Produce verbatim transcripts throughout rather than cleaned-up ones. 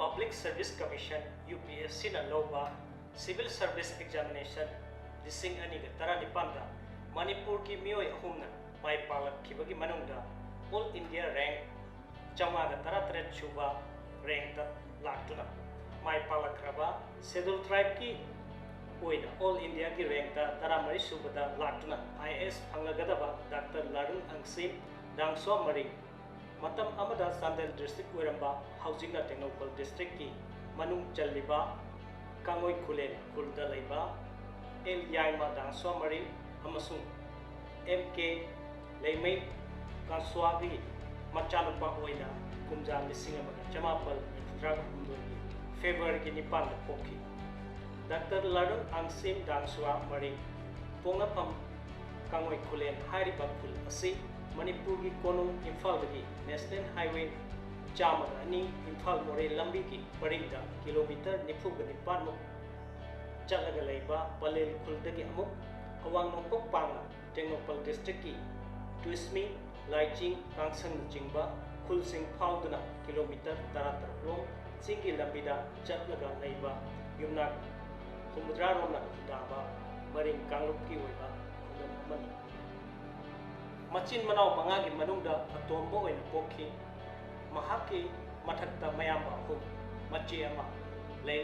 Public Service Commission, U P S C ꯅ ꯂꯧꯕ Civil Service Examination ꯂꯤꯁꯤꯡ ꯑꯅꯤꯒ ꯇꯔꯥꯅꯤꯄꯥꯟꯗ ꯃꯅꯤꯄꯨꯔꯒꯤ ꯃꯤꯑꯣꯏ ꯑꯍꯨꯝꯅ ꯃꯥꯏ ꯄꯥꯛꯂꯛꯈꯤꯕꯒꯤ ꯃꯅꯨꯡꯗ All India Rank ꯆꯥꯝꯃꯉꯥꯒ ꯇꯔꯥꯇꯔꯦꯠ ꯁꯨꯕ ꯔꯦꯡꯛꯇ ꯂꯥꯛꯇꯨꯅ ꯃꯥꯏ ꯄꯥꯛꯂꯛꯈ꯭ꯔꯕ Scheduled Tribeꯀꯤ ꯑꯣꯏꯅ All Indiaꯒꯤ ꯔꯦꯡꯛꯇ ꯇꯔꯥꯃꯔꯤ ꯁꯨꯕꯗ ꯂꯥꯛꯇꯨꯅ I A S ꯐꯪꯂꯒꯗꯕ doctor ꯂꯥꯔꯨꯡ Angshim ꯗꯥꯡꯁ꯭ꯋꯥ ꯃꯔꯤꯡ, ꯃꯇꯝ ꯑꯃꯗ ꯆꯥꯟꯗꯦꯜ district ꯑꯣꯏꯔꯝꯕ, ꯍꯧꯖꯤꯛꯅ ꯇꯦꯡꯅꯧꯄꯜ districtꯀꯤ ꯃꯅꯨꯡ ꯆꯜꯂꯤꯕ ꯀꯥꯡꯉꯣꯏ ꯈꯨꯂꯦꯟ ꯈꯨꯜꯗ ꯂꯩꯕ ꯑꯦꯜ ꯌꯥꯏꯃ ꯗꯥꯡꯁ꯭ꯋꯥ ꯃꯔꯤꯡ ꯑꯃꯁꯨꯡ ꯑꯦꯝ ꯀꯦ ꯂꯩꯃꯩ ꯀꯥꯡꯁ꯭ꯋꯥꯒꯤ ꯃꯆꯥꯅꯨꯄꯥ ꯑꯣꯏꯅ ꯀꯨꯝꯖꯥ ꯂꯤꯁꯤꯡ ꯑꯃꯒ ꯆꯃꯥꯄꯜ ꯃꯔꯤꯐꯨꯇꯔꯥꯒ ꯍꯨꯝꯗꯣꯏꯒꯤ ꯐꯦꯕ꯭ꯔꯨꯋꯥꯔꯤꯒꯤ ꯅꯤꯄꯥꯟꯗ ꯄꯣꯛꯈꯤ꯫ ꯗꯥꯛꯇꯔ ꯂꯥꯔꯨꯡ ꯑꯪꯁꯤꯝ ꯗꯥꯡꯁ꯭ꯋꯥ ꯃꯔꯤꯡ ꯄꯣꯛꯅꯐꯝ ꯀꯥꯡꯉꯣꯏ ꯈꯨꯂꯦꯟ ꯍꯥꯏꯔꯤꯕ ꯈꯨꯜ ꯑꯁꯤ ꯃꯅꯤꯄꯨꯔꯒꯤ ꯀꯣꯅꯨꯡ ꯏꯝꯐꯥꯜꯗꯒꯤ National Highway ꯆꯥꯝꯃꯒ ꯑꯅꯤ ꯏꯝꯐꯥꯜ ꯃꯣꯔꯦ ꯂꯝꯕꯤꯒꯤ ꯄꯔꯤꯡꯗ ꯀꯤꯂꯣꯃꯤꯇꯔ ꯅꯤꯐꯨꯒ ꯅꯤꯄꯥꯟꯃꯨꯛ ꯆꯠꯂꯒ ꯂꯩꯕ ꯄꯂꯦꯜ ꯈꯨꯜꯗꯒꯤ ꯑꯃꯨꯛ ꯑꯋꯥꯡ ꯅꯣꯡꯄꯣꯛ ꯄꯥꯡꯅ ꯇꯦꯡꯅꯧꯄꯜ districtꯀꯤ ꯇꯨꯏꯁꯃꯤ, ꯂꯥꯏꯆꯤꯡ, ꯀꯥꯡꯁꯪꯅꯆꯤꯡꯕ ꯈꯨꯜꯁꯤꯡ ꯐꯥꯎꯗꯨꯅ ꯀꯤꯂꯣꯃꯤꯇꯔ ꯇꯔꯥꯇꯔꯨꯛ ꯂꯣꯝ ꯆꯤꯡꯒꯤ ꯂꯝꯕꯤꯗ ꯆꯠꯂꯒ ꯂꯩꯕ ꯌꯨꯝꯅꯥꯛ ꯍꯨꯝꯐꯨꯇꯔꯥ ꯔꯣꯝꯅ ꯈꯨꯟꯗꯥꯕ ꯃꯔꯤꯡ ꯀꯥꯡꯂꯨꯞꯀꯤ ꯑꯣꯏꯕ ꯈꯨꯡꯒꯪ ꯑꯃꯅꯤ꯫ ꯃꯆꯤꯟ ꯃꯅꯥꯎ ꯃꯉꯥꯒꯤ ꯃꯅꯨꯡꯗ ꯑꯇꯣꯝꯕ ꯑꯣꯏꯅ ꯄꯣꯛꯈꯤ꯫ ꯃꯍꯥꯛꯀꯤ ꯃꯊꯛꯇ ꯃꯌꯥꯝꯕ ꯑꯍꯨꯝ, ꯃꯆꯦ ꯑꯃ ꯂꯩ꯫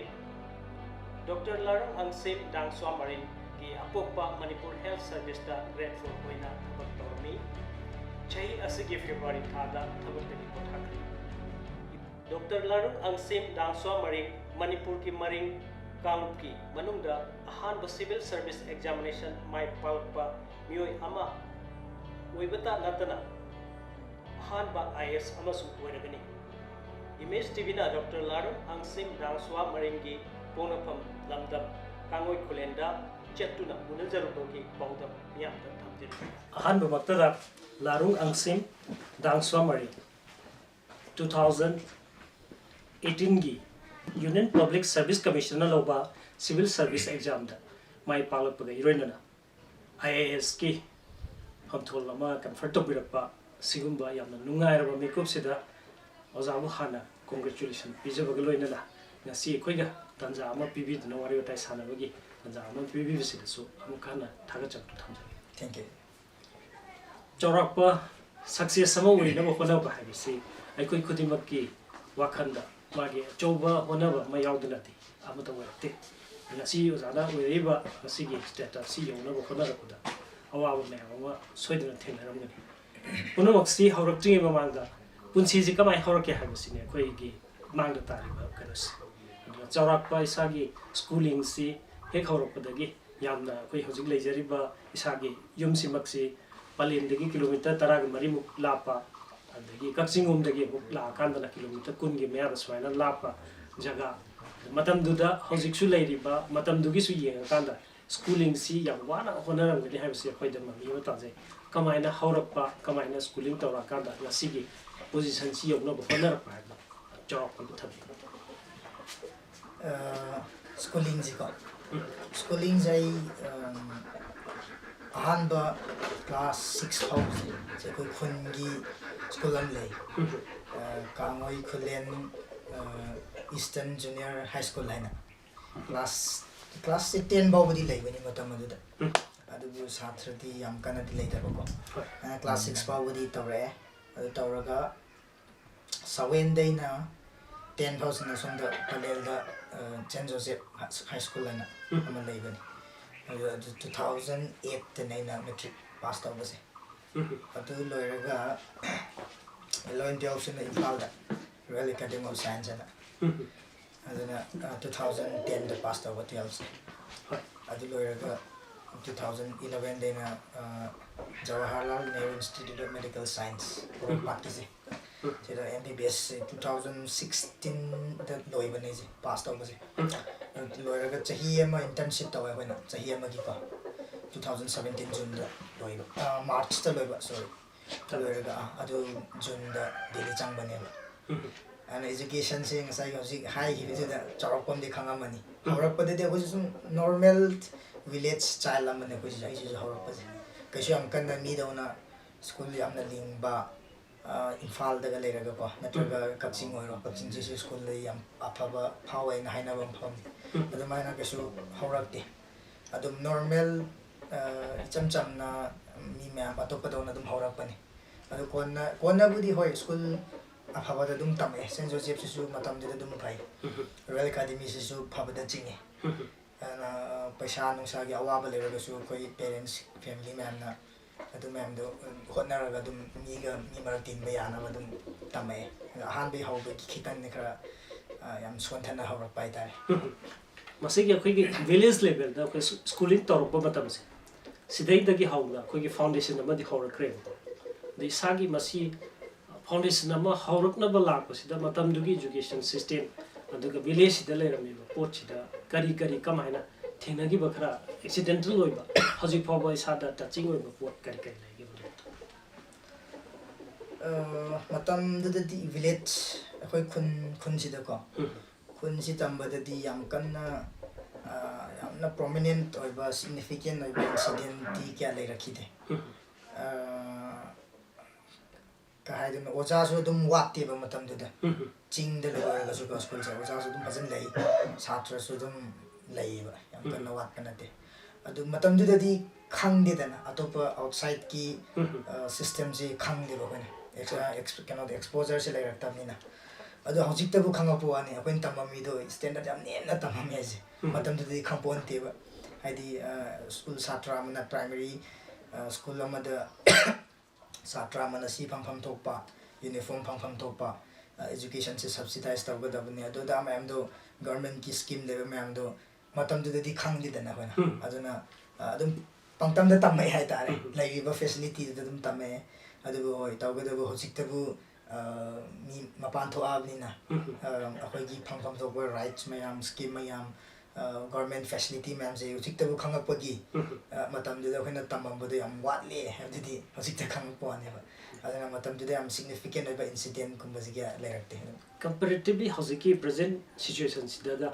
ꯗꯣꯛꯇꯔ ꯂꯥꯔꯨꯡ ꯑꯪꯁꯤꯝ ꯗꯥꯡꯁ꯭ꯋꯥ ꯃꯔꯤꯡꯒꯤ ꯑꯄꯣꯛꯄ ꯃꯅꯤꯄꯨꯔ Health Serviceꯇ grade four ꯑꯣꯏꯅ ꯊꯕꯛ ꯇꯧꯔꯝꯃꯤ꯫ ꯆꯍꯤ ꯑꯁꯤꯒꯤ ꯐꯦꯕ꯭ꯔꯨꯋꯥꯔꯤ ꯊꯥꯗ ꯊꯕꯛꯇꯒꯤ ꯄꯣꯊꯥꯈ꯭ꯔꯦ꯫ ꯗꯣꯛꯇꯔ ꯂꯥꯔꯨꯡ ꯑꯪꯁꯤꯝ ꯗꯥꯡꯁ꯭ꯋꯥ ꯃꯔꯤꯡ ꯃꯅꯤꯄꯨꯔꯒꯤ ꯃꯔꯤꯡ ꯀꯥꯡꯂꯨꯞꯀꯤ ꯃꯅꯨꯡꯗ ꯑꯍꯥꯟꯕ Civil Service Examination ꯃꯥꯏ ꯄꯥꯛꯂꯛꯄ ꯃꯤꯑꯣꯏ ꯑꯃ ꯑꯣꯏꯕꯇ ꯅꯠꯇꯅ ꯑꯍꯥꯟꯕ I A S ꯑꯃꯁꯨ ꯑꯣꯏꯔꯒꯅꯤ꯫ Image TVꯅ ꯗꯣꯛꯇꯔ ꯂꯥꯔꯨꯡ ꯑꯪꯁꯤꯝ ꯗꯥꯡꯁ꯭ꯋꯥ ꯃꯔꯤꯡꯒꯤ ꯄꯣꯛꯅꯐꯝ ꯂꯝꯗꯝ ꯀꯥꯡꯉꯣꯏ ꯈꯨꯂꯦꯟꯗ ꯆꯠꯇꯨꯅ ꯎꯅꯖꯔꯨꯕꯒꯤ ꯄꯥꯎꯗꯝ ꯃꯤꯌꯥꯝꯗ ꯊꯝꯖꯔꯤ꯫ ꯑꯍꯥꯟꯕꯃꯛꯇꯗ ꯂꯥꯔꯨꯡ Angshim ꯗꯥꯡꯁ꯭ꯋꯥ ꯃꯔꯤꯡ two thousand eighteenꯒꯤ Union Public Service Commissionꯅ ꯂꯧꯕ Civil Service Examꯗ my ꯄꯥꯛꯂꯛꯄꯒ ꯏꯔꯣꯏꯅꯅ I A Sꯀꯤ ꯐꯝꯊꯣꯜ ꯑꯃ confer ꯇꯧꯕꯤꯔꯛꯄ, ꯁꯤꯒꯨꯝꯕ ꯌꯥꯝꯅ ꯅꯨꯡꯉꯥꯏꯔꯕ ꯃꯤꯀꯨꯞꯁꯤꯗ ꯑꯣꯖꯥꯕꯨ ꯍꯥꯟꯅ congratulation ꯄꯤꯖꯕꯒ ꯂꯣꯏꯅꯅ ꯉꯁꯤ ꯑꯩꯈꯣꯏꯒ ꯇꯥꯟꯖꯥ ꯑꯃ ꯄꯤꯕꯤꯗꯨꯅ ꯋꯥꯔꯤ ꯋꯥꯇꯥꯏ ꯁꯥꯟꯅꯕꯒꯤ ꯇꯥꯟꯖꯥ ꯑꯃ ꯄꯤꯕꯤꯕꯁꯤꯗꯁꯨ ꯑꯃꯨꯛ ꯍꯟꯅ ꯊꯥꯒꯠꯆꯕ ꯊꯝꯖꯔꯤ꯫ Thank you. ꯆꯥꯎꯔꯥꯛꯄ success ꯑꯃ ꯑꯣꯏꯅꯕ ꯍꯣꯠꯅꯕ ꯍꯥꯏꯕꯁꯤ ꯑꯩꯈꯣꯏ ꯈꯨꯗꯤꯡꯃꯛꯀꯤ ꯋꯥꯈꯜꯗ ꯃꯥꯒꯤ ꯑꯆꯧꯕ ꯍꯣꯠꯅꯕ ꯑꯃ ꯌꯥꯎꯗꯅꯗꯤ ꯑꯃꯠꯇ ꯑꯣꯏꯔꯛꯇꯦ꯫ ꯉꯁꯤ ꯑꯣꯖꯥꯅ ꯑꯣꯏꯔꯛꯏꯕ ꯉꯁꯤꯒꯤ status ꯁꯤ ꯌꯧꯅꯕ ꯍꯣꯠꯅꯔꯛꯄꯗ ꯑꯋꯥꯕ ꯃꯌꯥꯝ ꯑꯃ ꯁꯣꯏꯗꯅ ꯊꯦꯡꯅꯔꯝꯒꯅꯤ꯫ ꯄꯨꯝꯅꯃꯛꯁꯤ ꯍꯧꯔꯛꯇ꯭ꯔꯤꯉꯩ ꯃꯃꯥꯡꯗ ꯄꯨꯟꯁꯤꯁꯤ ꯀꯃꯥꯏꯅ ꯍꯧꯔꯛꯀꯦ ꯍꯥꯏꯕꯁꯤꯅꯤ ꯑꯩꯈꯣꯏꯒꯤ ꯃꯥꯡꯗ ꯇꯥꯔꯤꯕ ꯀꯩꯅꯣꯁꯦ꯫ ꯑꯗꯨꯅ ꯆꯥꯎꯔꯥꯛꯄ ꯏꯁꯥꯒꯤ schooling ꯁꯤ ꯍꯦꯛ ꯍꯧꯔꯛꯄꯗꯒꯤ ꯌꯥꯝꯅ ꯑꯩꯈꯣꯏ ꯍꯧꯖꯤꯛ ꯂꯩꯖꯔꯤꯕ ꯏꯁꯥꯒꯤ ꯌꯨꯝꯁꯤꯃꯛꯁꯤ ꯄꯂꯦꯟꯗꯒꯤ kilometre ꯇꯔꯥꯒ ꯃꯔꯤꯃꯨꯛ ꯂꯥꯞꯄ, ꯑꯗꯒꯤ ꯀꯛꯆꯤꯡꯂꯣꯝꯗꯒꯤ ꯑꯃꯨꯛ ꯂꯥꯛꯑꯀꯥꯟꯗꯅ kilometre ꯀꯨꯟꯒꯤ ꯃꯌꯥꯗ ꯁꯨꯃꯥꯏꯅ ꯂꯥꯞꯄ ꯖꯒꯥ, ꯃꯇꯝꯗꯨꯗ ꯍꯧꯖꯤꯛꯁꯨ ꯂꯩꯔꯤꯕ ꯃꯇꯝꯗꯨꯒꯤꯁꯨ ꯌꯦꯡꯉꯀꯥꯟꯗ schooling ꯁꯤ ꯌꯥꯝ ꯋꯥꯅ ꯍꯣꯠꯅꯔꯝꯒꯅꯤ ꯍꯥꯏꯕꯁꯤ ꯑꯩꯈꯣꯏꯗ ꯃꯃꯤ ꯑꯃ ꯇꯥꯖꯩ꯫ ꯀꯃꯥꯏꯅ ꯍꯧꯔꯛꯄ, ꯀꯃꯥꯏꯅ schooling ꯇꯧꯔꯛꯑꯀꯥꯟꯗ ꯉꯁꯤꯒꯤ position ꯁꯤ ꯌꯧꯅꯕ ꯍꯣꯠꯅꯔꯛꯄ ꯍꯥꯏꯕꯗꯣ ꯆꯥꯎꯔꯥꯛꯄ ꯑꯃ ꯊꯝꯕꯤꯌꯨ꯫ ꯑ, schooling ꯁꯤꯀꯣ, schooling ꯁꯦ ꯑꯩ, ꯑꯝ, ꯑꯍꯥꯟꯕ class six ꯐꯥꯎꯕꯁꯦ ꯁꯤ ꯑꯩꯈꯣꯏ ꯈꯨꯟꯒꯤ school ꯑꯃ ꯂꯩ, ꯑ, ꯀꯥꯡꯉꯣꯏ ꯈꯨꯂꯦꯟ, ꯑ, Eastern Junior High School ꯍꯥꯏꯅ꯫ Class, class ꯁꯤ ten ꯐꯥꯎꯕꯗꯤ ꯂꯩꯕꯅꯤ ꯃꯇꯝ ꯑꯗꯨꯗ, ꯑꯗꯨꯕꯨ ꯁꯥꯇ꯭ꯔꯗꯤ ꯌꯥꯝ ꯀꯟꯅꯗꯤ ꯂꯩꯇꯕꯀꯣ꯫ ꯍꯣꯏ꯫ ꯑꯩꯅ class six ꯐꯥꯎꯕꯗꯤ ꯇꯧꯔꯛꯑꯦ꯫ ꯑꯗꯨ ꯇꯧꯔꯒ ꯁꯋꯦꯟꯗꯩꯅ ten ꯐꯥꯎꯁꯤꯅ ꯁꯣꯝꯗ ꯄꯂꯦꯜꯗ, ꯑ, Saint Joseph High School ꯍꯥꯏꯅ ꯑꯃ ꯂꯩꯕꯅꯤ꯫ ꯑꯗꯨ, ꯑꯗꯨ two thousand eight ꯇꯅꯦ ꯑꯩꯅ matric pass ꯇꯧꯕꯁꯦ꯫ ꯑꯗꯨ ꯂꯣꯏꯔꯒ eleven twelve ꯁꯤꯅ ꯏꯝꯐꯥꯜꯗ Royal Academy of Science ꯍꯥꯏꯅ꯫ ꯑꯗꯨꯅ, ꯑ, two thousand ten ꯗ pass ꯇꯧꯕ twelve ꯁꯦ꯫ ꯍꯣꯏ꯫ ꯑꯗꯨ ꯂꯣꯏꯔꯒ two thousand eleven ꯗꯩꯅ, ꯑ, Jawaharlal Nehru Institute of Medical Science ꯄꯣꯔꯣꯝꯄꯥꯠꯀꯤꯁꯦ꯫ ꯁꯤꯗ M B B S ꯁꯦ two thousand sixteen ꯗ ꯂꯣꯏꯕꯅꯦ ꯑꯩꯁꯦ, pass ꯇꯧꯕꯁꯦ꯫ ꯑꯗꯨ ꯂꯣꯏꯔꯒ ꯆꯍꯤ ꯑꯃ internship ꯇꯧꯋꯦ ꯑꯩꯈꯣꯏꯅ, ꯆꯍꯤ ꯑꯃꯒꯤꯀꯣ꯫ Two thousand seventeen June ꯗ ꯂꯣꯏꯕ, ꯑ, March ꯇ ꯂꯣꯏꯕ, sorry꯫ ꯂꯣꯏꯔꯒ, ꯑ, ꯑꯗꯨ June ꯗ ꯗꯦꯜꯂꯤ ꯆꯪꯕꯅꯦꯕ꯫ ꯑꯗꯨꯅ education ꯁꯦ ꯉꯁꯥꯏꯒꯤ ꯍꯧꯖꯤꯛ ꯍꯥꯏꯈꯤꯕꯗꯨꯗ ꯆꯥꯎꯔꯥꯛꯄ ꯑꯃꯗꯤ ꯈꯪꯉꯝꯃꯅꯤ꯫ ꯍꯧꯔꯛꯄꯗꯗꯤ ꯑꯩꯈꯣꯏꯁꯨ ꯁꯨꯝ normal village child ꯑꯃꯅꯦ ꯑꯩꯈꯣꯏꯁꯨ, ꯑꯩꯁꯤꯁꯨ ꯍꯧꯔꯛꯄꯁꯦ꯫ ꯀꯩꯁꯨ ꯌꯥꯝ ꯀꯟꯅ ꯃꯤꯗꯧꯅ school ꯌꯥꯝꯅ ꯂꯤꯡꯕ, ꯏꯝꯐꯥꯜꯗꯒ ꯂꯩꯔꯒꯀꯣ, ꯅꯠꯇ꯭ꯔꯒ ꯀꯛꯆꯤꯡ ꯑꯣꯏꯔꯣ, ꯀꯛꯆꯤꯡꯁꯤꯁꯨ ꯁ꯭ꯀꯨꯜꯗ ꯌꯥꯝ ꯑꯐꯕ ꯐꯥꯎꯋꯦꯅ ꯍꯥꯏꯅꯕ ꯃꯐꯝꯅꯤ꯫ ꯑꯗꯨꯃꯥꯏꯅ ꯀꯩꯁꯨ ꯍꯧꯔꯛꯇꯦ꯫ ꯑꯗꯨꯝ ꯅꯣꯔꯃꯦꯜ, ꯏꯆꯝ ꯆꯝꯅ ꯃꯤ ꯃꯌꯥꯝ ꯑꯇꯣꯞꯄꯗꯧꯅ ꯑꯗꯨꯝ ꯍꯧꯔꯛꯄꯅꯤ꯫ ꯑꯗꯨ ꯀꯣꯟꯅ, ꯀꯣꯟꯅꯕꯨꯗꯤ ꯍꯣꯏ, ꯁ꯭ꯀꯨꯜ ꯑꯐꯕꯗ ꯑꯗꯨꯝ ꯇꯝꯃꯛꯑꯦ꯫ ꯁꯦꯟ ꯖꯣꯁꯦꯐꯁꯤꯁꯨ ꯃꯇꯝꯗꯨꯗ ꯑꯗꯨꯝ ꯐꯩ꯫ ꯔꯣꯌꯦꯜ ꯑꯦꯀꯥꯗꯃꯤꯁꯤꯁꯨ ꯐꯕꯗ ꯆꯤꯡꯉꯦ꯫ ꯑꯗꯨꯅ ꯄꯩꯁꯥ ꯅꯨꯡꯁꯥꯒꯤ ꯑꯋꯥꯕ ꯂꯩꯔꯒꯁꯨ ꯑꯩꯈꯣꯏ ꯄꯦꯔꯦꯟꯁ, ꯐꯦꯃꯤꯂꯤ ꯃꯌꯥꯝꯅ ꯑꯗꯨ ꯃꯌꯥꯝꯗꯣ ꯍꯣꯠꯅꯔꯒ ꯑꯗꯨꯝ ꯃꯤꯒ ꯃꯤ ꯃꯔꯛ ꯇꯤꯟꯕ ꯌꯥꯅꯕ ꯑꯗꯨꯝ ꯇꯝꯃꯛꯑꯦ꯫ ꯑꯗꯣ ꯑꯍꯥꯟꯕꯒꯤ ꯍꯧꯕꯒꯤ ꯈꯤꯇꯪꯗꯤ ꯈꯔ, ꯑ, ꯌꯥꯝ ꯁꯣꯟꯊꯅ ꯍꯧꯔꯛꯄ ꯍꯥꯏꯇꯥꯔꯦ꯫ ꯃꯁꯤꯒꯤ ꯑꯩꯈꯣꯏꯒꯤ ꯚꯤꯂꯦꯖ ꯂꯦꯚꯦꯜꯗ ꯑꯩꯈꯣꯏ ꯁ꯭ꯀꯨꯂꯤꯡ ꯇꯧꯔꯛꯄ ꯃꯇꯝꯁꯦ, ꯁꯤꯗꯩꯗꯒꯤ ꯍꯧꯅ ꯑꯩꯈꯣꯏꯒꯤ ꯐꯥꯎꯟꯗꯦꯁꯟ ꯑꯃꯗꯤ ꯍꯧꯔꯛꯈ꯭ꯔꯦꯕꯀꯣ꯫ ꯑꯗꯣ ꯏꯁꯥꯒꯤ ꯃꯁꯤ ꯐꯥꯎꯟꯗꯦꯁꯟ ꯑꯃ ꯍꯧꯔꯛꯅꯕ ꯂꯥꯛꯄꯁꯤꯗ ꯃꯇꯝꯗꯨꯒꯤ ꯏꯖꯨꯀꯦꯁꯟ ꯁꯤꯁꯇꯦꯝ, ꯑꯗꯨꯒ ꯚꯤꯂꯦꯖꯁꯤꯗ ꯂꯩꯔꯝꯃꯤꯕ ꯄꯣꯠꯁꯤꯗ ꯀꯔꯤ ꯀꯔꯤ ꯀꯃꯥꯏꯅ ꯊꯦꯡꯅꯈꯤꯕ, ꯈꯔ ꯑꯦꯛꯁꯤꯗꯦꯟꯇꯦꯜ ꯑꯣꯏꯕ, ꯍꯧꯖꯤꯛ ꯐꯥꯎꯕ ꯏꯁꯥꯗ ꯇꯆꯤꯡ ꯑꯣꯏꯕ ꯄꯣꯠ ꯀꯔꯤ ꯀꯔꯤ ꯂꯩꯒꯦ? ꯑ, ꯃꯇꯝꯗꯨꯗꯗꯤ ꯚꯤꯂꯦꯖ, ꯑꯩꯈꯣꯏ ꯈꯨꯟ, ꯈꯨꯟꯁꯤꯗꯀꯣ, ꯎꯝ꯫ ꯈꯨꯟꯁꯤ ꯇꯝꯕꯗꯗꯤ ꯌꯥꯝ ꯀꯟꯅ, ꯑ, ꯌꯥꯝꯅ ꯄ꯭ꯔꯣꯃꯤꯅꯦꯟꯠ ꯑꯣꯏꯕ, ꯁꯤꯒꯅꯤꯐꯤꯀꯦꯟ ꯑꯣꯏꯕ ꯏꯟꯁꯤꯗꯦꯟꯇꯤ ꯀꯌꯥ ꯂꯩꯔꯛꯈꯤꯗꯦ꯫ ꯎꯝ꯫ ꯑ, ꯀꯩ ꯍꯥꯏꯗꯣꯏꯅꯣ, ꯑꯣꯖꯥꯁꯨ ꯑꯗꯨꯝ ꯋꯥꯠꯇꯦꯕ ꯃꯇꯝꯗꯨꯗ꯫ ꯎꯝ꯫ ꯆꯤꯡꯗ ꯂꯩꯕ ꯑꯣꯏꯔꯒꯁꯨꯀꯣ, ꯁ꯭ꯀꯨꯜꯁꯦ ꯑꯣꯖꯥꯁꯨ ꯑꯗꯨꯝ ꯐꯖꯅ ꯂꯩ, ꯁꯥꯇ꯭ꯔꯁꯨ ꯑꯗꯨꯝ ꯂꯩꯌꯦꯕ, ꯌꯥꯝ ꯀꯟꯅ ꯎꯝ꯫ ꯋꯥꯠꯄ ꯅꯠꯇꯦ꯫ ꯑꯗꯨ ꯃꯇꯝꯗꯨꯗꯗꯤ ꯈꯪꯗꯦꯗꯅ, ꯑꯇꯣꯞꯄ ꯑꯥꯎꯠꯁꯥꯏꯠꯀꯤ, ꯎꯝ꯫ ꯑ, ꯁꯤꯁꯇꯦꯝꯁꯤ ꯈꯪꯗꯦꯕ ꯑꯩꯈꯣꯏꯅ꯫ ꯑꯦꯛꯁ-, ꯍꯣꯏ꯫ ꯑ, ꯑꯦꯛꯁ-, ꯀꯩꯅꯣꯗ, ꯑꯦꯛꯁꯄꯣꯖꯔꯁꯦ ꯂꯩꯔꯛꯇꯕꯅꯤꯅ꯫ ꯑꯗꯣ ꯍꯧꯖꯤꯛꯇꯕꯨ ꯈꯪꯉꯛꯄ ꯋꯥꯅꯤ, ꯑꯩꯈꯣꯏꯅ ꯇꯝꯕ ꯃꯤꯗꯣ ꯁ꯭ꯇꯦꯟꯗꯔꯗ ꯌꯥꯝ ꯅꯦꯝꯅ ꯇꯝꯃꯝꯃꯦ ꯍꯥꯏꯁꯦ꯫ ꯎꯝ꯫ ꯃꯇꯝꯗꯨꯗꯗꯤ ꯈꯪꯄꯣꯟꯇꯦꯕ꯫ ꯍꯥꯏꯗꯤ, ꯑ, ꯁ꯭ꯀꯨꯜ ꯁꯥꯇ꯭ꯔ ꯑꯃꯅ ꯄ꯭ꯔꯥꯏꯃꯔꯤ, ꯑ, ꯁ꯭ꯀꯨꯜ ꯑꯃꯗ ꯁꯥꯇ꯭ꯔ ꯑꯃꯅ ꯁꯤ ꯐꯪꯐꯝ ꯊꯣꯛꯄ, ꯌꯨꯅꯤꯐꯣꯔꯝ ꯐꯪꯐꯝ ꯊꯣꯛꯄ, ꯑ, ꯑꯦꯖꯨꯀꯦꯁꯟꯁꯦ ꯁꯕꯁꯤꯗꯥꯏꯁ ꯇꯧꯒꯗꯕꯅꯤ, ꯑꯗꯨ ꯑꯗꯥ ꯃꯌꯥꯝꯗꯣ, ꯒꯚꯔꯟꯃꯦꯟꯠꯀꯤ ꯁ꯭ꯀꯤꯝ ꯂꯩꯕ ꯃꯌꯥꯝꯗꯣ ꯃꯇꯝꯗꯨꯗꯗꯤ ꯈꯪꯗꯦꯗꯅ ꯑꯩꯈꯣꯏꯅ꯫ ꯎꯝ꯫ ꯑꯗꯨꯅ, ꯑ, ꯑꯗꯨꯝ ꯄꯪꯇꯝꯗ ꯇꯝꯃꯛꯑꯦ ꯍꯥꯏꯇꯥꯔꯦ꯫ ꯎꯝ꯫ ꯂꯩꯔꯤꯕ ꯐꯦꯁꯤꯂꯤꯇꯤꯗꯨꯗ ꯑꯗꯨꯝ ꯇꯝꯃꯛꯑꯦ꯫ ꯑꯗꯨꯕꯨ ꯍꯣꯏ, ꯇꯧꯒꯗꯕꯨ ꯍꯧꯖꯤꯛꯇꯕꯨ, ꯑ, ꯃꯤ ꯃꯄꯥꯟ ꯊꯣꯛꯑꯕꯅꯤꯅ, ꯎꯝ꯫ ꯑ, ꯑꯩꯈꯣꯏꯒꯤ ꯐꯪꯐꯝ ꯊꯣꯛꯄ ꯔꯥꯏꯠꯁ ꯃꯌꯥꯝ, ꯁ꯭ꯀꯤꯝ ꯃꯌꯥꯝ, ꯑ, ꯒꯚꯔꯟꯃꯦꯟꯠ ꯐꯦꯁꯤꯂꯤꯇꯤ ꯃꯌꯥꯝꯁꯦ ꯍꯧꯖꯤꯛꯇꯕꯨ ꯈꯪꯉꯛꯄꯒꯤ, ꯎꯝ꯫ ꯑ, ꯃꯇꯝꯗꯨꯗ ꯑꯩꯈꯣꯏꯅ ꯇꯝꯃꯝꯕꯗꯣ ꯌꯥꯝ ꯋꯥꯠꯂꯦ ꯍꯥꯏꯕꯗꯨꯗꯤ ꯍꯧꯖꯤꯛꯇ ꯈꯪꯉꯛꯄ ꯋꯥꯅꯦꯕ꯫ ꯑꯗꯨꯅ ꯃꯇꯝꯗꯨꯗ ꯌꯥꯝ ꯁꯤꯒꯅꯤꯐꯤꯀꯦꯟ ꯑꯣꯏꯕ ꯏꯟꯁꯤꯗꯦꯟꯠꯀꯨꯝꯕꯁꯦ ꯀꯌꯥ ꯂꯩꯔꯛꯇꯦ꯫ ꯀꯝꯄꯦꯔꯦꯇꯤꯚꯂꯤ ꯍꯧꯖꯤꯛꯀꯤ ꯄ꯭ꯔꯖꯦꯟꯠ ꯁꯤꯆꯨꯋꯦꯁꯟꯁꯤꯗꯒ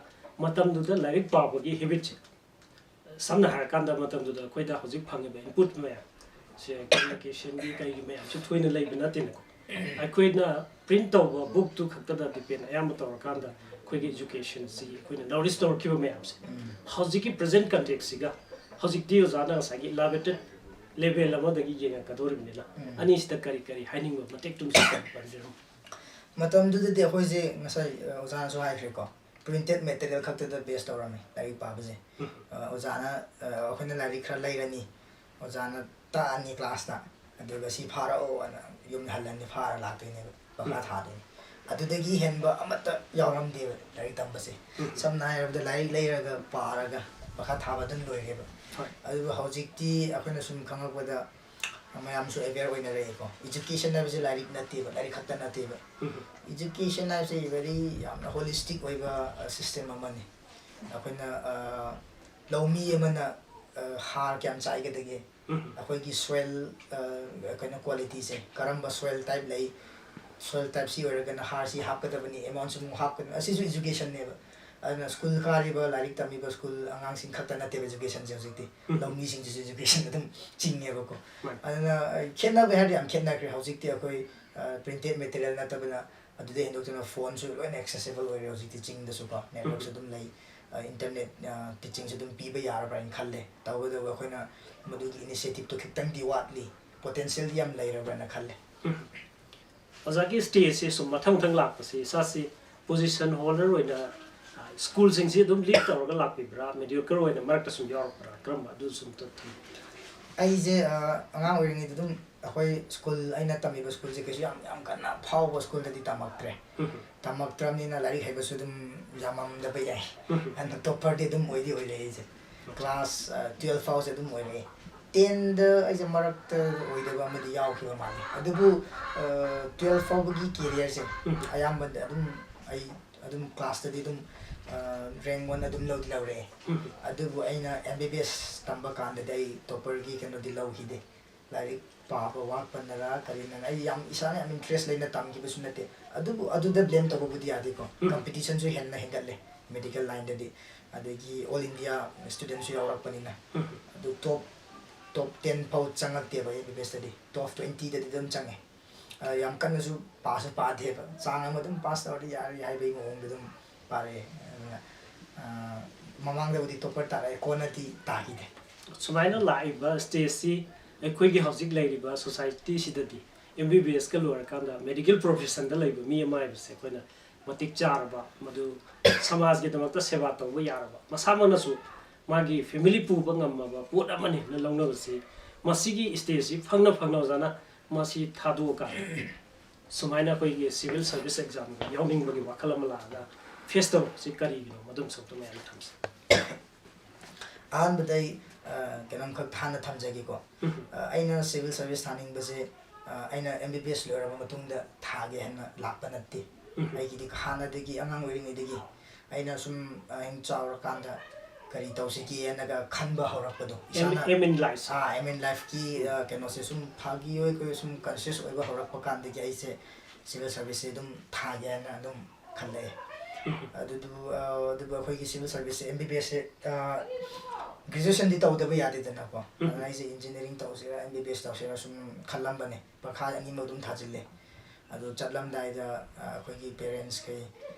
ꯃꯇꯝꯗꯨꯗ ꯂꯥꯏꯔꯤꯛ ꯄꯥꯕꯒꯤ ꯍꯦꯕꯤꯠꯁꯦ, ꯁꯝꯅ ꯍꯥꯏꯔꯀꯥꯟꯗ ꯃꯇꯝꯗꯨꯗ ꯑꯩꯈꯣꯏꯗ ꯍꯧꯖꯤꯛ ꯐꯪꯉꯤꯕ ꯏꯟꯄꯨꯠ ꯃꯌꯥꯝ, ꯁꯦ, ꯀꯝꯃ꯭ꯌꯨꯅꯤꯀꯦꯁꯟꯒꯤ ꯀꯩꯒꯤ ꯃꯌꯥꯝꯁꯨ ꯊꯣꯏꯅ ꯂꯩꯕ ꯅꯠꯇꯦꯅꯀꯣ꯫ ꯑꯩꯈꯣꯏꯅ ꯄ꯭ꯔꯤꯟꯠ ꯇꯧꯕ ꯕꯨꯛꯇꯨ ꯈꯛꯇꯗ ꯗꯤꯄꯦꯟ ꯑꯌꯥꯝꯕ ꯇꯧꯔꯀꯥꯟꯗ ꯑꯩꯈꯣꯏꯒꯤ ꯏꯖꯨꯀꯦꯁꯟꯁꯤ ꯑꯩꯈꯣꯏꯅ ꯅꯣꯔꯤꯁ ꯇꯧꯔꯛꯈꯤꯕ ꯃꯌꯥꯝꯁꯦ ꯍꯧꯖꯤꯛꯀꯤ ꯄ꯭ꯔꯖꯦꯟꯠ ꯀꯟꯇꯦꯛꯁꯁꯤꯒ ꯍꯧꯖꯤꯛꯇꯤ ꯑꯣꯖꯥꯅ ꯉꯁꯥꯏꯒꯤ ꯏꯂꯥꯕꯦꯇꯦꯠ ꯂꯦꯚꯦꯜ ꯑꯃꯗꯒꯤ ꯌꯦꯡꯉꯛꯀꯗꯣꯔꯤꯕꯅꯤꯅ ꯑꯅꯤꯁꯤꯗ ꯀꯔꯤ ꯀꯔꯤ ꯍꯥꯏꯅꯤꯡꯕ ꯃꯇꯦꯛ ꯇꯨꯝꯁꯤꯟ ꯄꯟꯕꯤꯔꯝꯃꯨ꯫ ꯃꯇꯝꯗꯨꯗꯗꯤ ꯑꯩꯈꯣꯏꯁꯦ ꯉꯁꯥꯏ ꯑ, ꯑꯣꯖꯥꯅꯁꯨ ꯍꯥꯏꯈ꯭ꯔꯦꯀꯣ, ꯄ꯭ꯔꯤꯟꯇꯦꯠ ꯃꯦꯇꯔꯤꯌꯦꯜ ꯈꯛꯇꯗ ꯕꯦꯁ ꯇꯧꯔꯝꯃꯤ ꯂꯥꯏꯔꯤꯛ ꯄꯥꯕꯁꯦ꯫ ꯑ, ꯑꯣꯖꯥꯅ ꯑ, ꯑꯩꯈꯣꯏꯅ ꯂꯥꯏꯔꯤꯛ ꯈꯔ ꯂꯩꯔꯅꯤ, ꯑꯣꯖꯥꯅ ꯇꯥꯛꯑꯅꯤ ꯀ꯭ꯂꯥꯁꯇ, ꯑꯗꯨꯒ ꯁꯤ ꯐꯥꯔꯛꯑꯣ ꯑꯅ ꯌꯨꯝꯗ ꯍꯜꯂꯅꯤ, ꯐꯥꯔ ꯂꯥꯛꯇꯣꯏꯅꯦꯕ, ꯄꯩꯈꯥ ꯊꯥꯗꯣꯏꯅꯤ꯫ ꯑꯗꯨꯗꯒꯤ ꯍꯦꯟꯕ ꯑꯃꯠꯇ ꯌꯥꯎꯔꯝꯗꯦꯕ ꯂꯥꯏꯔꯤꯛ ꯇꯝꯕꯁꯦ꯫ ꯁꯝꯅ ꯍꯥꯏꯔꯕꯗ ꯂꯥꯏꯔꯤꯛ ꯂꯩꯔꯒ ꯄꯥꯔꯒ ꯄꯩꯈꯥ ꯊꯥꯕ ꯑꯗꯨꯝ ꯂꯣꯏꯔꯦꯕ꯫ ꯍꯣꯏ꯫ ꯑꯗꯨꯕꯨ ꯍꯧꯖꯤꯛꯇꯤ ꯑꯩꯈꯣꯏꯅ ꯁꯨꯝ ꯈꯪꯉꯛꯄꯗ ꯃꯌꯥꯝꯁꯨ ꯑꯦꯋꯦꯌꯔ ꯑꯣꯏꯅꯔꯛꯑꯦꯀꯣ꯫ ꯏꯖꯨꯀꯦꯁꯟ ꯍꯥꯏꯕꯁꯦ ꯂꯥꯏꯔꯤꯛ ꯅꯠꯇꯦꯕ, ꯂꯥꯏꯔꯤꯛ ꯈꯛꯇ ꯅꯠꯇꯦꯕ꯫ ꯏꯖꯨꯀꯦꯁꯟ ꯍꯥꯏꯕꯁꯦ ꯚꯦꯔꯤ ꯌꯥꯝꯅ ꯍꯣꯂꯤꯁꯇꯤꯛ ꯑꯣꯏꯕ ꯁꯤꯁꯇꯦꯝ ꯑꯃꯅꯤ꯫ ꯑꯩꯈꯣꯏꯅ ꯑ, ꯂꯧꯃꯤ ꯑꯃꯅ ꯑ, ꯍꯥꯔ ꯀꯌꯥꯝ ꯆꯥꯏꯒꯗꯒꯦ, ꯑꯩꯈꯣꯏꯒꯤ ꯁꯣꯏꯜ ꯀꯩꯅꯣ ꯀ꯭ꯋꯥꯂꯤꯇꯤꯁꯦ, ꯀꯔꯝꯕ ꯁꯣꯏꯜ ꯇꯥꯏꯞ ꯂꯩ, ꯁꯣꯏꯜ ꯇꯥꯏꯞ ꯁꯤ ꯑꯣꯏꯔꯒꯅ ꯍꯥꯔꯁꯤ ꯍꯥꯞꯀꯗꯕꯅꯤ, ꯑꯦꯃꯥꯎꯟꯁꯤꯃꯨꯛ ꯍꯥꯞꯀꯗꯕꯅꯤ, ꯑꯁꯤꯁꯨ ꯏꯖꯨꯀꯦꯁꯟꯅꯦꯕ꯫ ꯑꯗꯨꯅ ꯁ꯭ꯀꯨꯜ ꯀꯥꯔꯤꯕ ꯂꯥꯏꯔꯤꯛ ꯇꯝꯃꯤꯕ ꯁ꯭ꯀꯨꯜ ꯑꯉꯥꯡꯁꯤꯡ ꯈꯛꯇ ꯅꯠꯇꯦꯕ ꯏꯖꯨꯀꯦꯁꯟꯁꯦ ꯍꯧꯖꯤꯛꯇꯤ꯫ ꯂꯧꯃꯤꯁꯤꯡꯁꯤꯁꯨ ꯏꯖꯨꯀꯦꯁꯟ ꯑꯗꯨꯝ ꯆꯤꯡꯉꯦꯕꯀꯣ꯫ ꯃꯥꯅꯤ꯫ ꯑꯗꯨꯅ ꯈꯦꯠꯅꯕ ꯍꯥꯏꯔꯗꯤ ꯌꯥꯝ ꯈꯦꯠꯅꯈ꯭ꯔꯦ꯫ ꯍꯧꯖꯤꯛꯇꯤ ꯑꯩꯈꯣꯏ ꯄ꯭ꯔꯤꯟꯇꯦꯠ ꯃꯦꯇꯔꯤꯌꯦꯜ ꯅꯠꯇꯕꯅ ꯑꯗꯨꯗꯩ ꯍꯦꯟꯗꯣꯛꯇꯅ ꯐꯣꯟꯁꯨ ꯂꯣꯏꯅ ꯑꯦꯛꯁꯦꯁꯤꯕꯜ ꯑꯣꯏꯔꯦ ꯍꯧꯖꯤꯛꯇꯤ ꯆꯤꯡꯗꯁꯨꯀꯣ, ꯅꯦꯠꯋꯔꯛꯁꯨ ꯑꯗꯨꯝ ꯂꯩ꯫ ꯏꯟꯇꯔꯅꯦꯠ ꯇꯤꯆꯤꯡꯁꯨ ꯑꯗꯨꯝ ꯄꯤꯕ ꯌꯥꯔꯕ꯭ꯔꯥ ꯍꯥꯏꯅ ꯈꯜꯂꯦ꯫ ꯇꯧꯕꯇꯕꯨ ꯑꯩꯈꯣꯏꯅ ꯃꯗꯨꯒꯤ ꯏꯅꯤꯁꯤꯌꯦꯇꯤꯞꯇꯣ ꯈꯤꯇꯪꯗꯤ ꯋꯥꯠꯂꯤ, ꯄꯣꯇꯦꯟꯁꯤꯌꯦꯜꯗꯤ ꯌꯥꯝ ꯂꯩꯔꯕ꯭ꯔꯥꯅ ꯈꯜꯂꯦ꯫ ꯑꯣꯖꯥꯒꯤ ꯁ꯭ꯇꯦꯖꯁꯦ ꯁꯨꯝ ꯃꯊꯪ ꯃꯊꯪ ꯂꯥꯛꯄꯁꯦ ꯏꯁꯥꯁꯤ ꯄꯣꯖꯤꯁꯟ ꯍꯣꯜꯗꯔ ꯑꯣꯏꯅ ꯁ꯭ꯀꯨꯜꯁꯤꯡꯁꯤ ꯑꯗꯨꯝ ꯂꯤꯗ ꯇꯧꯔꯒ ꯂꯥꯛꯄꯤꯕ꯭ꯔꯥ, ꯃꯦꯗꯤꯌꯣꯀꯔ ꯑꯣꯏꯅ ꯃꯔꯛꯇ ꯁꯨꯝ ꯌꯥꯎꯔꯛꯄ꯭ꯔꯥ, ꯀꯔꯝꯕ, ꯑꯗꯨꯁꯨ ꯑꯝꯇ ꯊꯝꯕꯤꯌꯨ꯫ ꯑꯩꯁꯦ ꯑꯉꯥꯡ ꯑꯣꯏꯔꯤꯉꯩꯗ ꯑꯗꯨꯝ ꯑꯩꯈꯣꯏ ꯁ꯭ꯀꯨꯜ, ꯑꯩꯅ ꯇꯝꯃꯤꯕ ꯁ꯭ꯀꯨꯜꯁꯦ ꯀꯩꯁꯨ ꯌꯥꯝ ꯌꯥꯝ ꯀꯟꯅ ꯐꯥꯎꯕ ꯁ꯭ꯀꯨꯜꯗꯗꯤ ꯇꯝꯃꯛꯇ꯭ꯔꯦ꯫ ꯇꯝꯃꯛꯇ꯭ꯔꯕꯅꯤꯅ ꯂꯥꯏꯔꯤꯛ ꯍꯩꯕꯁꯨ ꯑꯗꯨꯝ ꯌꯥꯝꯃꯝꯗꯕ ꯌꯥꯏ꯫ ꯑꯗꯨꯅ ꯇꯣꯞꯄꯔꯗꯤ ꯑꯗꯨꯝ ꯑꯣꯏꯗꯤ ꯑꯣꯏꯔꯛꯑꯦ ꯑꯩꯁꯦ꯫ ꯀ꯭ꯂꯥꯁ ꯇꯨꯌꯦꯜꯐ ꯐꯥꯎꯁꯦ ꯑꯗꯨꯝ ꯑꯣꯏꯔꯛꯑꯦ꯫ ꯇꯦꯟꯗ ꯑꯩꯁꯦ ꯃꯔꯛꯇ ꯑꯣꯏꯗꯕ ꯑꯃꯗꯤ ꯌꯥꯎꯈꯤꯕ ꯃꯥꯜꯂꯦ꯫ ꯑꯗꯨꯕꯨ ꯇꯨꯌꯦꯜꯐ ꯐꯥꯎꯕꯒꯤ ꯀꯦꯔꯤꯌꯔꯁꯦ ꯑꯌꯥꯝꯕꯗ ꯑꯗꯨꯝ ꯑꯩ ꯑꯗꯨꯝ ꯀ꯭ꯂꯥꯁꯇꯗꯤ ꯑꯗꯨꯝ ꯔꯦꯡ ꯋꯥꯟ ꯑꯗꯨꯝ ꯂꯧꯗꯤ ꯂꯧꯔꯛꯑꯦ꯫ ꯑꯗꯨꯕꯨ ꯑꯩꯅ ꯑꯦꯝ ꯕꯤ ꯕꯤ ꯑꯦꯁ ꯇꯝꯕ ꯀꯥꯟꯗꯗꯤ ꯑꯩ ꯇꯣꯞꯄꯔꯒꯤ ꯀꯩꯅꯣꯗꯤ ꯂꯧꯈꯤꯗꯦ꯫ ꯂꯥꯏꯔꯤꯛ ꯄꯥꯕ ꯋꯥꯠꯄꯅꯔ ꯀꯔꯤꯅꯔ, ꯑꯩ ꯌꯥꯝ ꯏꯁꯥꯅ ꯌꯥꯝ ꯏꯟꯇꯔꯦꯁ ꯂꯩꯅ ꯇꯝꯈꯤꯕꯁꯨ ꯅꯠꯇꯦ꯫ ꯑꯗꯨꯕꯨ ꯑꯗꯨꯗ ꯕ꯭ꯂꯦꯝ ꯇꯧꯕꯕꯨꯗꯤ ꯌꯥꯗꯦꯀꯣ꯫ ꯀꯝꯄꯤꯇꯤꯁꯟꯁꯨ ꯍꯦꯟꯅ ꯍꯦꯟꯒꯠꯂꯦ ꯃꯦꯗꯤꯀꯦꯜ ꯂꯥꯏꯟꯗꯗꯤ꯫ ꯑꯗꯒꯤ ꯑꯣꯜ ꯏꯟꯗꯤꯌꯥ ꯁ꯭ꯇꯨꯗꯦꯟꯁꯨ ꯌꯥꯎꯔꯛꯄꯅꯤꯅ꯫ ꯑꯗꯨ ꯇꯣꯞ ꯇꯣꯞ ꯇꯦꯟ ꯐꯥꯎ ꯆꯪꯉꯛꯇꯦꯕ ꯑꯦꯝ ꯕꯤ ꯕꯤ ꯑꯦꯁꯇꯗꯤ, ꯇꯣꯞ ꯇ꯭ꯋꯦꯟꯇꯤꯗꯗꯤ ꯑꯗꯨꯝ ꯆꯪꯉꯦ꯫ ꯑ, ꯌꯥꯝ ꯀꯟꯅꯁꯨ ꯄꯥꯁꯨ ꯄꯥꯗꯦꯕ, ꯆꯥꯡ ꯑꯃ ꯑꯗꯨꯝ ꯄꯥꯁ ꯇꯧꯔꯗꯤ ꯌꯥꯔꯦ ꯍꯥꯏꯕꯒꯤ ꯃꯑꯣꯡꯗ ꯑꯗꯨꯝ ꯄꯥꯔꯛꯑꯦ꯫ ꯑꯗꯨꯅ, ꯑ, ꯃꯃꯥꯡꯗꯕꯨꯗꯤ ꯇꯣꯞꯄꯔ ꯇꯥꯔꯛꯑꯦ, ꯀꯣꯟꯅꯗꯤ ꯇꯥꯈꯤꯗꯦ꯫ ꯁꯨꯃꯥꯏꯅ ꯂꯥꯛꯏꯕ ꯁ꯭ꯇꯦꯖꯁꯤ ꯑꯩꯈꯣꯏꯒꯤ ꯍꯧꯖꯤꯛ ꯂꯩꯔꯤꯕ ꯁꯣꯁꯥꯏꯇꯤꯁꯤꯗꯗꯤ ꯑꯦꯝ ꯕꯤ ꯕꯤ ꯑꯦꯁꯀ ꯂꯣꯏꯔꯀꯥꯟꯗ ꯃꯦꯗꯤꯀꯦꯜ ꯄ꯭ꯔꯣꯐꯦꯁꯟꯗ ꯂꯩꯕ ꯃꯤ ꯑꯃ ꯍꯥꯏꯕꯁꯦ ꯑꯩꯈꯣꯏꯅ ꯃꯇꯤꯛ ꯆꯥꯔꯕ, ꯃꯗꯨ ꯁꯃꯥꯖꯀꯤꯗꯃꯛꯇ ꯁꯦꯕꯥ ꯇꯧꯕ ꯌꯥꯔꯕ, ꯃꯁꯥꯃꯛꯅꯁꯨ ꯃꯥꯒꯤ ꯐꯦꯃꯤꯂꯤ ꯄꯨꯕ ꯉꯝꯃꯕ ꯄꯣꯠ ꯑꯃꯅꯤꯅ ꯂꯧꯅꯕꯁꯤ, ꯃꯁꯤꯒꯤ ꯁ꯭ꯇꯦꯖꯁꯤ ꯐꯪꯅ ꯐꯪꯅ ꯑꯣꯖꯥꯅ ꯃꯁꯤ ꯊꯥꯗꯣꯛꯑꯀꯥꯟꯗ ꯁꯨꯃꯥꯏꯅ ꯑꯩꯈꯣꯏꯒꯤ ꯁꯤꯚꯤꯜ ꯁꯔꯚꯤꯁ ꯑꯦꯛꯖꯥꯝꯗ ꯌꯥꯎꯅꯤꯡꯕꯒꯤ ꯋꯥꯈꯜ ꯑꯃ ꯂꯥꯛꯑꯒ ꯐꯦꯁ ꯇꯧꯔꯛꯄꯁꯤ ꯀꯔꯤꯒꯤꯅꯣ? ꯃꯗꯨꯝꯁꯨ ꯑꯗꯨꯝ ꯃꯌꯥꯝꯅ ꯊꯝꯁꯤ꯫ ꯑꯍꯥꯟꯕꯗ ꯑꯩ, ꯑ, ꯀꯩꯅꯣꯝꯈꯛ ꯍꯥꯟꯅ ꯊꯝꯖꯒꯦꯀꯣ꯫ ꯎꯝ꯫ ꯑ, ꯑꯩꯅ ꯁꯤꯚꯤꯜ ꯁꯔꯚꯤꯁ ꯊꯥꯅꯤꯡꯕꯁꯦ, ꯑ, ꯑꯩꯅ ꯑꯦꯝ ꯕꯤ ꯕꯤ ꯑꯦꯁ ꯂꯣꯏꯔꯕ ꯃꯇꯨꯡꯗ ꯊꯥꯒꯦ ꯍꯥꯏꯅ ꯂꯥꯛꯄ ꯅꯠꯇꯦ꯫ ꯎꯝ꯫ ꯑꯩꯒꯤꯗꯤ ꯍꯥꯟꯅꯗꯒꯤ, ꯑꯉꯥꯡ ꯑꯣꯏꯔꯤꯉꯩꯗꯒꯤ ꯑꯩꯅ ꯁꯨꯝ, ꯑ, ꯍꯌꯦꯡ ꯆꯥꯎꯔꯀꯥꯟꯗ ꯀꯔꯤ ꯇꯧꯁꯤꯒꯦꯅꯒ ꯈꯟꯕ ꯍꯧꯔꯛꯄꯗꯣ꯫ Aim, ꯏꯁꯥꯅ aim in life꯫ Ah, aim in life ꯀꯤ, ꯑ, ꯀꯩꯅꯣꯁꯦ ꯁꯨꯝ ꯐꯥꯒꯤ ꯑꯣꯏ ꯀꯩ ꯁꯨꯝ conscious ꯑꯣꯏꯕ ꯍꯧꯔꯛꯄ ꯀꯥꯟꯗꯒꯤ ꯑꯩꯁꯦ ꯁꯤꯚꯤꯜ ꯁꯔꯚꯤꯁꯁꯦ ꯑꯗꯨꯝ ꯊꯥꯒꯦ ꯍꯥꯏꯅ ꯑꯗꯨꯝ ꯈꯜꯂꯛꯑꯦ꯫ ꯎꯝ꯫ ꯑꯗꯨꯗꯨ, ꯑ, ꯑꯗꯨꯕꯨ ꯑꯩꯈꯣꯏꯒꯤ ꯁꯤꯚꯤꯜ ꯁꯔꯚꯤꯁꯁꯦ, ꯑꯦꯝ ꯕꯤ ꯕꯤ ꯑꯦꯁꯁꯦ, ꯑ, ꯒ꯭ꯔꯦꯖꯨꯑꯦꯁꯟꯗꯤ ꯇꯧꯗꯕ ꯌꯥꯗꯦꯗꯅꯀꯣ꯫ ꯎꯝ꯫ ꯑꯗꯨꯅ ꯑꯩꯁꯦ ꯏꯟꯖꯤꯅꯤꯌꯥꯔꯤꯡ ꯇꯧꯁꯤꯔꯥ, ꯑꯦꯝ ꯕꯤ ꯕꯤ ꯑꯦꯁ ꯇꯧꯁꯤꯔꯥ ꯁꯨꯝ ꯈꯜꯂꯝꯕꯅꯦ꯫ ꯄꯔꯤꯈꯥ ꯑꯅꯤꯃꯛ ꯑꯗꯨꯝ ꯊꯥꯖꯤꯜꯂꯦ꯫ ꯑꯗꯨ ꯆꯠꯂꯝꯗꯥꯏꯗ, ꯑ, ꯑꯩꯈꯣꯏꯒꯤ ꯄꯦꯔꯦꯟꯁꯈꯩ,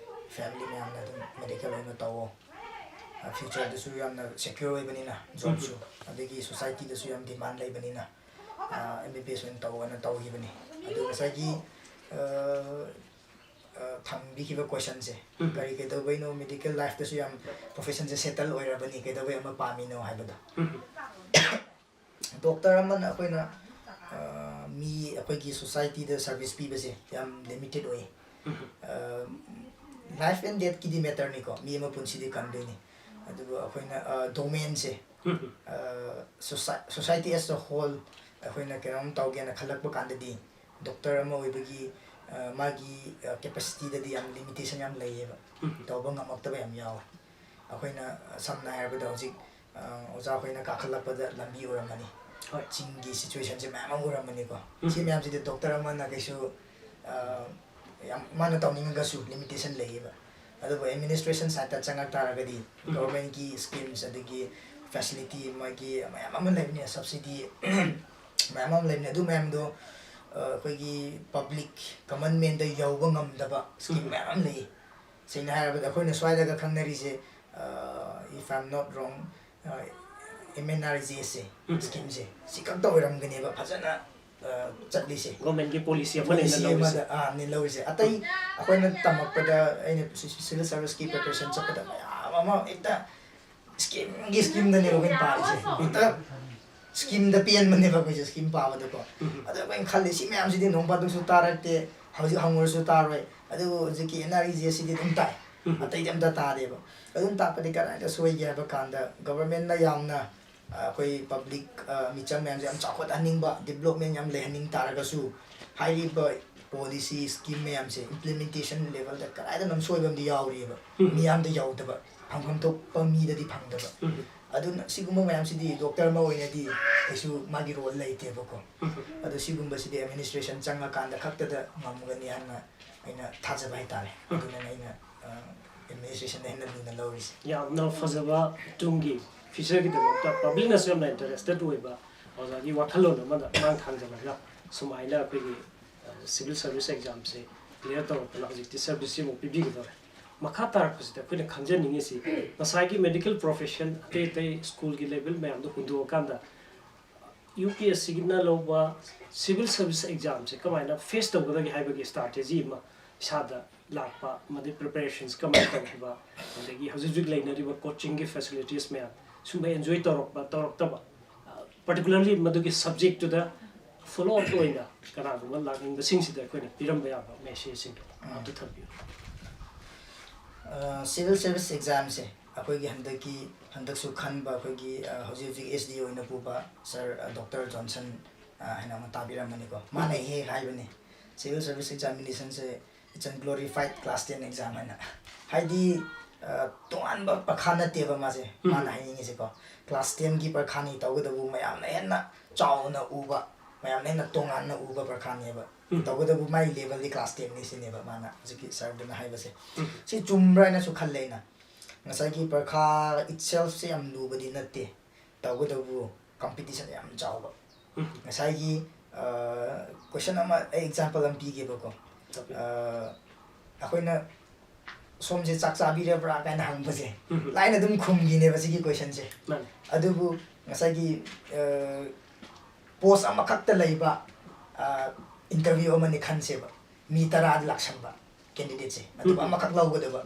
ꯐꯦꯃꯤꯂꯤ ꯃꯌꯥꯝꯅ ꯑꯗꯨꯝ ꯃꯦꯗꯤꯀꯦꯜ ꯑꯣꯏꯅ ꯇꯧꯋꯣ, ꯑ, ꯐ꯭ꯌꯨꯆꯔꯗꯁꯨ ꯌꯥꯝꯅ ꯁꯦꯀ꯭ꯌꯣꯔ ꯑꯣꯏꯕꯅꯤꯅ, ꯖꯣꯕꯁꯨ, ꯎꯝ꯫ ꯑꯗꯒꯤ ꯁꯣꯁꯥꯏꯇꯤꯗꯁꯨ ꯌꯥꯝ ꯗꯤꯃꯥꯟ ꯂꯩꯕꯅꯤꯅ, ꯑ, ꯑꯦꯝ ꯕꯤ ꯕꯤ ꯑꯦꯁ ꯑꯣꯏꯅ ꯇꯧꯋꯣꯅ ꯇꯧꯈꯤꯕꯅꯤ꯫ ꯑꯗꯨ ꯉꯁꯥꯏꯒꯤ, ꯑ, ꯑ, ꯊꯝꯕꯤꯈꯤꯕ ꯀꯣꯏꯁꯟꯁꯦ, ꯎꯝ꯫ ꯀꯔꯤ ꯀꯩꯗꯧꯕꯩꯅꯣ ꯃꯦꯗꯤꯀꯦꯜ ꯂꯥꯏꯐꯇꯁꯨ ꯌꯥꯝ ꯄ꯭ꯔꯣꯐꯦꯁꯟꯁꯦ ꯁꯦꯇꯜ ꯑꯣꯏꯔꯕꯅꯤ, ꯀꯩꯗꯧꯕꯩ ꯑꯃ ꯄꯥꯝꯃꯤꯅꯣ ꯍꯥꯏꯕꯗꯣ? ꯎꯝ꯫ ꯗꯣꯛꯇꯔ ꯑꯃꯅ ꯑꯩꯈꯣꯏꯅ, ꯑ, ꯃꯤ ꯑꯩꯈꯣꯏꯒꯤ ꯁꯣꯁꯥꯏꯇꯤꯗ ꯁꯔꯚꯤꯁ ꯄꯤꯕꯁꯦ ꯌꯥꯝ ꯂꯤꯃꯤꯇꯦꯠ ꯑꯣꯏ꯫ ꯎꯝ꯫ ꯑ, ꯂꯥꯏꯐ ꯑꯦꯟ ꯗꯦꯠꯀꯤꯗꯤ ꯃꯦꯇꯔꯅꯤꯀꯣ, ꯃꯤ ꯑꯃ ꯄꯨꯟꯁꯤꯗꯤ ꯀꯟꯗꯣꯏꯅꯤ꯫ ꯑꯗꯨꯕꯨ ꯑꯩꯈꯣꯏꯅ, ꯑ, ꯗꯣꯃꯦꯟꯁꯦ, ꯎꯝ꯫ ꯑ, ꯁꯣꯁꯥꯏ-, ꯁꯣꯁꯥꯏꯇꯤ as a whole ꯑꯩꯈꯣꯏꯅ ꯀꯩꯅꯣꯝ ꯇꯧꯒꯦꯅ ꯈꯜꯂꯛꯄ ꯀꯥꯟꯗꯗꯤ ꯗꯣꯛꯇꯔ ꯑꯃ ꯑꯣꯏꯕꯒꯤ, ꯑ, ꯃꯥꯒꯤ, ꯑ, ꯀꯦꯄꯦꯁꯤꯇꯤꯗꯗꯤ ꯌꯥꯝ ꯂꯤꯃꯤꯇꯦꯁꯟ ꯌꯥꯝ ꯂꯩꯌꯦꯕ꯫ ꯎꯝ꯫ ꯇꯧꯕ ꯉꯝꯃꯛꯇꯕ ꯌꯥꯝ ꯌꯥꯎꯋꯦ꯫ ꯑꯩꯈꯣꯏꯅ, ꯑ, ꯁꯝꯅ ꯍꯥꯏꯔꯕꯗ ꯍꯧꯖꯤꯛ, ꯑ, ꯑꯣꯖꯥ ꯍꯣꯏꯅ ꯀꯥꯈꯠꯂꯛꯄꯗ ꯂꯝꯕꯤ ꯎꯔꯝꯃꯅꯤ꯫ ꯍꯣꯏ꯫ ꯆꯤꯡꯒꯤ ꯁꯤꯆꯨꯋꯦꯁꯟꯁꯦ ꯃꯌꯥꯝ ꯑꯃ ꯎꯔꯝꯃꯅꯤꯀꯣ꯫ ꯎꯝ꯫ ꯁꯤ ꯃꯌꯥꯝꯁꯤꯗꯤ ꯗꯣꯛꯇꯔ ꯑꯃꯅ ꯀꯩꯁꯨ, ꯑ, ꯌꯥꯝ ꯃꯥꯅ ꯇꯧꯅꯤꯡꯉꯒꯁꯨ ꯂꯤꯃꯤꯇꯦꯁꯟ ꯂꯩꯌꯦꯕ꯫ ꯑꯗꯨꯕꯨ ꯑꯦꯗꯃꯤꯅꯤꯁꯇ꯭ꯔꯦꯁꯟ ꯁꯥꯏꯠꯇ ꯆꯪꯉꯛ ꯇꯥꯔꯒꯗꯤ ꯎꯝ꯫ ꯒꯚꯔꯟꯃꯦꯟꯠꯀꯤ ꯁ꯭ꯀꯤꯝꯁ ꯑꯗꯒꯤ ꯐꯦꯁꯤꯂꯤꯇꯤ ꯃꯥꯒꯤ ꯃꯌꯥꯝ ꯑꯃ ꯂꯩꯕꯅꯤ, ꯁꯕꯁꯤꯗꯤ ꯃꯌꯥꯝ ꯑꯃ ꯂꯩꯕꯅꯤ꯫ ꯑꯗꯨ ꯃꯌꯥꯝꯗꯣ ꯑꯩꯈꯣꯏꯒꯤ ꯄꯕ꯭ꯂꯤꯛ ꯀꯃꯟ ꯃꯦꯟꯗ ꯌꯧꯕ ꯉꯝꯗꯕ ꯁ꯭ꯀꯤꯝ ꯃꯌꯥꯝ ꯑꯃ ꯂꯩ꯫ ꯁꯦꯡꯅ ꯍꯥꯏꯔꯕꯗ ꯑꯩꯈꯣꯏꯅ ꯁ꯭ꯋꯥꯏꯗꯒ ꯈꯪꯅꯔꯤꯁꯦ, if I'm not wrong, M N R G ꯑꯦꯁꯁꯦ, ꯁ꯭ꯀꯤꯝꯁꯦ ꯁꯤ ꯈꯛꯇ ꯑꯣꯏꯔꯝꯒꯅꯦꯕ ꯐꯖꯅ ꯆꯠꯂꯤꯁꯦ꯫ ꯒꯣꯔꯃꯦꯟꯒꯤ ꯄꯣꯂꯤꯁꯤ ꯑꯃꯅ ꯍꯦꯟꯅ ꯂꯧꯔꯤꯁꯦ꯫ ꯑꯃꯗ ꯑꯥ, ꯅꯦ ꯂꯧꯔꯤꯁꯦ꯫ ꯑꯇꯩ ꯑꯩꯈꯣꯏꯅ ꯇꯝꯃꯛꯄꯗ, ꯑꯩꯅ ꯁꯤꯚꯤꯜ ꯁꯥꯔꯚꯤꯁꯀꯤ ꯄ꯭ꯔꯤꯄꯦꯔꯦꯁꯟ ꯆꯠꯄꯗ ꯃꯌꯥꯝ ꯑꯃ ꯍꯦꯛꯇ ꯁ꯭ꯀꯤꯝꯒꯤ ꯁ꯭ꯀꯤꯝꯗꯅꯦꯕ ꯑꯩꯈꯣꯏꯅ ꯄꯥꯔꯤꯁꯦ꯫ ꯍꯦꯛꯇ ꯁ꯭ꯀꯤꯝꯗ ꯄꯦꯟꯕꯅꯦꯕ ꯑꯩꯈꯣꯏꯁꯦ ꯁ꯭ꯀꯤꯝ ꯄꯥꯕꯗꯀꯣ꯫ ꯑꯗꯣ ꯑꯩꯈꯣꯏꯅ ꯈꯜꯂꯤ ꯁꯤ ꯃꯌꯥꯝꯁꯤꯗꯤ ꯅꯣꯡ ꯐꯥꯗꯣꯛꯁꯨ ꯇꯥꯔꯛꯇꯦ, ꯍꯧꯖꯤꯛ ꯍꯪꯉꯨꯔꯁꯨ ꯇꯥꯔꯣꯏ꯫ ꯑꯗꯨꯕꯨ ꯍꯧꯖꯤꯛꯀꯤ ꯑꯦꯟ ꯑꯥꯔ ꯏ ꯖꯤ ꯑꯦꯁꯁꯤꯗꯤ ꯑꯗꯨꯝ ꯇꯥꯏ, ꯑꯇꯩꯗꯤ ꯑꯝꯇ ꯇꯥꯗꯦꯕ꯫ ꯑꯗꯨꯝ ꯇꯥꯛꯄꯗꯤ ꯀꯗꯥꯏꯗ ꯁꯣꯏꯒꯦ ꯍꯥꯏꯕ ꯀꯥꯟꯗ ꯒꯣꯕꯔꯃꯦꯟꯅ ꯌꯥꯝꯅ ꯑꯩꯈꯣꯏ ꯄꯕ꯭ꯂꯤꯛ ꯃꯤꯆꯝ ꯃꯌꯥꯝꯁꯦ ꯌꯥꯝ ꯆꯥꯎꯈꯠꯍꯟꯅꯤꯡꯕ, ꯗꯤꯕ꯭ꯂꯞꯃꯦꯟ ꯌꯥꯝ ꯂꯩꯍꯟꯅꯤꯡ ꯇꯥꯔꯒꯁꯨ ꯍꯥꯏꯔꯤꯕ ꯄꯣꯂꯤꯁꯤ ꯁ꯭ꯀꯤꯝ ꯃꯌꯥꯝꯁꯦ ꯏꯝꯄ꯭ꯂꯤꯃꯦꯟꯇꯦꯁꯟ ꯂꯦꯕꯜꯗ ꯀꯗꯥꯏꯗ ꯑꯃ ꯁꯣꯏꯕ ꯑꯃꯗꯤ ꯌꯥꯎꯔꯤꯑꯕ꯫ ꯃꯤꯌꯥꯝꯗ ꯌꯧꯗꯕ, ꯐꯪꯐꯝ ꯊꯣꯛꯄ ꯃꯤꯗꯗꯤ ꯐꯪꯗꯕ꯫ ꯑꯗꯨꯅ ꯁꯤꯒꯨꯝꯕ ꯃꯌꯥꯝꯁꯤꯗꯤ ꯗꯣꯛꯇꯔ ꯑꯃ ꯑꯣꯏꯅꯗꯤ ꯀꯩꯁꯨ ꯃꯥꯒꯤ ꯔꯣꯜ ꯂꯩꯇꯦꯕꯀꯣ꯫ ꯑꯗꯣ ꯁꯤꯒꯨꯝꯕꯁꯤꯗꯤ ꯑꯦꯗꯃꯤꯅꯤꯁꯇ꯭ꯔꯦꯁꯟ ꯆꯪꯉꯀꯥꯟꯗ ꯈꯛꯇꯗ ꯉꯝꯒꯅꯤ ꯍꯥꯏꯅ ꯑꯩꯅ ꯊꯥꯖꯕ ꯍꯥꯏꯇꯥꯔꯦ꯫ ꯑꯗꯨꯅꯅꯦ ꯑꯩꯅ ꯑꯦꯗꯃꯤꯅꯤꯁꯇ꯭ꯔꯦꯁꯟꯗ ꯍꯦꯟꯅ ꯂꯨꯅ ꯂꯧꯔꯤꯁꯦ꯫ ꯌꯥꯝꯅ ꯐꯖꯕ ꯇꯨꯡꯒꯤ ꯐ꯭ꯌꯨꯆꯔꯒꯤꯗꯃꯛꯇ ꯄꯕ꯭ꯂꯤꯛꯅꯁꯨ ꯌꯥꯝꯅ ꯏꯟꯇꯔꯦꯁꯇꯦꯠ ꯑꯣꯏꯕ ꯑꯣꯖꯥꯒꯤ ꯋꯥꯈꯜꯂꯣꯟ ꯑꯃꯗ ꯃꯥꯡ ꯊꯥꯡꯖꯜꯂꯒ ꯁꯨꯃꯥꯏꯅ ꯑꯩꯈꯣꯏꯒꯤ ꯁꯤꯚꯤꯜ ꯁꯔꯚꯤꯁ ꯑꯦꯛꯖꯥꯝꯁꯦ ꯀ꯭ꯂꯤꯌꯥꯔ ꯇꯧꯔꯛꯇꯅ ꯍꯧꯖꯤꯛꯇꯤ ꯁꯔꯚꯤꯁꯁꯤ ꯑꯃꯨꯛ ꯄꯤꯕꯤꯒꯗꯧꯔꯦ꯫ ꯃꯈꯥ ꯇꯥꯔꯛꯄꯁꯤꯗ ꯑꯩꯈꯣꯏꯅ ꯈꯪꯖꯅꯤꯡꯉꯤꯁꯤ ꯉꯁꯥꯏꯒꯤ ꯃꯦꯗꯤꯀꯦꯜ ꯄ꯭ꯔꯣꯐꯦꯁꯟ ꯑꯇꯩ ꯑꯇꯩ ꯁ꯭ꯀꯨꯜꯒꯤ ꯂꯦꯚꯦꯜ ꯃꯌꯥꯝꯗꯣ ꯍꯨꯟꯗꯣꯛꯑꯀꯥꯟꯗ ꯌꯨ ꯄꯤ ꯑꯦꯁ ꯁꯤꯒꯤꯅ ꯂꯧꯕ ꯁꯤꯚꯤꯜ ꯁꯔꯚꯤꯁ ꯑꯦꯛꯖꯥꯝꯁꯦ ꯀꯃꯥꯏꯅ ꯐꯦꯁ ꯇꯧꯒꯗꯒꯦ ꯍꯥꯏꯕꯒꯤ ꯁ꯭ꯇ꯭ꯔꯥꯇꯦꯖꯤ ꯑꯃ ꯏꯁꯥꯗ ꯂꯥꯛꯄ ꯑꯃꯗꯤ ꯄ꯭ꯔꯤꯄꯦꯔꯦꯁꯟꯁ ꯀꯃꯥꯏꯅ ꯇꯧꯈꯤꯕ, ꯑꯗꯒꯤ ꯍꯧꯖꯤꯛ ꯍꯧꯖꯤꯛ ꯂꯩꯅꯔꯤꯕ ꯀꯣꯆꯤꯡꯒꯤ ꯐꯦꯁꯤꯂꯤꯇꯤꯁ ꯃꯌꯥꯝ ꯁꯨꯝꯕ ꯑꯦꯟꯖꯣꯏ ꯇꯧꯔꯛꯄ ꯇꯧꯔꯛꯇꯕ, ꯄꯥꯔꯇꯤꯀꯨꯂꯔꯂꯤ ꯃꯗꯨꯒꯤ ꯁꯕꯖꯦꯛꯇꯨꯗ ꯐꯣꯂꯣ ꯑꯞ ꯑꯣꯏꯅ ꯀꯅꯥꯒꯨꯝꯕ ꯂꯥꯛꯅꯤꯡꯕꯁꯤꯡꯁꯤꯗ ꯑꯩꯈꯣꯏꯅ ꯄꯤꯔꯝꯕ ꯌꯥꯕ ꯃꯦꯁꯦꯖꯁꯤꯡꯗꯣ ꯑꯝꯇ ꯊꯝꯕꯤꯌꯨ꯫ ꯁꯤꯚꯤꯜ ꯁꯔꯚꯤꯁ ꯑꯦꯛꯖꯥꯝꯁꯦ ꯑꯩꯈꯣꯏꯒꯤ ꯍꯟꯗꯛꯀꯤ, ꯍꯟꯗꯛꯁꯨ ꯈꯟꯕ ꯑꯩꯈꯣꯏꯒꯤ ꯍꯧꯖꯤꯛ ꯍꯧꯖꯤꯛ ꯑꯦꯁ ꯗꯤ ꯑꯣꯏꯅ ꯄꯨꯕ ꯁꯥꯔ ꯗꯣꯛꯇꯔ ꯖꯣꯟꯁꯟ ꯍꯥꯏꯅ ꯑꯃ ꯇꯥꯕꯤꯔꯝꯃꯅꯤꯀꯣ꯫ ꯃꯥꯅ ꯍꯦꯛ ꯍꯦꯛ ꯍꯥꯏꯕꯅꯦ, ꯁꯤꯚꯤꯜ ꯁꯔꯚꯤꯁ ꯑꯦꯛꯖꯥꯃꯤꯅꯦꯁꯟꯁꯦ it's a glorified class ten exam ꯍꯥꯏꯅ꯫ ꯍꯥꯏꯗꯤ ꯇꯣꯉꯥꯟꯕ ꯄꯔꯈꯥ ꯅꯠꯇꯦꯕ ꯃꯥꯁꯦ꯫ ꯃꯥꯅ ꯍꯥꯏꯅꯤꯡꯉꯤꯁꯦꯀꯣ, ꯀ꯭ꯂꯥꯁ ꯇꯦꯟꯒꯤ ꯄꯔꯈꯥꯅꯤ ꯇꯧꯒꯗꯕꯨ ꯃꯌꯥꯝꯅ ꯍꯦꯟꯅ ꯆꯥꯎꯅ ꯎꯕ, ꯃꯌꯥꯝꯅ ꯍꯦꯟꯅ ꯇꯣꯉꯥꯟꯅ ꯎꯕ ꯄꯔꯈꯥꯅꯦꯕ꯫ ꯇꯧꯒꯗꯕꯨ ꯃꯥꯒꯤ ꯂꯦꯚꯦꯜꯗꯤ ꯀ꯭ꯂꯥꯁ ꯇꯦꯟꯅꯤ ꯁꯤꯅꯦꯕ ꯃꯥꯅ ꯍꯧꯖꯤꯛꯀꯤ ꯁꯥꯔꯗꯨꯅ ꯍꯥꯏꯕꯁꯦ꯫ ꯁꯤ ꯆꯨꯝꯕ꯭ꯔꯥ ꯍꯥꯏꯅꯁꯨ ꯈꯜꯂꯦ ꯑꯩꯅ꯫ ꯉꯁꯥꯏꯒꯤ ꯄꯔꯈꯥ ꯏꯠꯁꯦꯜꯐꯁꯦ ꯌꯥꯝ ꯂꯨꯕꯗꯤ ꯅꯠꯇꯦ, ꯇꯧꯒꯗꯕꯨ ꯀꯝꯄꯤꯇꯤꯁꯟ ꯌꯥꯝ ꯆꯥꯎꯕ꯫ ꯉꯁꯥꯏꯒꯤ ꯀꯣꯏꯁꯟ ꯑꯃ ꯑꯩ ꯑꯦꯛꯖꯥꯝꯄꯜ ꯑꯃ ꯄꯤꯒꯦꯕꯀꯣ꯫ ꯑꯩꯈꯣꯏꯅ "ꯁꯣꯝꯁꯦ ꯆꯥꯛ ꯆꯥꯕꯤꯔꯕ꯭ꯔꯥ?" ꯀꯥꯏꯅ ꯍꯪꯕꯁꯦ, ꯎꯝ꯫ ꯂꯥꯏꯅ ꯑꯗꯨꯝ ꯈꯨꯝꯈꯤꯅꯦꯕ ꯁꯤꯒꯤ ꯀꯣꯏꯁꯟꯁꯦ꯫ ꯃꯥꯅꯦ꯫ ꯑꯗꯨꯕꯨ ꯉꯁꯥꯏꯒꯤ ꯄꯣꯁ ꯑꯃꯈꯛꯇ ꯂꯩꯕ ꯏꯟꯇꯔꯚ꯭ꯌꯨ ꯑꯃꯅꯤ ꯈꯟꯁꯦꯕ, ꯃꯤ ꯇꯔꯥꯗ ꯂꯥꯛꯁꯟꯕ ꯀꯦꯟꯗꯤꯗꯦꯠꯁꯦ, ꯑꯗꯨꯒ ꯎꯝ꯫ ꯑꯃꯈꯛ ꯂꯧꯒꯗꯕ꯫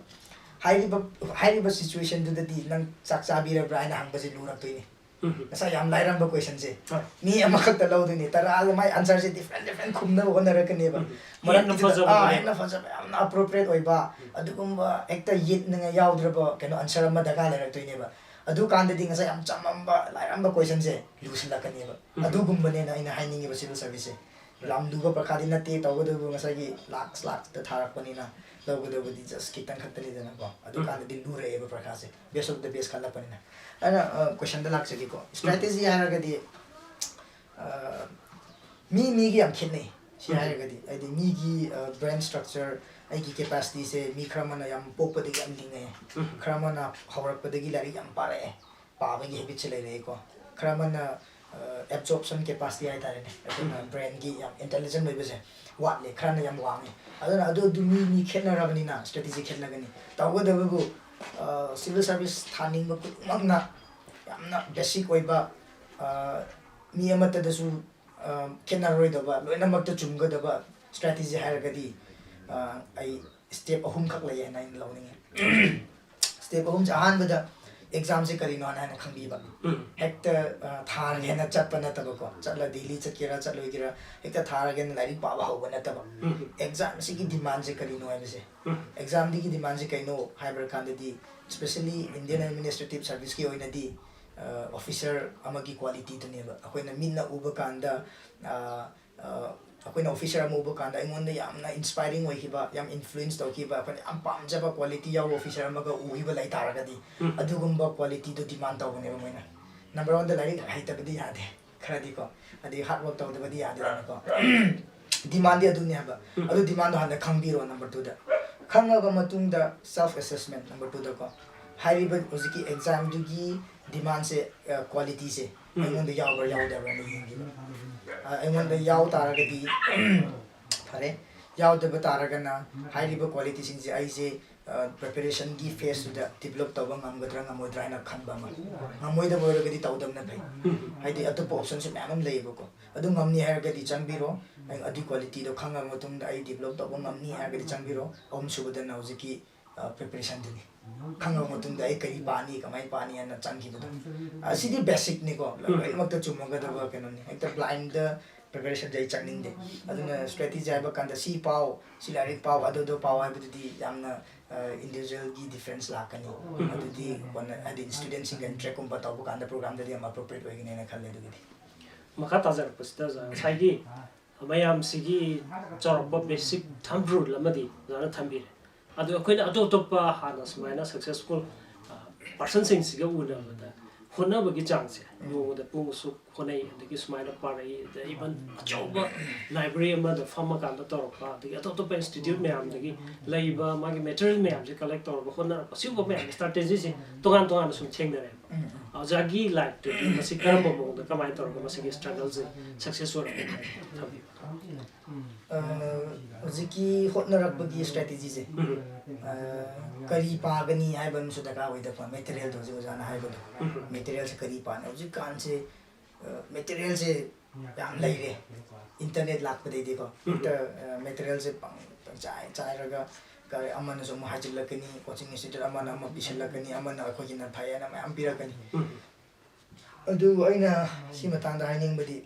ꯍꯥꯏꯔꯤꯕ, ꯍꯥꯏꯔꯤꯕ ꯁꯤꯆꯨꯋꯦꯁꯟꯗꯨꯗꯗꯤ ꯅꯪ ꯆꯥꯛ ꯆꯥꯕꯤꯔꯕ꯭ꯔꯥ ꯍꯥꯏꯅ ꯍꯪꯕꯁꯦ ꯂꯨꯔꯛꯇꯣꯏꯅꯤ꯫ ꯎꯝ꯫ ꯉꯁꯥꯏ ꯌꯥꯝ ꯂꯥꯏꯔꯝꯕ ꯀꯣꯏꯁꯟꯁꯦ, ꯍꯣꯏ꯫ ꯃꯤ ꯑꯃꯈꯛꯇ ꯂꯧꯗꯣꯏꯅꯤ, ꯇꯔꯥꯗ ꯃꯥꯏ ꯑꯟꯁꯔꯁꯦ ꯗꯤꯐ꯭ꯔꯦꯟ ꯗꯤꯐ꯭ꯔꯦꯟ ꯈꯨꯝꯅꯕ ꯍꯣꯠꯅꯔꯛꯀꯅꯦꯕ꯫ ꯎꯝ꯫ ꯃꯔꯝꯗꯤ ꯍꯦꯟꯅ ꯐꯖꯕ ꯑꯥ, ꯑꯃ꯫ ꯍꯦꯟꯅ ꯐꯖꯕ, ꯌꯥꯝꯅ ꯑꯦꯄ꯭ꯔꯣꯄ꯭ꯔꯤꯌꯦꯠ ꯑꯣꯏꯕ, ꯎꯝ꯫ ꯑꯗꯨꯒꯨꯝꯕ ꯍꯦꯛꯇ ꯌꯦꯠꯅꯤꯡꯉꯥꯏ ꯌꯥꯎꯗ꯭ꯔꯕ ꯀꯩꯅꯣ ꯑꯟꯁꯔ ꯑꯃ ꯗꯔꯀꯥꯔ ꯂꯩꯔꯛꯇꯣꯏꯅꯦꯕ꯫ ꯑꯗꯨꯀꯥꯟꯗꯗꯤ ꯉꯁꯥꯏ ꯌꯥꯝ ꯆꯝꯃꯝꯕ, ꯂꯥꯏꯔꯝꯕ ꯀꯣꯏꯁꯟꯁꯦ ꯂꯨꯁꯤꯜꯂꯛꯀꯅꯦꯕ꯫ ꯎꯝ꯫ ꯑꯗꯨꯒꯨꯝꯕꯅꯦꯅ ꯑꯩꯅ ꯍꯥꯏꯅꯤꯡꯉꯤꯕ ꯁꯤꯚꯤꯜ ꯁꯥꯔꯚꯤꯁꯁꯦ꯫ ꯌꯥꯝ ꯂꯨꯕ ꯄꯔꯈꯥꯗꯤ ꯅꯠꯇꯦ, ꯇꯧꯕꯇꯕꯨ ꯉꯁꯥꯏꯒꯤ ꯂꯥꯛꯁ ꯂꯥꯛꯁꯇ ꯊꯥꯔꯛꯄꯅꯤꯅ ꯂꯧꯒꯗꯕꯗꯤ just ꯈꯤꯇꯪ ꯈꯛꯇꯅꯤꯗꯅꯀꯣ꯫ ꯑꯗꯨꯀꯥꯟꯗꯗꯤ ꯂꯨꯔꯛꯑꯦꯕ ꯄꯔꯈꯥꯁꯦ, best of the best ꯈꯜꯂꯛꯄꯅꯤꯅ꯫ ꯑꯩꯅ, ꯑ, ꯀꯣꯏꯁꯟꯗ ꯂꯥꯛꯆꯒꯦꯀꯣ꯫ ꯁ꯭ꯇ꯭ꯔꯦꯇꯦꯖꯤ ꯍꯥꯏꯔꯒꯗꯤ, ꯑ, ꯃꯤ ꯃꯤꯒꯤ ꯌꯥꯝ ꯈꯦꯠꯅꯩ꯫ ꯁꯤ ꯎꯝ꯫ ꯍꯥꯏꯔꯒꯗꯤ, ꯍꯥꯏꯗꯤ ꯃꯤꯒꯤ, ꯑ, ꯕ꯭ꯔꯦꯟ ꯁ꯭ꯇ꯭ꯔꯛꯆꯔ, ꯑꯩꯒꯤ ꯀꯦꯄꯥꯁꯤꯇꯤꯁꯦ, ꯃꯤ ꯈꯔ ꯑꯃꯅ ꯌꯥꯝ ꯄꯣꯛꯄꯗꯒꯤ ꯌꯥꯝ ꯂꯤꯡꯉꯛꯑꯦ, ꯎꯝ꯫ ꯈꯔ ꯑꯃꯅ ꯍꯧꯔꯛꯄꯗꯒꯤ ꯂꯥꯏꯔꯤꯛ ꯌꯥꯝ ꯄꯥꯔꯛꯑꯦ, ꯄꯥꯕꯒꯤ ꯍꯦꯕꯤꯠꯁꯦ ꯂꯩꯔꯛꯑꯦꯀꯣ꯫ ꯈꯔ ꯑꯃꯅ, ꯑ, ꯑꯦꯕꯖꯣꯔꯞꯁꯟ ꯀꯦꯄꯥꯁꯤꯇꯤ ꯍꯥꯏꯇꯥꯔꯦꯅꯦ, ꯑꯩꯈꯣꯏꯅ ꯎꯝ꯫ ꯕ꯭ꯔꯦꯟꯒꯤ ꯌꯥꯝ ꯏꯟꯇꯦꯂꯤꯖꯦꯟ ꯑꯣꯏꯕꯁꯦ ꯋꯥꯠꯂꯦ, ꯈꯔꯅ ꯌꯥꯝ ꯋꯥꯡꯉꯦ꯫ ꯑꯗꯨꯅ ꯑꯗꯨ, ꯑꯗꯨ ꯃꯤ ꯃꯤ ꯈꯦꯠꯅꯔꯕꯅꯤꯅ ꯁ꯭ꯇ꯭ꯔꯦꯇꯦꯖꯤ ꯈꯦꯠꯅꯒꯅꯤ꯫ ꯇꯧꯒꯗꯕꯕꯨ, ꯑ, ꯁꯤꯚꯤꯜ ꯁꯥꯔꯚꯤꯁ ꯊꯥꯅꯤꯡꯕ ꯈꯨꯗꯤꯡꯃꯛꯅ ꯌꯥꯝꯅ ꯕꯦꯁꯤꯛ ꯑꯣꯏꯕ, ꯑ, ꯃꯤ ꯑꯃꯠꯇꯗꯁꯨ, ꯑ, ꯈꯦꯠꯅꯔꯣꯏꯗꯕ, ꯂꯣꯏꯅꯃꯛꯇ ꯆꯨꯝꯒꯗꯕ ꯁ꯭ꯇ꯭ꯔꯦꯇꯦꯖꯤ ꯍꯥꯏꯔꯒꯗꯤ, ꯑ, ꯑꯩ ꯁ꯭ꯇꯦꯞ ꯑꯍꯨꯝꯈꯛ ꯂꯩꯌꯦꯅ ꯑꯩꯅ ꯂꯧꯅꯤꯡꯉꯤ꯫ ꯁ꯭ꯇꯦꯞ ꯑꯍꯨꯝꯁꯦ, ꯑꯍꯥꯟꯕꯗ ꯑꯦꯛꯖꯥꯝꯁꯦ ꯀꯔꯤꯅꯣ ꯍꯥꯟꯅ ꯍꯥꯟꯅ ꯈꯪꯕꯤꯕ꯫ ꯎꯝ꯫ ꯍꯦꯛꯇ, ꯑ, ꯊꯥꯔꯒꯦꯅ ꯆꯠꯄ ꯅꯠꯇꯕꯀꯣ, ꯆꯠꯂ ꯗꯦꯜꯂꯤ ꯆꯠꯀꯦꯔꯥ ꯆꯠꯂꯣꯏꯒꯦꯔꯥ, ꯍꯦꯛꯇ ꯊꯥꯔꯒꯦꯅ ꯂꯥꯏꯔꯤꯛ ꯄꯥꯕ ꯍꯧꯕ ꯅꯠꯇꯕ꯫ ꯎꯝ꯫ ꯑꯦꯛꯖꯥꯝꯁꯤꯒꯤ ꯗꯤꯃꯥꯟꯁꯦ ꯀꯔꯤꯅꯣ ꯍꯥꯏꯕꯁꯦ꯫ ꯎꯝ꯫ ꯑꯦꯛꯖꯥꯝꯗꯨꯒꯤ ꯗꯤꯃꯥꯟꯁꯦ ꯀꯩꯅꯣ ꯍꯥꯏꯕ ꯀꯥꯟꯗꯗꯤ, especially Indian Administrative Serviceꯀꯤ ꯑꯣꯏꯅꯗꯤ, ꯑ, ꯑꯣꯐꯤꯁꯔ ꯑꯃꯒꯤ ꯀ꯭ꯋꯥꯂꯤꯇꯤꯗꯨꯅꯦꯕ꯫ ꯑꯩꯈꯣꯏꯅ ꯃꯤꯠꯅ ꯎꯕ ꯀꯥꯟꯗ, ꯑ, ꯑ, ꯑꯩꯈꯣꯏꯅ ꯑꯣꯐꯤꯁꯔ ꯑꯃ ꯎꯕ ꯀꯥꯟꯗ ꯑꯩꯉꯣꯟꯗ ꯌꯥꯝꯅ ꯏꯟꯁꯄꯥꯏꯔꯤꯡ ꯑꯣꯏꯈꯤꯕ, ꯌꯥꯝ ꯏꯟꯐ꯭ꯂꯨꯌꯦꯟꯁ ꯇꯧꯈꯤꯕ, ꯑꯩꯈꯣꯏꯅ ꯌꯥꯝ ꯄꯥꯝꯖꯕ ꯀ꯭ꯋꯥꯂꯤꯇꯤ ꯌꯥꯎꯕ ꯑꯣꯐꯤꯁꯔ ꯑꯃꯒ ꯎꯈꯤꯕ ꯂꯩ ꯇꯥꯔꯒꯗꯤ, ꯎꯝ꯫ ꯑꯗꯨꯒꯨꯝꯕ ꯀ꯭ꯋꯥꯂꯤꯇꯤꯗꯣ ꯗꯤꯃꯥꯟ ꯇꯧꯕꯅꯦꯕ ꯃꯣꯏꯅ꯫ ꯅꯝꯕꯔ ꯋꯥꯟꯗ ꯂꯥꯏꯔꯤꯛ ꯍꯩꯇꯕꯗꯤ ꯌꯥꯗꯦ, ꯈꯔꯗꯤꯀꯣ, ꯑꯗꯩ ꯍꯥꯔꯗ ꯋꯥꯔꯛ ꯇꯧꯗꯕꯗꯤ ꯌꯥꯗꯦꯗꯅꯀꯣ꯫ ꯗꯤꯃꯥꯟꯗꯤ ꯑꯗꯨꯅꯤ ꯍꯥꯏꯕ꯫ ꯎꯝ꯫ ꯑꯗꯨ ꯗꯤꯃꯥꯟꯗꯣ ꯍꯥꯟꯅ ꯈꯪꯕꯤꯔꯣ꯫ ꯅꯝꯕꯔ ꯇꯨꯗ ꯈꯪꯉꯕ ꯃꯇꯨꯡꯗ ꯁꯦꯜꯐ ꯑꯦꯁꯦꯁꯃꯦꯟ, ꯅꯝꯕꯔ ꯇꯨꯗꯀꯣ, ꯍꯥꯏꯔꯤꯕ ꯍꯧꯖꯤꯛꯀꯤ ꯑꯦꯛꯖꯥꯝꯗꯨꯒꯤ ꯗꯤꯃꯥꯟꯁꯦ, ꯑ, ꯀ꯭ꯋꯥꯂꯤꯇꯤꯁꯦ, ꯑꯩꯉꯣꯟꯗ ꯌꯥꯎꯕ꯭ꯔꯥ ꯌꯥꯎꯗꯕ꯭ꯔꯥꯅ ꯌꯦꯡꯈꯤꯕ꯫ ꯑ, ꯑꯩꯉꯣꯟꯗ ꯌꯥꯎ ꯇꯥꯔꯒꯗꯤ ꯐꯔꯦ, ꯌꯥꯎꯗꯕ ꯇꯥꯔꯒꯅ ꯍꯥꯏꯔꯤꯕ qualityꯁꯤꯡꯁꯦ ꯑꯩꯁꯦ, ꯑ, preparationꯒꯤ phaseꯇꯨꯗ develop ꯇꯧꯕ ꯉꯝꯒꯗ꯭ꯔꯥ ꯉꯝꯃꯣꯏꯗ꯭ꯔꯥ ꯍꯥꯏꯅ ꯈꯟꯕ ꯑꯃ꯫ ꯉꯝꯃꯣꯏꯗꯕ ꯑꯣꯏꯔꯒꯗꯤ ꯇꯧꯗꯕꯅ ꯐꯩ꯫ ꯍꯥꯏꯗꯤ ꯑꯇꯣꯞꯄ optionꯁꯨ ꯃꯌꯥꯝ ꯑꯃ ꯂꯩꯌꯦꯕꯀꯣ꯫ ꯑꯗꯨ ꯉꯝꯅꯤ ꯍꯥꯏꯔꯒꯗꯤ ꯆꯪꯕꯤꯔꯣ, ꯑꯩ ꯑꯗꯨꯒꯤ qualityꯗꯣ ꯈꯪꯉꯕ ꯃꯇꯨꯡꯗ ꯑꯩ develop ꯇꯧꯕ ꯉꯝꯅꯤ ꯍꯥꯏꯔꯒꯗꯤ ꯆꯪꯕꯤꯔꯣ꯫ ꯑꯍꯨꯝꯁꯨꯕꯗꯅ ꯍꯧꯖꯤꯛꯀꯤ ꯑ, preparationꯗꯨꯅꯤ꯫ ꯈꯪꯉꯕ ꯃꯇꯨꯡꯗ ꯑꯩ ꯀꯔꯤ ꯄꯥꯅꯤ, ꯀꯃꯥꯏꯅ ꯄꯥꯅꯤ ꯍꯥꯏꯅ ꯆꯪꯈꯤꯕꯗꯣ꯫ ꯑꯁꯤꯗꯤ basicꯅꯤꯀꯣ, ꯂꯣꯏꯅꯃꯛꯇ ꯆꯨꯝꯃꯒꯗꯕ ꯀꯩꯅꯣꯅꯤ꯫ ꯍꯦꯛꯇ blindꯗ preparationꯁꯦ ꯑꯩ ꯆꯪꯅꯤꯡꯗꯦ꯫ ꯑꯗꯨꯅ strategy ꯍꯥꯏꯕ ꯀꯥꯟꯗ ꯁꯤ ꯄꯥꯎ, ꯁꯤ ꯂꯥꯏꯔꯤꯛ ꯄꯥꯎ, ꯑꯗꯨꯗꯣ ꯄꯥꯎ ꯍꯥꯏꯕꯗꯨꯗꯤ ꯌꯥꯝꯅ, ꯑ, individualꯒꯤ difference ꯂꯥꯛꯀꯅꯤ꯫ ꯑꯗꯨꯗꯤ ꯀꯣꯟꯅ, ꯍꯥꯏꯗꯤ, studentꯁꯤꯡꯒ interact ꯀꯨꯝꯕ ꯇꯧꯕ ꯀꯥꯟꯗ programꯗꯗꯤ ꯌꯥꯝ appropriate ꯑꯣꯏꯒꯅꯤ ꯍꯥꯏꯅ ꯈꯜꯂꯦ꯫ ꯑꯗꯨꯒꯤꯗꯤ ꯃꯈꯥ ꯇꯥꯖꯔꯛꯄꯁꯤꯗ ꯑꯣꯖꯥ, ꯉꯁꯥꯏꯒꯤ ꯃꯌꯥꯝꯁꯤꯒꯤ ꯆꯥꯎꯔꯛꯄ basic thumb rule ꯑꯃꯗꯤ ꯑꯣꯖꯥꯅ ꯊꯝꯕꯤꯔꯦ꯫ ꯑꯗꯨ ꯑꯩꯈꯣꯏꯅ ꯑꯇꯣꯞ ꯑꯇꯣꯞꯄ ꯍꯥꯟꯅ ꯁꯨꯃꯥꯏꯅ successful, ꯑ, personꯁꯤꯡꯁꯤꯒ ꯎꯅꯕꯗ ꯍꯣꯠꯅꯕꯒꯤ ꯆꯥꯡꯁꯦ, ꯅꯣꯡꯃꯗ ꯄꯨꯡ ꯑꯁꯨꯛ ꯍꯣꯠꯅꯩ, ꯑꯗꯒꯤ ꯁꯨꯃꯥꯏꯅ ꯄꯥꯔꯛꯏ, ꯑꯗ even ꯑꯆꯧꯕ library ꯑꯃꯗ ꯐꯝꯃꯀꯥꯟꯗ ꯇꯧꯔꯛꯄ, ꯑꯗꯒꯤ ꯑꯇꯣꯞ ꯑꯇꯣꯞꯄ institute ꯃꯌꯥꯝꯗꯒꯤ ꯂꯩꯕ ꯃꯥꯒꯤ material ꯃꯌꯥꯝꯁꯦ collect ꯇꯧꯔꯒ ꯍꯣꯠꯅꯔꯛꯄ, ꯁꯤꯒꯨꯝꯕ ꯃꯌꯥꯝꯒꯤ strategyꯁꯦ ꯇꯣꯉꯥꯟ ꯇꯣꯉꯥꯟꯅ ꯁꯨꯝ ꯊꯦꯡꯅꯔꯦꯕ꯫ ꯑꯣꯖꯥꯒꯤ lifeꯇꯗꯤ ꯃꯁꯤ ꯀꯔꯝꯕ ꯃꯑꯣꯡꯗ, ꯀꯃꯥꯏꯅ ꯇꯧꯔꯒ ꯃꯁꯤꯒꯤ struggleꯁꯦ success ꯑꯣꯏꯔꯛꯄꯅꯣ ꯍꯥꯏꯕꯗꯣ ꯊꯝꯕꯤꯌꯨ꯫ ꯑ, ꯍꯧꯖꯤꯛꯀꯤ ꯍꯣꯠꯅꯔꯛꯄꯒꯤ strategyꯁꯦ, ꯑ, ꯀꯔꯤ ꯄꯥꯒꯅꯤ ꯍꯥꯏꯕ ꯑꯃꯁꯨ ꯗꯔꯀꯥꯔ ꯑꯣꯏꯗꯕ, materialꯗꯣ ꯍꯧꯖꯤꯛ ꯑꯣꯖꯥꯅ ꯍꯥꯏꯕꯗꯣ, materialꯁꯦ ꯀꯔꯤ ꯄꯥꯅꯤ? ꯍꯧꯖꯤꯛꯀꯥꯟꯁꯦ, ꯑ, materialꯁꯦ ꯌꯥꯝ ꯂꯩꯔꯦ꯫ Internet ꯂꯥꯛꯄꯗꯩꯗꯤꯀꯣ, ꯍꯦꯛꯇ, ꯑ, materialꯁꯦ ꯄꯪ-, ꯄꯪꯆꯥꯏ ꯆꯥꯏꯔꯒ, ꯀꯔꯤ, ꯑꯃꯅꯁꯨ ꯑꯃꯨꯛ ꯍꯥꯏꯖꯤꯜꯂꯛꯀꯅꯤ, coaching institute ꯑꯃꯅ ꯑꯃ ꯄꯤꯁꯤꯜꯂꯛꯀꯅꯤ, ꯑꯃꯅ ꯑꯩꯈꯣꯏꯒꯤꯅ ꯐꯩ ꯍꯥꯏꯅ ꯃꯌꯥꯝ ꯄꯤꯔꯛꯀꯅꯤ꯫ ꯑꯗꯨꯕꯨ ꯑꯩꯅ ꯁꯤ ꯃꯇꯥꯡꯗ ꯍꯥꯏꯅꯤꯡꯕꯗꯤ,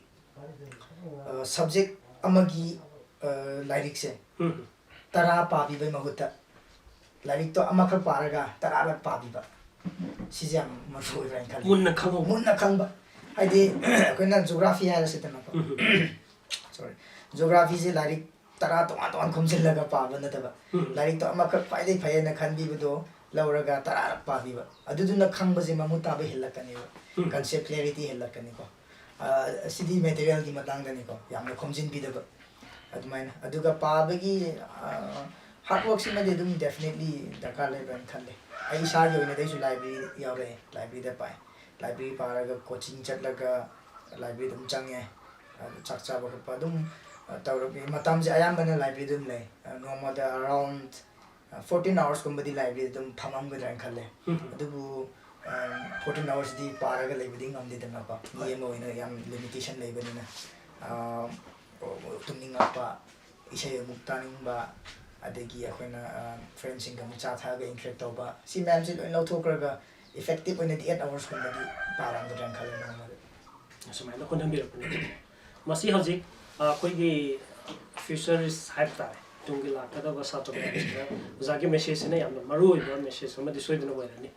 ꯑ, subject ꯑꯃꯒꯤ, ꯑ, ꯂꯥꯏꯔꯤꯛꯁꯦ ꯇꯔꯥ ꯄꯥꯕꯤꯕꯩ ꯃꯍꯨꯠꯇ ꯂꯥꯏꯔꯤꯛꯇꯣ ꯑꯃꯈꯛ ꯄꯥꯔꯒ ꯇꯔꯥꯔꯛ ꯄꯥꯕꯤꯕ, ꯁꯤꯁꯦ ꯌꯥꯝ ꯃꯔꯨ ꯑꯣꯏꯕ꯭ꯔꯥ ꯍꯥꯏꯅ ꯈꯜꯂꯤ꯫ ꯃꯨꯟꯅ ꯈꯪꯍꯧꯕ꯫ ꯃꯨꯟꯅ ꯈꯪꯕ꯫ ꯍꯥꯏꯗꯤ, ꯑꯩꯈꯣꯏꯅ geography ꯍꯥꯏꯔꯁꯤꯗꯅꯀꯣ꯫ Sorry꯫ Geographyꯁꯦ ꯂꯥꯏꯔꯤꯛ ꯇꯔꯥ ꯇꯣꯉꯥꯟ ꯇꯣꯉꯥꯟ ꯈꯣꯝꯖꯤꯜꯂꯒ ꯄꯥꯕ ꯅꯠꯇꯕ, ꯂꯥꯏꯔꯤꯛꯇꯣ ꯑꯃꯈꯛ ꯈ꯭ꯋꯥꯏꯗꯒꯤ ꯐꯩ ꯍꯥꯏꯅ ꯈꯟꯕꯤꯕꯗꯣ ꯂꯧꯔꯒ ꯇꯔꯥꯔꯛ ꯄꯥꯕꯤꯕ, ꯑꯗꯨꯗꯨꯅ ꯈꯪꯕꯁꯦ ꯃꯃꯨꯠ ꯇꯥꯕ ꯍꯦꯜꯂꯛꯀꯅꯦꯕ꯫ Concept clarity ꯍꯦꯜꯂꯛꯀꯅꯤꯀꯣ꯫ ꯑ, ꯑꯁꯤꯗꯤ materialꯒꯤ ꯃꯇꯥꯡꯗꯅꯤꯀꯣ, ꯌꯥꯝꯅ ꯈꯣꯝꯖꯤꯟꯕꯤꯗꯕ ꯑꯗꯨꯃꯥꯏꯅ꯫ ꯑꯗꯨꯒ ꯄꯥꯕꯒꯤ, ꯑ, hard workꯁꯤꯃꯗꯤ ꯑꯗꯨꯝ definitely ꯗꯔꯀꯥꯔ ꯂꯩꯕ꯭ꯔꯥꯅ ꯈꯜꯂꯦ꯫ ꯑꯩ ꯏꯁꯥꯒꯤ ꯑꯣꯏꯅꯗꯤ ꯑꯩꯁꯨ library ꯌꯥꯎꯔꯛꯑꯦ, libraryꯗ ꯄꯥꯏ꯫ ꯂꯥꯏꯕ꯭ꯔꯦꯔꯤ ꯄꯥꯔꯒ, ꯀꯣꯆꯤꯡ ꯆꯠꯂꯒ, ꯂꯥꯏꯕ꯭ꯔꯦꯔꯤ ꯑꯗꯨꯝ ꯆꯪꯉꯦ꯫ ꯑꯗꯨ ꯆꯥꯛ ꯆꯥꯕ ꯈꯣꯠꯄ ꯑꯗꯨꯝ, ꯑ, ꯇꯧꯔꯛꯏ꯫ ꯃꯇꯝꯁꯦ ꯑꯌꯥꯝꯕꯅ ꯂꯥꯏꯕ꯭ꯔꯦꯔꯤ ꯑꯗꯨꯝ ꯂꯩ꯫ ꯑ, ꯅꯣꯡꯃꯗ ꯑꯦꯔꯥꯎꯟ, ꯑ, ꯐꯣꯔꯇꯤꯟ ꯑꯋꯥꯔꯁꯀꯨꯝꯕꯗꯤ ꯂꯥꯏꯕ꯭ꯔꯦꯔꯤ ꯑꯗꯨꯝ ꯐꯝꯃꯝꯒꯗ꯭ꯔꯥ ꯍꯥꯏꯅ ꯈꯜꯂꯦ꯫ ꯎꯝ꯫ ꯑꯗꯨꯕꯨ, ꯑ, ꯐꯣꯔꯇꯤꯟ ꯑꯋꯥꯔꯁꯇꯤ ꯄꯥꯔꯒ ꯂꯩꯕꯗꯤ ꯉꯝꯗꯦꯗꯅꯀꯣ꯫ ꯃꯤ ꯍꯣꯏ꯫ ꯑꯃ ꯑꯣꯏꯅ ꯌꯥꯝ ꯂꯤꯃꯤꯇꯦꯁꯟ ꯂꯩꯕꯅꯤꯅ꯫ ꯑ, ꯇꯨꯝꯅꯤꯡꯉꯛꯄ, ꯏꯁꯩ ꯑꯃꯨꯛ ꯇꯥꯅꯤꯡꯕ, ꯑꯗꯒꯤ ꯑꯩꯈꯣꯏꯅ, ꯑ, ꯐ꯭ꯔꯦꯟꯁꯤꯡꯒ ꯑꯃꯨꯛ ꯆꯥ ꯊꯛꯑꯒ ꯏꯟꯇꯔꯦꯛ ꯇꯧꯕ, ꯁꯤ ꯃꯌꯥꯝꯁꯤ ꯂꯣꯏ ꯂꯧꯊꯣꯛꯈ꯭ꯔꯒ ꯏꯐꯦꯛꯇꯤꯞ ꯑꯣꯏꯅꯗꯤ ꯑꯩꯠ ꯑꯋꯥꯔꯁꯀꯨꯝꯕꯗꯤ ꯄꯥꯔꯝꯒꯗ꯭ꯔꯅ ꯈꯜꯂꯦ ꯅꯣꯡꯃꯗ꯫ ꯑꯁꯨꯃꯥꯏꯅ ꯍꯣꯠꯅꯕꯤꯔꯛꯄꯅꯦ꯫ ꯃꯁꯤ ꯍꯧꯖꯤꯛ, ꯑ, ꯑꯩꯈꯣꯏꯒꯤ ꯐ꯭ꯌꯨꯆꯔꯤꯁ ꯍꯥꯏꯕ ꯇꯥꯔꯦ, ꯇꯨꯡꯒꯤ ꯂꯥꯛꯀꯗꯕ ꯁꯥꯇ꯭ꯔ ꯃꯌꯥꯝꯁꯤꯗ ꯑꯣꯖꯥꯒꯤ ꯃꯦꯁꯦꯖꯁꯤꯅ ꯌꯥꯝꯅ ꯃꯔꯨ ꯑꯣꯏꯕ ꯃꯦꯁꯦꯖ ꯑꯃꯗꯤ ꯁꯣꯏꯗꯅ ꯑꯣꯏꯔꯅꯤ꯫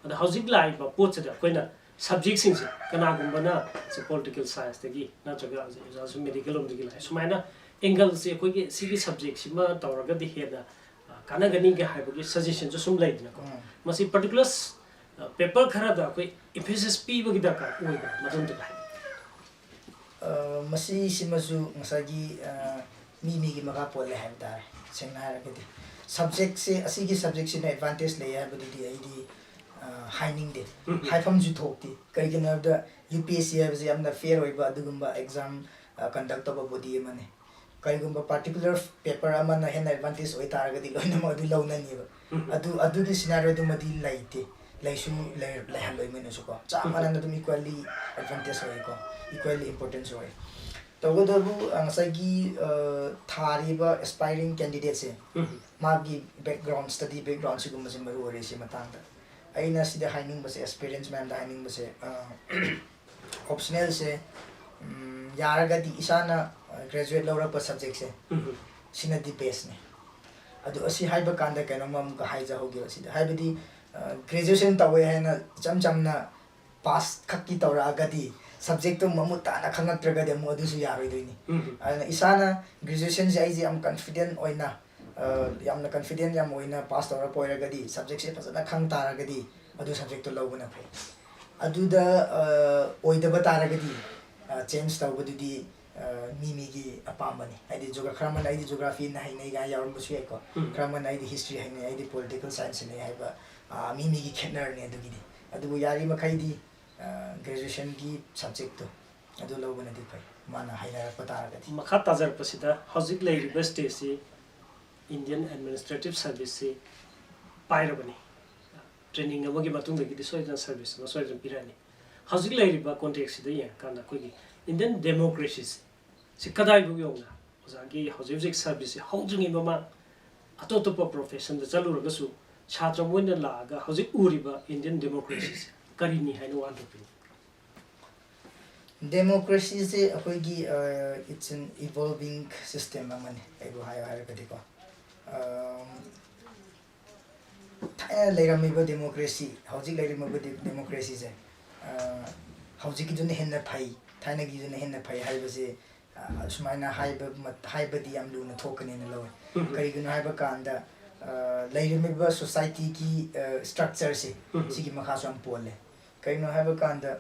ꯑꯗꯣ ꯍꯧꯖꯤꯛ ꯂꯥꯛꯏꯕ ꯄꯣꯠꯁꯤꯗ ꯑꯩꯈꯣꯏꯅ ꯁꯕꯖꯦꯛꯁꯤꯡꯁꯦ, ꯀꯅꯥꯒꯨꯝꯕꯅ ꯁꯤ ꯄꯣꯂꯤꯇꯤꯀꯦꯜ ꯁꯥꯏꯟꯁꯇꯒꯤ ꯅꯠꯇ꯭ꯔꯒ ꯍꯧꯖꯤꯛ ꯑꯣꯖꯥꯁꯨ ꯃꯦꯗꯤꯀꯦꯜ ꯂꯣꯝꯗꯒꯤ ꯂꯥꯛꯑꯦ, ꯁꯨꯃꯥꯏꯅ ꯑꯦꯡꯒꯜꯁꯦ ꯑꯩꯈꯣꯏꯒꯤ ꯁꯤꯒꯤ ꯁꯕꯖꯦꯛꯁꯤꯃ ꯇꯧꯔꯒꯗꯤ ꯍꯦꯟꯅ, ꯑ, ꯀꯥꯟꯅꯒꯅꯤꯒ ꯍꯥꯏꯕꯒꯤ ꯁꯖꯦꯁꯟꯁꯨ ꯁꯨꯝ ꯂꯩꯗꯅꯀꯣ꯫ ꯎꯝ꯫ ꯃꯁꯤ ꯄꯥꯔꯇꯤꯀꯨꯂꯔ, ꯑ, ꯄꯦꯄꯔ ꯈꯔꯗ ꯑꯩꯈꯣꯏ ꯏꯝꯐꯦꯁꯤꯁ ꯄꯤꯕꯒꯤ ꯗꯔꯀꯥꯔ ꯑꯣꯏꯕ꯭ꯔꯥ, ꯃꯗꯨꯝꯇꯒ ꯍꯥꯏꯕꯤꯌꯨ꯫ ꯑ, ꯃꯁꯤꯁꯤꯃꯁꯨ ꯉꯁꯥꯏꯒꯤ, ꯑ, ꯃꯤ ꯃꯤꯒꯤ ꯃꯈꯥ ꯄꯣꯜꯂꯦ ꯍꯥꯏꯕ ꯇꯥꯔꯦ꯫ ꯁꯦꯡꯅ ꯍꯥꯏꯔꯒꯗꯤ ꯁꯕꯖꯦꯛꯁꯦ, ꯑꯁꯤꯒꯤ ꯁꯕꯖꯦꯛꯁꯤꯅ ꯑꯦꯗꯚꯥꯟꯇꯦꯖ ꯂꯩ ꯍꯥꯏꯕꯗꯨꯗꯤ ꯑꯩꯗꯤ, ꯑ, ꯍꯥꯏꯅꯤꯡꯗꯦ꯫ ꯎꯝ꯫ ꯍꯥꯏꯐꯝꯁꯨ ꯊꯣꯛꯇꯦ꯫ ꯀꯩꯒꯤꯅꯣ ꯍꯥꯏꯕꯗ ꯌꯨ ꯄꯤ ꯑꯦꯁ ꯁꯤ ꯍꯥꯏꯕꯁꯦ ꯌꯥꯝꯅ ꯐꯤꯌꯔ ꯑꯣꯏꯕ ꯑꯗꯨꯒꯨꯝꯕ ꯑꯦꯛꯖꯥꯝ, ꯑ, ꯀꯟꯗꯛ ꯇꯧꯕ ꯕꯣꯗꯤ ꯑꯃꯅꯤ꯫ ꯀꯔꯤꯒꯨꯝꯕ ꯄꯥꯔꯇꯤꯀꯨꯂꯔ ꯄꯦꯄꯔ ꯑꯃꯅ ꯍꯦꯟꯅ ꯑꯦꯗꯚꯥꯟꯇꯦꯖ ꯑꯣꯏ ꯇꯥꯔꯒꯗꯤ ꯂꯣꯏꯅꯃꯛ ꯑꯗꯨ ꯂꯧꯅꯅꯤꯕ꯫ ꯎꯝ꯫ ꯑꯗꯨ, ꯑꯗꯨꯒꯤ ꯁꯤꯅꯥꯔꯤꯑꯣꯗꯨꯃꯗꯤ ꯂꯩꯇꯦ꯫ ꯂꯩꯁꯨ ꯂꯩ-, ꯂꯩꯍꯜꯂꯣꯏ ꯃꯣꯏꯅꯁꯨꯀꯣ꯫ ꯆꯞ ꯎꯝ꯫ ꯃꯥꯟꯅꯅ ꯑꯗꯨꯝ ꯏꯀ꯭ꯋꯦꯜꯂꯤ ꯑꯦꯗꯚꯥꯟꯇꯦꯖ ꯑꯣꯏꯀꯣ, ꯏꯀ꯭ꯋꯦꯜꯂꯤ ꯏꯝꯄꯣꯔꯇꯦꯟꯁ ꯑꯣꯏ꯫ ꯇꯧꯕꯇꯕꯨ, ꯑ, ꯉꯁꯥꯏꯒꯤ, ꯑ, ꯊꯥꯔꯤꯕ ꯑꯦꯁꯄꯥꯏꯔꯤꯡ ꯀꯦꯟꯗꯤꯗꯦꯠꯁꯦ, ꯎꯝ꯫ ꯃꯥꯒꯤ ꯕꯦꯛꯒ꯭ꯔꯥꯎꯟ, ꯁ꯭ꯇꯗꯤ ꯕꯦꯛꯒ꯭ꯔꯥꯎꯟ ꯁꯤꯒꯨꯝꯕꯁꯦ ꯃꯔꯨ ꯑꯣꯏꯔꯦ ꯁꯤ ꯃꯇꯥꯡꯗ꯫ ꯑꯩꯅ ꯁꯤꯗ ꯍꯥꯏꯅꯤꯡꯕꯁꯦ, ꯑꯦꯁꯄꯤꯔꯦꯟꯁ ꯃꯌꯥꯝꯗ ꯍꯥꯏꯅꯤꯡꯕꯁꯦ, ꯑ, ꯑꯣꯞꯁꯅꯦꯜꯁꯦ, ꯎꯝ, ꯌꯥꯔꯒꯗꯤ ꯏꯁꯥꯅ, ꯑ, ꯒ꯭ꯔꯦꯖꯨꯋꯦꯠ ꯂꯧꯔꯛꯄ ꯁꯕꯖꯦꯛꯁꯦ, ꯎꯝ꯫ ꯁꯤꯅꯗꯤ ꯕꯦꯁꯅꯦ꯫ ꯑꯗꯨ ꯑꯁꯤ ꯍꯥꯏꯕ ꯀꯥꯟꯗ ꯀꯩꯅꯣꯝꯃ ꯑꯃꯨꯛꯀ ꯍꯥꯏꯖꯍꯧꯒꯦꯕ ꯁꯤꯗ꯫ ꯍꯥꯏꯕꯗꯤ, ꯑ, ꯒ꯭ꯔꯦꯖꯨꯋꯦꯁꯟ ꯇꯧꯋꯦ ꯍꯥꯏꯅ ꯏꯆꯝ ꯆꯝꯅ ꯄꯥꯁ ꯈꯛꯀꯤ ꯇꯧꯔꯛꯑꯒꯗꯤ, ꯁꯕꯖꯦꯛꯇꯨ ꯃꯃꯨꯠ ꯇꯥꯅ ꯈꯪꯉꯛꯇ꯭ꯔꯒꯗꯤ ꯑꯃꯨꯛ ꯑꯗꯨꯁꯨ ꯌꯥꯔꯣꯏꯗꯣꯏꯅꯤ꯫ ꯎꯝ꯫ ꯑꯗꯨꯅ ꯏꯁꯥꯅ ꯒ꯭ꯔꯦꯖꯨꯋꯦꯁꯟꯁꯦ ꯑꯩꯁꯦ ꯌꯥꯝ ꯀꯟꯐꯤꯗꯦꯟ ꯑꯣꯏꯅ, ꯑ, ꯌꯥꯝꯅ ꯀꯟꯐꯤꯗꯦꯟ ꯌꯥꯝ ꯑꯣꯏꯅ ꯄꯥꯁ ꯇꯧꯔꯛꯄ ꯑꯣꯏꯔꯒꯗꯤ, ꯁꯕꯖꯦꯛꯁꯦ ꯐꯖꯅ ꯈꯪ ꯇꯥꯔꯒꯗꯤ, ꯑꯗꯨ ꯁꯕꯖꯦꯛꯇꯣ ꯂꯧꯕꯅ ꯐꯩ꯫ ꯑꯗꯨꯗ, ꯑ, ꯑꯣꯏꯗꯕ ꯇꯥꯔꯒꯗꯤ, ꯑ, ꯆꯦꯟꯖ ꯇꯧꯕꯗꯨꯗꯤ, ꯑ, ꯃꯤ ꯃꯤꯒꯤ ꯑꯄꯥꯝꯕꯅꯤ꯫ ꯍꯥꯏꯗꯤ ꯖꯣꯒ-, ꯈꯔ ꯑꯃꯅ "ꯑꯩꯗꯤ ꯖꯣꯒ꯭ꯔꯥꯐꯤꯅ ꯍꯩꯅꯩ" ꯀꯥꯏꯅ ꯌꯥꯎꯔꯝꯕꯁꯨ ꯌꯥꯏꯀꯣ꯫ ꯎꯝ꯫ ꯈꯔ ꯑꯃꯅ "ꯑꯩꯗꯤ ꯍꯤꯁꯇ꯭ꯔꯤ ꯍꯩꯅꯩ, ꯑꯩꯗꯤ ꯄꯣꯂꯤꯇꯤꯀꯦꯜ ꯁꯥꯏꯟꯁ ꯍꯩꯅꯩ" ꯍꯥꯏꯕ, ꯑ, ꯃꯤ ꯃꯤꯒꯤ ꯈꯦꯠꯅꯔꯅꯤ ꯑꯗꯨꯒꯤꯗꯤ꯫ ꯑꯗꯨꯕꯨ ꯌꯥꯔꯤꯃꯈꯩꯗꯤ, ꯒ꯭ꯔꯦꯖꯨꯑꯦꯁꯟꯒꯤ ꯁꯕꯖꯦꯛꯇꯣ ꯑꯗꯨ ꯂꯧꯕꯅꯗꯤ ꯐꯩ, ꯃꯥꯅ ꯍꯩꯅꯔꯛꯄ ꯇꯥꯔꯒꯗꯤ꯫ ꯃꯈꯥ ꯇꯥꯖꯔꯛꯄꯁꯤꯗ ꯍꯧꯖꯤꯛ ꯂꯩꯔꯤꯕ ꯁ꯭ꯇꯦꯖꯁꯤ Indian Administrative Serviceꯁꯤ ꯄꯥꯏꯔꯕꯅꯤ꯫ ꯇ꯭ꯔꯦꯅꯤꯡ ꯑꯃꯒꯤ ꯃꯇꯨꯡꯗꯒꯤꯗꯤ ꯁꯣꯏꯗꯅ ꯁꯔꯚꯤꯁ ꯑꯃ ꯁꯣꯏꯗꯅ ꯄꯤꯔꯛꯑꯅꯤ꯫ ꯍꯧꯖꯤꯛ ꯂꯩꯔꯤꯕ ꯀꯣꯟꯇꯦꯛꯁꯁꯤꯗ ꯌꯦꯡꯉꯀꯥꯟꯗ ꯑꯩꯈꯣꯏꯒꯤ Indian democracyꯁꯤ ꯁꯤ ꯀꯗꯥꯏꯐꯥꯎ ꯌꯧꯅ ꯑꯣꯖꯥꯒꯤ ꯍꯧꯖꯤꯛ ꯍꯧꯖꯤꯛ ꯁꯔꯚꯤꯁꯁꯤ ꯍꯧꯗ꯭ꯔꯤꯉꯩ ꯃꯃꯥꯡ ꯑꯇꯣꯞ ꯑꯇꯣꯞꯄ ꯄ꯭ꯔꯣꯐꯦꯁꯟꯗ ꯆꯠꯂꯨꯔꯒꯁꯨ ꯁꯥꯇ꯭ꯔ ꯑꯃ ꯑꯣꯏꯅ ꯂꯥꯛꯑꯒ ꯍꯧꯖꯤꯛ ꯎꯔꯤꯕ Indian democracyꯁꯤ ꯀꯔꯤꯅꯤ ꯍꯥꯏꯅ ꯋꯥꯍꯟꯊꯣꯛꯄꯤꯅꯤ? ꯗꯦꯃꯣꯀ꯭ꯔꯦꯁꯤꯁꯦ ꯑꯩꯈꯣꯏꯒꯤ ꯏꯠꯁ ꯑꯦꯟ ꯏꯚꯣꯜꯚꯤꯡ ꯁꯤꯁꯇꯦꯝ ꯑꯃꯅꯤ꯫ ꯑꯩꯕꯨ ꯍꯥꯏꯌꯨ ꯍꯥꯏꯔꯒꯗꯤꯀꯣ, ꯊꯥꯏꯅ ꯂꯩꯔꯝꯃꯤꯕ ꯗꯦꯃꯣꯀ꯭ꯔꯦꯁꯤ, ꯍꯧꯖꯤꯛ ꯂꯩꯔꯝꯃꯤꯕ ꯗꯦꯃꯣꯀ꯭ꯔꯦꯁꯤꯁꯦ ꯍꯧꯖꯤꯛꯀꯤꯗꯨꯅ ꯍꯦꯟꯅ ꯐꯩ, ꯊꯥꯏꯅꯒꯤꯗꯨꯅ ꯍꯦꯟꯅ ꯐꯩ ꯍꯥꯏꯕꯁꯦ ꯁꯨꯃꯥꯏꯅ ꯍꯥꯏꯕ ꯍꯥꯏꯕꯗꯤ ꯌꯥꯝ ꯂꯨꯅ ꯊꯣꯛꯀꯅꯦꯅ ꯂꯧꯋꯦ꯫ ꯀꯔꯤꯒꯤꯅꯣ ꯍꯥꯏꯕ ꯀꯥꯟꯗ ꯂꯩꯔꯝꯃꯤꯕ ꯁꯣꯁꯥꯏꯇꯤꯒꯤ ꯁ꯭ꯇ꯭ꯔꯛꯆꯔꯁꯦ ꯁꯤꯒꯤ ꯃꯈꯥꯁꯨ ꯌꯥꯝ ꯄꯣꯜꯂꯦ꯫ ꯀꯩꯅꯣ ꯍꯥꯏꯕ ꯀꯥꯟꯗ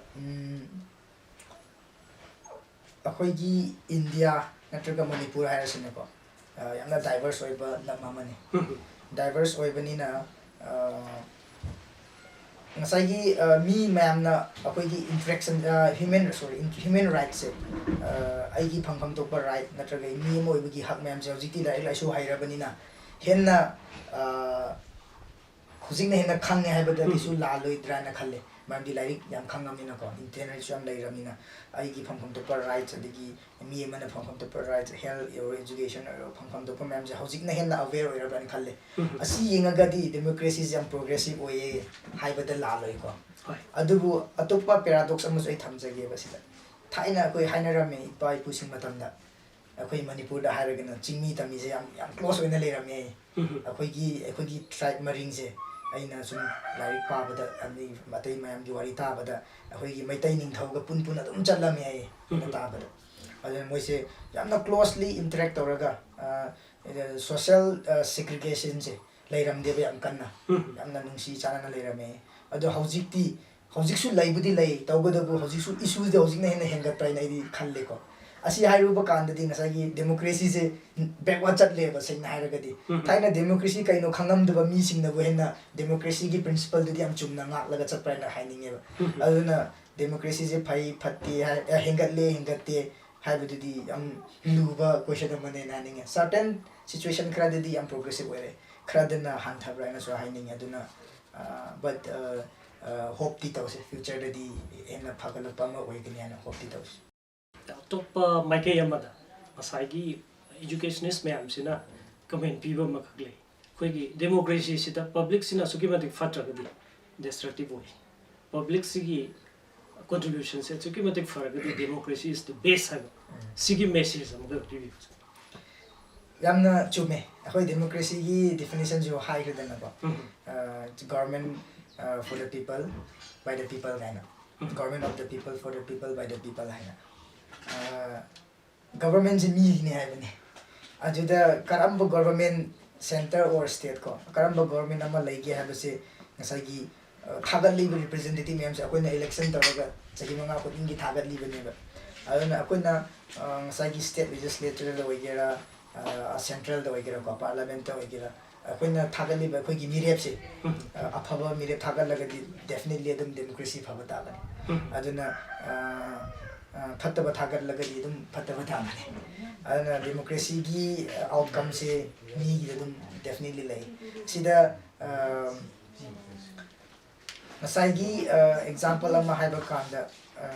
ꯑꯩꯈꯣꯏꯒꯤ ꯏꯟꯗꯤꯌꯥ ꯅꯠꯇ꯭ꯔꯒ ꯃꯅꯤꯄꯨꯔ ꯍꯥꯏꯔꯁꯤꯅꯦꯀꯣ, ꯌꯥꯝꯅ ꯗꯥꯏꯚꯔꯁ ꯑꯣꯏꯕ ꯂꯝ ꯑꯃꯅꯤ꯫ ꯗꯥꯏꯚꯔꯁ ꯑꯣꯏꯕꯅꯤꯅ ꯉꯁꯥꯏꯒꯤ ꯃꯤ ꯃꯌꯥꯝꯅ ꯑꯩꯈꯣꯏꯒꯤ ꯏꯟꯇꯔꯦꯛꯁꯟ, ꯍ꯭ꯌꯨꯃꯦꯟ ꯁꯣꯔꯤ ꯍ꯭ꯌꯨꯃꯦꯟ ꯔꯥꯏꯠꯁꯦ, ꯑꯩꯒꯤ ꯐꯪꯐꯝ ꯊꯣꯛꯄ ꯔꯥꯏꯠ ꯅꯠꯇ꯭ꯔꯒ ꯃꯤ ꯑꯃ ꯑꯣꯏꯕꯒꯤ ꯍꯛ ꯃꯌꯥꯝꯁꯦ ꯍꯧꯖꯤꯛꯇꯤ ꯂꯥꯏꯔꯤꯛ ꯂꯥꯏꯁꯨ ꯍꯩꯔꯕꯅꯤꯅ ꯍꯦꯟꯅ ꯍꯧꯖꯤꯛꯅ ꯍꯦꯟꯅ ꯈꯪꯉꯦ ꯍꯥꯏꯕꯗ ꯀꯩꯁꯨ ꯂꯥꯜꯂꯣꯏꯗ꯭ꯔꯥꯅ ꯈꯜꯂꯦ꯫ ꯃꯔꯝꯗꯤ ꯂꯥꯏꯔꯤꯛ ꯌꯥꯝ ꯈꯪꯉꯕꯅꯤꯅꯀꯣ, ꯏꯟꯇꯔꯅꯦꯠꯁꯨ ꯌꯥꯝ ꯂꯩꯔꯕꯅꯤꯅ ꯑꯩꯒꯤ ꯐꯪꯐꯝ ꯊꯣꯛꯄ ꯔꯥꯏꯠꯁ, ꯑꯗꯒꯤ ꯃꯤ ꯑꯃꯅ ꯐꯪꯐꯝ ꯊꯣꯛꯄ ꯔꯥꯏꯠꯁ, ꯍꯦꯜꯊ ꯑꯣꯏꯔꯣ, ꯏꯖꯨꯀꯦꯁꯟ ꯑꯣꯏꯔꯣ, ꯐꯪꯐꯝ ꯊꯣꯛꯄ ꯃꯌꯥꯝꯁꯦ ꯍꯧꯖꯤꯛꯅ ꯍꯦꯟꯅ ꯑꯋꯦꯌꯔ ꯑꯣꯏꯔꯕ꯭ꯔꯥꯅ ꯈꯜꯂꯦ꯫ ꯑꯁꯤ ꯌꯦꯡꯉꯒꯗꯤ ꯗꯦꯃꯣꯀ꯭ꯔꯦꯁꯤꯁꯦ ꯌꯥꯝ ꯄ꯭ꯔꯣꯒ꯭ꯔꯦꯁꯤꯞ ꯑꯣꯏꯌꯦ ꯍꯥꯏꯕꯗ ꯂꯥꯜꯂꯣꯏꯀꯣ꯫ ꯍꯣꯏ꯫ ꯑꯗꯨꯕꯨ ꯑꯇꯣꯞꯄ ꯄꯦꯔꯥꯗꯣꯛꯁ ꯑꯃꯁꯨ ꯑꯩ ꯊꯝꯖꯒꯦꯕ ꯁꯤꯗ꯫ ꯊꯥꯏꯅ ꯑꯩꯈꯣꯏ ꯍꯥꯏꯅꯔꯝꯃꯦ, ꯏꯄꯥ ꯏꯄꯨꯁꯤꯡ ꯃꯇꯝꯗ ꯑꯩꯈꯣꯏ ꯃꯅꯤꯄꯨꯔꯗ ꯍꯥꯏꯔꯒꯅ ꯆꯤꯡꯃꯤ ꯇꯝꯃꯤꯁꯦ ꯌꯥꯝ ꯌꯥꯝ ꯀ꯭ꯂꯣꯁ ꯑꯣꯏꯅ ꯂꯩꯔꯝꯃꯦ꯫ ꯑꯩꯈꯣꯏꯒꯤ ꯑꯩꯈꯣꯏꯒꯤ ꯇ꯭ꯔꯥꯏꯕ ꯃꯔꯤꯡꯁꯦ ꯑꯩꯅ ꯁꯨꯝ ꯂꯥꯏꯔꯤꯛ ꯄꯥꯕꯗ, ꯑꯗꯩ ꯑꯇꯩ ꯃꯌꯥꯝꯒꯤ ꯋꯥꯔꯤ ꯇꯥꯕꯗ ꯑꯩꯈꯣꯏꯒꯤ ꯃꯩꯇꯩ ꯅꯤꯡꯊꯧꯒ ꯄꯨꯟ ꯄꯨꯟꯅ ꯑꯗꯨꯝ ꯆꯠꯂꯝꯃꯦ ꯍꯥꯏꯌꯦ ꯑꯩꯅ ꯇꯥꯕꯗ꯫ ꯑꯗꯨꯅ ꯃꯣꯏꯁꯦ ꯌꯥꯝꯅ ꯀ꯭ꯂꯣꯁꯂꯤ ꯏꯟꯇꯔꯦꯛ ꯇꯧꯔꯒ ꯁꯣꯁꯦꯜ ꯁꯦꯒ꯭ꯔꯤꯒꯦꯁꯟꯁꯦ ꯂꯩꯔꯝꯗꯦꯕ ꯌꯥꯝ ꯀꯟꯅ꯫ ꯌꯥꯝꯅ ꯅꯨꯡꯁꯤ ꯆꯥꯟꯅꯅ ꯂꯩꯔꯝꯃꯦ꯫ ꯑꯗꯣ ꯍꯧꯖꯤꯛꯇꯤ, ꯍꯧꯖꯤꯛꯁꯨ ꯂꯩꯕꯨꯗꯤ ꯂꯩ, ꯇꯧꯕꯇꯕꯨ ꯍꯧꯖꯤꯛꯁꯨ ꯏꯁꯨꯁꯦ ꯍꯧꯖꯤꯛꯅ ꯍꯦꯟꯅ ꯍꯦꯟꯒꯠꯄ ꯍꯥꯏꯅ ꯑꯩꯗꯤ ꯈꯜꯂꯦꯀꯣ꯫ ꯑꯁꯤ ꯍꯥꯏꯔꯨꯕ ꯀꯥꯟꯗꯗꯤ ꯉꯁꯥꯏꯒꯤ democracyꯁꯦ backward ꯆꯠꯂꯦꯕ, ꯁꯦꯡꯅ ꯍꯥꯏꯔꯒꯗꯤ꯫ ꯎꯝ꯫ ꯊꯥꯏꯅ democracy ꯀꯩꯅꯣ ꯈꯪꯉꯝꯗꯕ ꯃꯤꯁꯤꯡꯅꯕꯨ ꯍꯦꯟꯅ democracyꯒꯤ principleꯗꯨꯗꯤ ꯌꯥꯝ ꯆꯨꯝꯅ ꯉꯥꯛꯂꯒ ꯆꯠꯄ꯭ꯔꯥ ꯍꯥꯏꯅ ꯍꯥꯏꯅꯤꯡꯉꯦꯕ꯫ ꯎꯝ꯫ ꯑꯗꯨꯅ democracyꯁꯦ ꯐꯩ ꯐꯠꯇꯦ ꯍꯥꯏ-, ꯑ, ꯍꯦꯟꯒꯠꯂꯦ ꯍꯦꯟꯒꯠꯇꯦ ꯍꯥꯏꯕꯗꯨꯗꯤ ꯌꯥꯝ ꯂꯨꯕ question ꯑꯃꯅꯦꯅ ꯍꯥꯏꯅꯤꯡꯉꯦ꯫ Certain situation ꯈꯔꯗꯗꯤ ꯌꯥꯝ progressive ꯑꯣꯏꯔꯦ, ꯈꯔꯗꯅ ꯍꯟꯊꯕ꯭ꯔꯥ ꯍꯥꯏꯅꯁꯨ ꯍꯥꯏꯅꯤꯡꯉꯦ꯫ ꯑꯗꯨꯅ, ꯑ, but, ꯑ, ꯑ, hopeꯇꯤ ꯇꯧꯁꯦ, futureꯗꯗꯤ ꯍꯦꯟꯅ ꯐꯒꯠꯂꯛꯄ ꯑꯃ ꯑꯣꯏꯒꯅꯤ ꯍꯥꯏꯅ hopeꯇꯤ ꯇꯧꯁꯦ꯫ ꯑꯇꯣꯞꯄ ꯃꯥꯏꯀꯩ ꯑꯃꯗ ꯉꯁꯥꯏꯒꯤ educationist ꯃꯌꯥꯝꯁꯤꯅ comment ꯄꯤꯕ ꯑꯃꯈꯛ ꯂꯩ꯫ ꯑꯩꯈꯣꯏꯒꯤ democracyꯁꯤꯗ publicꯁꯤꯅ ꯑꯁꯨꯛꯀꯤ ꯃꯇꯤꯛ ꯐꯠꯇ꯭ꯔꯒꯗꯤ destructive ꯑꯣꯏ꯫ Publicꯁꯤꯒꯤ contributionꯁꯦ ꯑꯁꯨꯛꯀꯤ ꯃꯇꯤꯛ ꯐꯔꯒꯗꯤ democracy is the best ꯍꯥꯏꯕ꯫ ꯎꯝ꯫ ꯁꯤꯒꯤ message ꯑꯃꯒ ꯄꯤꯕꯤꯌꯨ꯫ ꯌꯥꯝꯅ ꯆꯨꯝꯃꯦ꯫ ꯑꯩꯈꯣꯏ democracyꯒꯤ definitionꯁꯨ ꯍꯥꯏꯈ꯭ꯔꯦꯗꯅꯀꯣ꯫ ꯎꯝ꯫ ꯑ, government, ꯑ, for the people, by the people ꯍꯥꯏꯅ꯫ ꯎꯝ꯫ Government of the people, for the people, by the people ꯍꯥꯏꯅ꯫ ꯑ, governmentꯁꯦ ꯃꯤꯒꯤꯅꯦ ꯍꯥꯏꯕꯅꯤ꯫ ꯑꯗꯨꯗ ꯀꯔꯝꯕ government, centre or state ꯀꯣ, ꯀꯔꯝꯕ government ꯑꯃ ꯂꯩꯒꯦ ꯍꯥꯏꯕꯁꯦ ꯉꯁꯥꯏꯒꯤ, ꯑ, ꯊꯥꯒꯠꯂꯤꯕ representative ꯃꯌꯥꯝꯁꯦ ꯑꯩꯈꯣꯏꯅ election ꯇꯧꯔꯒ ꯆꯍꯤ ꯃꯉꯥ ꯈꯨꯗꯤꯡꯒꯤ ꯊꯥꯒꯠꯂꯤꯕꯅꯦꯕ꯫ ꯑꯗꯨꯅ ꯑꯩꯈꯣꯏꯅ, ꯑ, ꯉꯁꯥꯏꯒꯤ state legislatureꯗ ꯑꯣꯏꯒꯦꯔꯥ, ꯑ, centralꯗ ꯑꯣꯏꯒꯦꯔꯥꯀꯣ, parliamentꯇ ꯑꯣꯏꯒꯦꯔꯥ, ꯑꯩꯈꯣꯏꯅ ꯊꯥꯒꯠꯂꯤꯕ ꯑꯩꯈꯣꯏꯒꯤ ꯃꯤꯔꯦꯞꯁꯦ, ꯎꯝ꯫ ꯑ, ꯑꯐꯕ ꯃꯤꯔꯦꯞ ꯊꯥꯒꯠꯂꯒꯗꯤ definitely ꯑꯗꯨꯝ democracy ꯐꯕ ꯇꯥꯕꯅꯤ꯫ ꯎꯝ꯫ ꯑꯗꯨꯅ, ꯑ, ꯑ, ꯐꯠꯇꯕ ꯊꯥꯒꯠꯂꯒꯗꯤ ꯑꯗꯨꯝ ꯐꯠꯇꯕ ꯇꯥꯕꯅꯤ꯫ ꯑꯗꯨꯅ democracyꯒꯤ, ꯑ, outcomeꯁꯦ ꯃꯤꯒꯤꯗ ꯑꯗꯨꯝ definitely ꯂꯩ꯫ ꯁꯤꯗ, ꯑ, ꯉꯁꯥꯏꯒꯤ, ꯑ, example ꯑꯃ ꯍꯥꯏꯕ ꯀꯥꯟꯗ, ꯑ,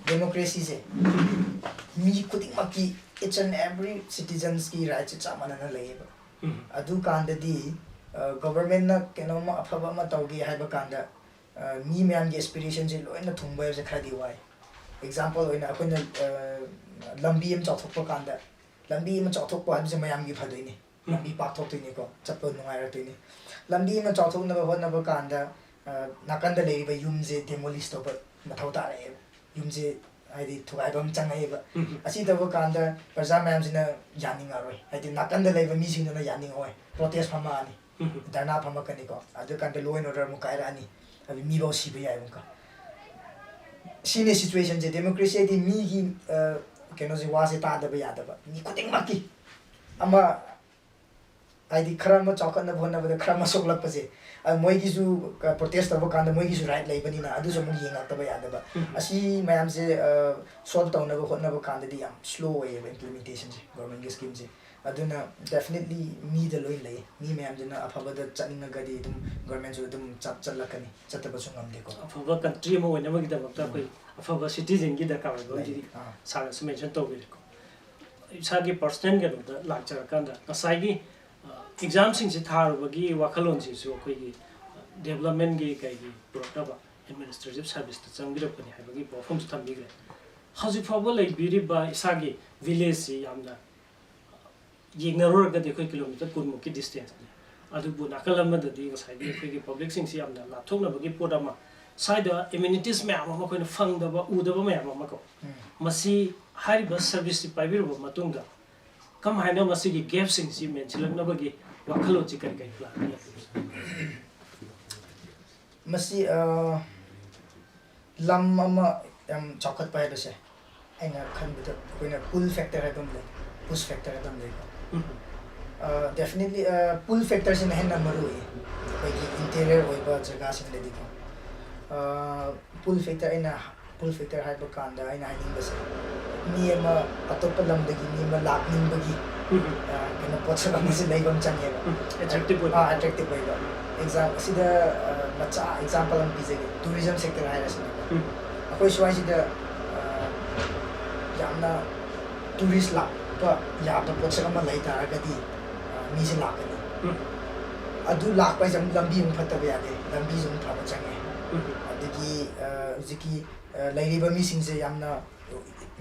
democracyꯁꯦ ꯃꯤ ꯈꯨꯗꯤꯡꯃꯛꯀꯤ, each and every citizensꯀꯤ rightꯁꯦ ꯆꯞ ꯃꯥꯟꯅꯅ ꯂꯩꯌꯦꯕ꯫ ꯎꯝ꯫ ꯑꯗꯨꯀꯥꯟꯗꯗꯤ, ꯑ, governmentꯅ ꯀꯩꯅꯣꯝꯃ ꯑꯐꯕ ꯑꯃ ꯇꯧꯒꯦ ꯍꯥꯏꯕ ꯀꯥꯟꯗ, ꯑ, ꯃꯤ ꯃꯌꯥꯝꯒꯤ aspirationꯁꯦ ꯂꯣꯏꯅ ꯊꯨꯡꯕ ꯍꯥꯏꯕꯁꯦ ꯈꯔꯗꯤ ꯋꯥꯏ꯫ Example ꯑꯣꯏꯅ ꯑꯩꯈꯣꯏꯅ, ꯑ, ꯂꯝꯕꯤ ꯑꯃ ꯆꯥꯎꯊꯣꯛꯄ ꯀꯥꯟꯗ, ꯂꯝꯕꯤ ꯑꯃ ꯆꯥꯎꯊꯣꯛꯄ ꯍꯥꯏꯕꯁꯦ ꯃꯌꯥꯝꯒꯤ ꯐꯗꯣꯏꯅꯤ꯫ ꯎꯝ꯫ ꯂꯝꯕꯤ ꯄꯥꯛꯊꯣꯛꯇꯣꯏꯅꯤꯀꯣ, ꯆꯠꯄ ꯅꯨꯡꯉꯥꯏꯔꯛꯇꯣꯏꯅꯤ꯫ ꯂꯝꯕꯤ ꯑꯃ ꯆꯥꯎꯊꯣꯛꯅꯕ ꯍꯣꯠꯅꯕ ꯀꯥꯟꯗ, ꯑ, ꯅꯥꯀꯟꯗ ꯂꯩꯔꯤꯕ ꯌꯨꯝꯁꯦ demolish ꯇꯧꯕ ꯃꯊꯧ ꯇꯥꯔꯛꯑꯦꯕ꯫ ꯌꯨꯝꯁꯦ ꯍꯥꯏꯗꯤ ꯊꯨꯒꯥꯏꯕ ꯑꯃ ꯆꯪꯉꯛꯑꯦꯕ꯫ ꯎꯝ꯫ ꯑꯁꯤ ꯇꯧꯕ ꯀꯥꯟꯗ ꯄ꯭ꯔꯖꯥ ꯃꯌꯥꯝꯁꯤꯅ ꯌꯥꯅꯤꯡꯉꯔꯣꯏ, ꯍꯥꯏꯗꯤ ꯅꯥꯀꯟꯗ ꯂꯩꯕ ꯃꯤꯁꯤꯡꯗꯨꯅ ꯌꯥꯅꯤꯡꯉꯛꯑꯣꯏ, protest ꯐꯝꯃꯛꯑꯅꯤ꯫ ꯎꯝ꯫ ꯙꯔꯅꯥ ꯐꯝꯃꯛꯀꯅꯤꯀꯣ, ꯑꯗꯨ ꯀꯥꯟꯗ law and order ꯑꯃꯨꯛ ꯀꯥꯏꯔꯛꯑꯅꯤ, ꯑꯗꯨ ꯃꯤꯐꯥꯎ ꯁꯤꯕ ꯌꯥꯏ ꯑꯃꯨꯛꯀ꯫ ꯁꯤꯅꯤ ꯁꯤꯆꯨꯋꯦꯁꯟꯁꯦ꯫ ꯗꯦꯃꯣꯀ꯭ꯔꯦꯁꯤ ꯍꯥꯏꯗꯤ ꯃꯤꯒꯤ ꯑ, ꯀꯩꯅꯣꯁꯦ, ꯋꯥꯁꯦ ꯇꯥꯗꯕ ꯌꯥꯗꯕ, ꯃꯤ ꯈꯨꯗꯤꯡꯃꯛꯀꯤ꯫ ꯑꯃ ꯍꯥꯏꯗꯤ ꯈꯔ ꯑꯃ ꯆꯥꯎꯈꯠꯅꯕ ꯍꯣꯠꯅꯕꯗ ꯈꯔ ꯑꯃ ꯁꯣꯛꯂꯛꯄꯁꯦ, ꯑ, ꯃꯣꯏꯒꯤꯁꯨ ꯄ꯭ꯔꯣꯇꯦꯁ ꯇꯧꯕ ꯀꯥꯟꯗ ꯃꯣꯏꯒꯤꯁꯨ ꯔꯥꯏꯠ ꯂꯩꯕꯅꯤꯅ ꯑꯗꯨꯁꯨ ꯑꯃꯨꯛ ꯌꯦꯡꯉꯛꯇꯕ ꯌꯥꯗꯕ꯫ ꯎꯝ꯫ ꯑꯁꯤ ꯃꯌꯥꯝꯁꯦ ꯁꯣꯜꯕ ꯇꯧꯅꯕ ꯍꯣꯠꯅꯕ ꯀꯥꯟꯗꯗꯤ ꯌꯥꯝ ꯁ꯭ꯂꯣ ꯑꯣꯏꯌꯦꯕ ꯏꯝꯄ꯭ꯂꯤꯃꯦꯟꯇꯦꯁꯟꯁꯦ, ꯒꯣꯔꯃꯦꯟꯒꯤ ꯁ꯭ꯀꯤꯝꯁꯦ꯫ ꯑꯗꯨꯅ ꯗꯦꯐꯤꯅꯦꯠꯂꯤ ꯃꯤꯗ ꯂꯣꯏ ꯂꯩ꯫ ꯃꯤ ꯃꯌꯥꯝꯗꯨꯅ ꯑꯐꯕꯗ ꯆꯠꯅꯤꯡꯉꯒꯗꯤ ꯑꯗꯨꯝ ꯒꯣꯔꯃꯦꯟꯁꯨ ꯑꯗꯨꯝ ꯆꯠ ꯆꯠꯂꯛꯀꯅꯤ, ꯆꯠꯇꯕꯁꯨ ꯉꯝꯗꯦꯀꯣ꯫ ꯑꯐꯕ ꯀꯟꯇ꯭ꯔꯤ ꯑꯃ ꯑꯣꯏꯅꯕꯒꯤꯗꯃꯛꯇ ꯑꯩꯈꯣꯏ ꯑꯐꯕ ꯁꯤꯇꯤꯖꯦꯟꯒꯤ ꯗꯔꯀꯥꯔ ꯑꯣꯏꯕ ꯑꯃꯗꯤ ꯂꯩ꯫ ꯑꯥ꯫ ꯁꯥꯔꯅꯁꯨ ꯃꯦꯟꯁꯟ ꯇꯧꯕꯤꯔꯦꯀꯣ꯫ ꯏꯁꯥꯒꯤ ꯄꯔꯁꯅꯦꯜ ꯀꯩꯅꯣꯗ ꯂꯥꯛꯆꯔꯀꯥꯟꯗ ꯉꯁꯥꯏꯒꯤ ꯑꯦꯛꯖꯥꯝꯁꯤꯡꯁꯤ ꯊꯥꯔꯨꯕꯒꯤ ꯋꯥꯈꯜꯂꯣꯟꯁꯤꯁꯨ ꯑꯩꯈꯣꯏꯒꯤ ꯗꯦꯕꯂꯞꯃꯦꯟꯒꯤ ꯀꯩꯒꯤ ꯄꯨꯔꯛꯅꯕ ꯑꯦꯗꯃꯤꯅꯤꯁꯇ꯭ꯔꯦꯇꯤꯞ ꯁꯥꯔꯚꯤꯁꯇ ꯆꯪꯕꯤꯔꯛꯄꯅꯤ ꯍꯥꯏꯕꯒꯤ ꯋꯥꯐꯝꯁꯨ ꯊꯝꯕꯤꯈ꯭ꯔꯦ꯫ ꯍꯧꯖꯤꯛ ꯐꯥꯎꯕ ꯂꯩꯕꯤꯔꯤꯕ ꯏꯁꯥꯒꯤ ꯚꯤꯂꯦꯖꯁꯤ ꯌꯥꯝꯅ ꯌꯦꯡꯅꯔꯨꯔꯒꯗꯤ ꯑꯩꯈꯣꯏ ꯀꯤꯂꯣꯃꯤꯇꯔ ꯀꯨꯟꯃꯨꯛꯀꯤ ꯗꯤꯁꯇꯦꯟꯁꯅꯤ꯫ ꯑꯗꯨꯕꯨ ꯅꯥꯀꯜ ꯑꯃꯗꯗꯤ ꯉꯁꯥꯏꯒꯤ ꯑꯩꯈꯣꯏꯒꯤ ꯄꯕ꯭ꯂꯤꯛꯁꯤꯡꯁꯤ ꯌꯥꯝꯅ ꯂꯥꯞꯊꯣꯛꯅꯕꯒꯤ ꯄꯣꯠ ꯑꯃ, ꯁ꯭ꯋꯥꯏꯗ ꯑꯦꯃꯦꯅꯤꯇꯤꯁ ꯃꯌꯥꯝ ꯑꯃ ꯑꯩꯈꯣꯏꯅ ꯐꯪꯗꯕ, ꯎꯗꯕ ꯃꯌꯥꯝ ꯑꯃ ꯀꯣ꯫ ꯎꯝ꯫ ꯃꯁꯤ ꯍꯥꯏꯔꯤꯕ ꯁꯔꯚꯤꯁꯁꯤ ꯄꯥꯏꯕꯤꯔꯕ ꯃꯇꯨꯡꯗ ꯀꯃꯥꯏꯅ ꯃꯁꯤꯒꯤ ꯒꯦꯞꯁꯤꯡꯁꯤ ꯃꯦꯟꯁꯤꯜꯂꯛꯅꯕꯒꯤ ꯋꯥꯈꯜꯂꯣꯟꯁꯤ ꯀꯔꯤ ꯀꯔꯤ ꯄ꯭ꯂꯥꯟ ꯂꯩ? ꯃꯁꯤ, ꯑ, ꯂꯝ ꯑꯃ ꯌꯥꯝ ꯆꯥꯎꯈꯠꯄ ꯍꯥꯏꯕꯁꯦ ꯑꯩꯅ ꯈꯟꯕꯗ ꯑꯩꯈꯣꯏꯅ ꯄꯨꯜ ꯐꯦꯛꯇꯔ ꯍꯥꯏꯕ ꯑꯃ ꯂꯩ, ꯄꯨꯁ ꯐꯦꯛꯇꯔ ꯍꯥꯏꯕ ꯑꯃ ꯂꯩꯀꯣ꯫ ꯎꯝ꯫ ꯑ, ꯗꯦꯐꯤꯅꯦꯠꯂꯤ, ꯑ, ꯄꯨꯜ ꯐꯦꯛꯇꯔꯁꯤꯅ ꯍꯦꯟꯅ ꯃꯔꯨ ꯑꯣꯏꯌꯦ ꯑꯩꯈꯣꯏꯒꯤ ꯏꯟꯇꯤꯔꯤꯌꯔ ꯑꯣꯏꯕ ꯖꯒꯥꯁꯤꯡꯗꯗꯤꯀꯣ꯫ ꯑ, ꯄꯨꯜ ꯐꯦꯛꯇꯔ ꯑꯩꯅ, ꯄꯨꯜ ꯐꯦꯛꯇꯔ ꯍꯥꯏꯕ ꯀꯥꯟꯗ ꯑꯩꯅ ꯍꯥꯏꯅꯤꯡꯕꯁꯦ ꯃꯤ ꯑꯃ ꯑꯇꯣꯞꯄ ꯂꯝꯗꯒꯤ ꯃꯤ ꯑꯃ ꯂꯥꯛꯅꯤꯡꯕꯒꯤ, ꯎꯝ꯫ ꯑ, ꯀꯩꯅꯣ ꯄꯣꯠꯁꯛ ꯑꯃꯁꯨ ꯂꯩꯕ ꯑꯃ ꯆꯪꯉꯦꯕ꯫ ꯎꯝ, ꯑꯦꯇ꯭ꯔꯦꯛꯇꯤꯞ ꯑꯣꯏꯕ꯫ ꯑꯥ, ꯑꯦꯇ꯭ꯔꯦꯛꯇꯤꯞ ꯑꯣꯏꯕ꯫ ꯑꯦꯛꯖꯥꯝ ꯑꯁꯤꯗ, ꯑ, ꯃꯆꯥ ꯑꯦꯛꯖꯥꯝꯄꯜ ꯑꯃ ꯄꯤꯖꯒꯦ, ꯇꯨꯔꯤꯖꯝ ꯁꯦꯛꯇꯔ ꯍꯥꯏꯔꯁꯤꯅꯦꯀꯣ꯫ ꯎꯝ꯫ ꯑꯩꯈꯣꯏ ꯁ꯭ꯋꯥꯏꯁꯤꯗ, ꯑ, ꯌꯥꯝꯅ ꯇꯨꯔꯤꯁ ꯂꯥꯛꯄ ꯌꯥꯕ ꯄꯣꯠꯁꯛ ꯑꯃ ꯂꯩ ꯇꯥꯔꯒꯗꯤ, ꯑ, ꯃꯤꯁꯦ ꯂꯥꯛꯀꯅꯤ꯫ ꯎꯝ꯫ ꯑꯗꯨ ꯂꯥꯛꯄ ꯍꯥꯏꯁꯦ ꯑꯃꯨꯛ ꯂꯝꯕꯤ ꯑꯃꯨꯛ ꯐꯠꯇꯕ ꯌꯥꯗꯦ, ꯂꯝꯕꯤꯁꯨ ꯑꯃꯨꯛ ꯐꯕ ꯆꯪꯉꯦ꯫ ꯎꯝ꯫ ꯑꯗꯒꯤ, ꯑ, ꯍꯧꯖꯤꯛꯀꯤ, ꯑ, ꯂꯩꯔꯤꯕ ꯃꯤꯁꯤꯡꯁꯦ ꯌꯥꯝꯅ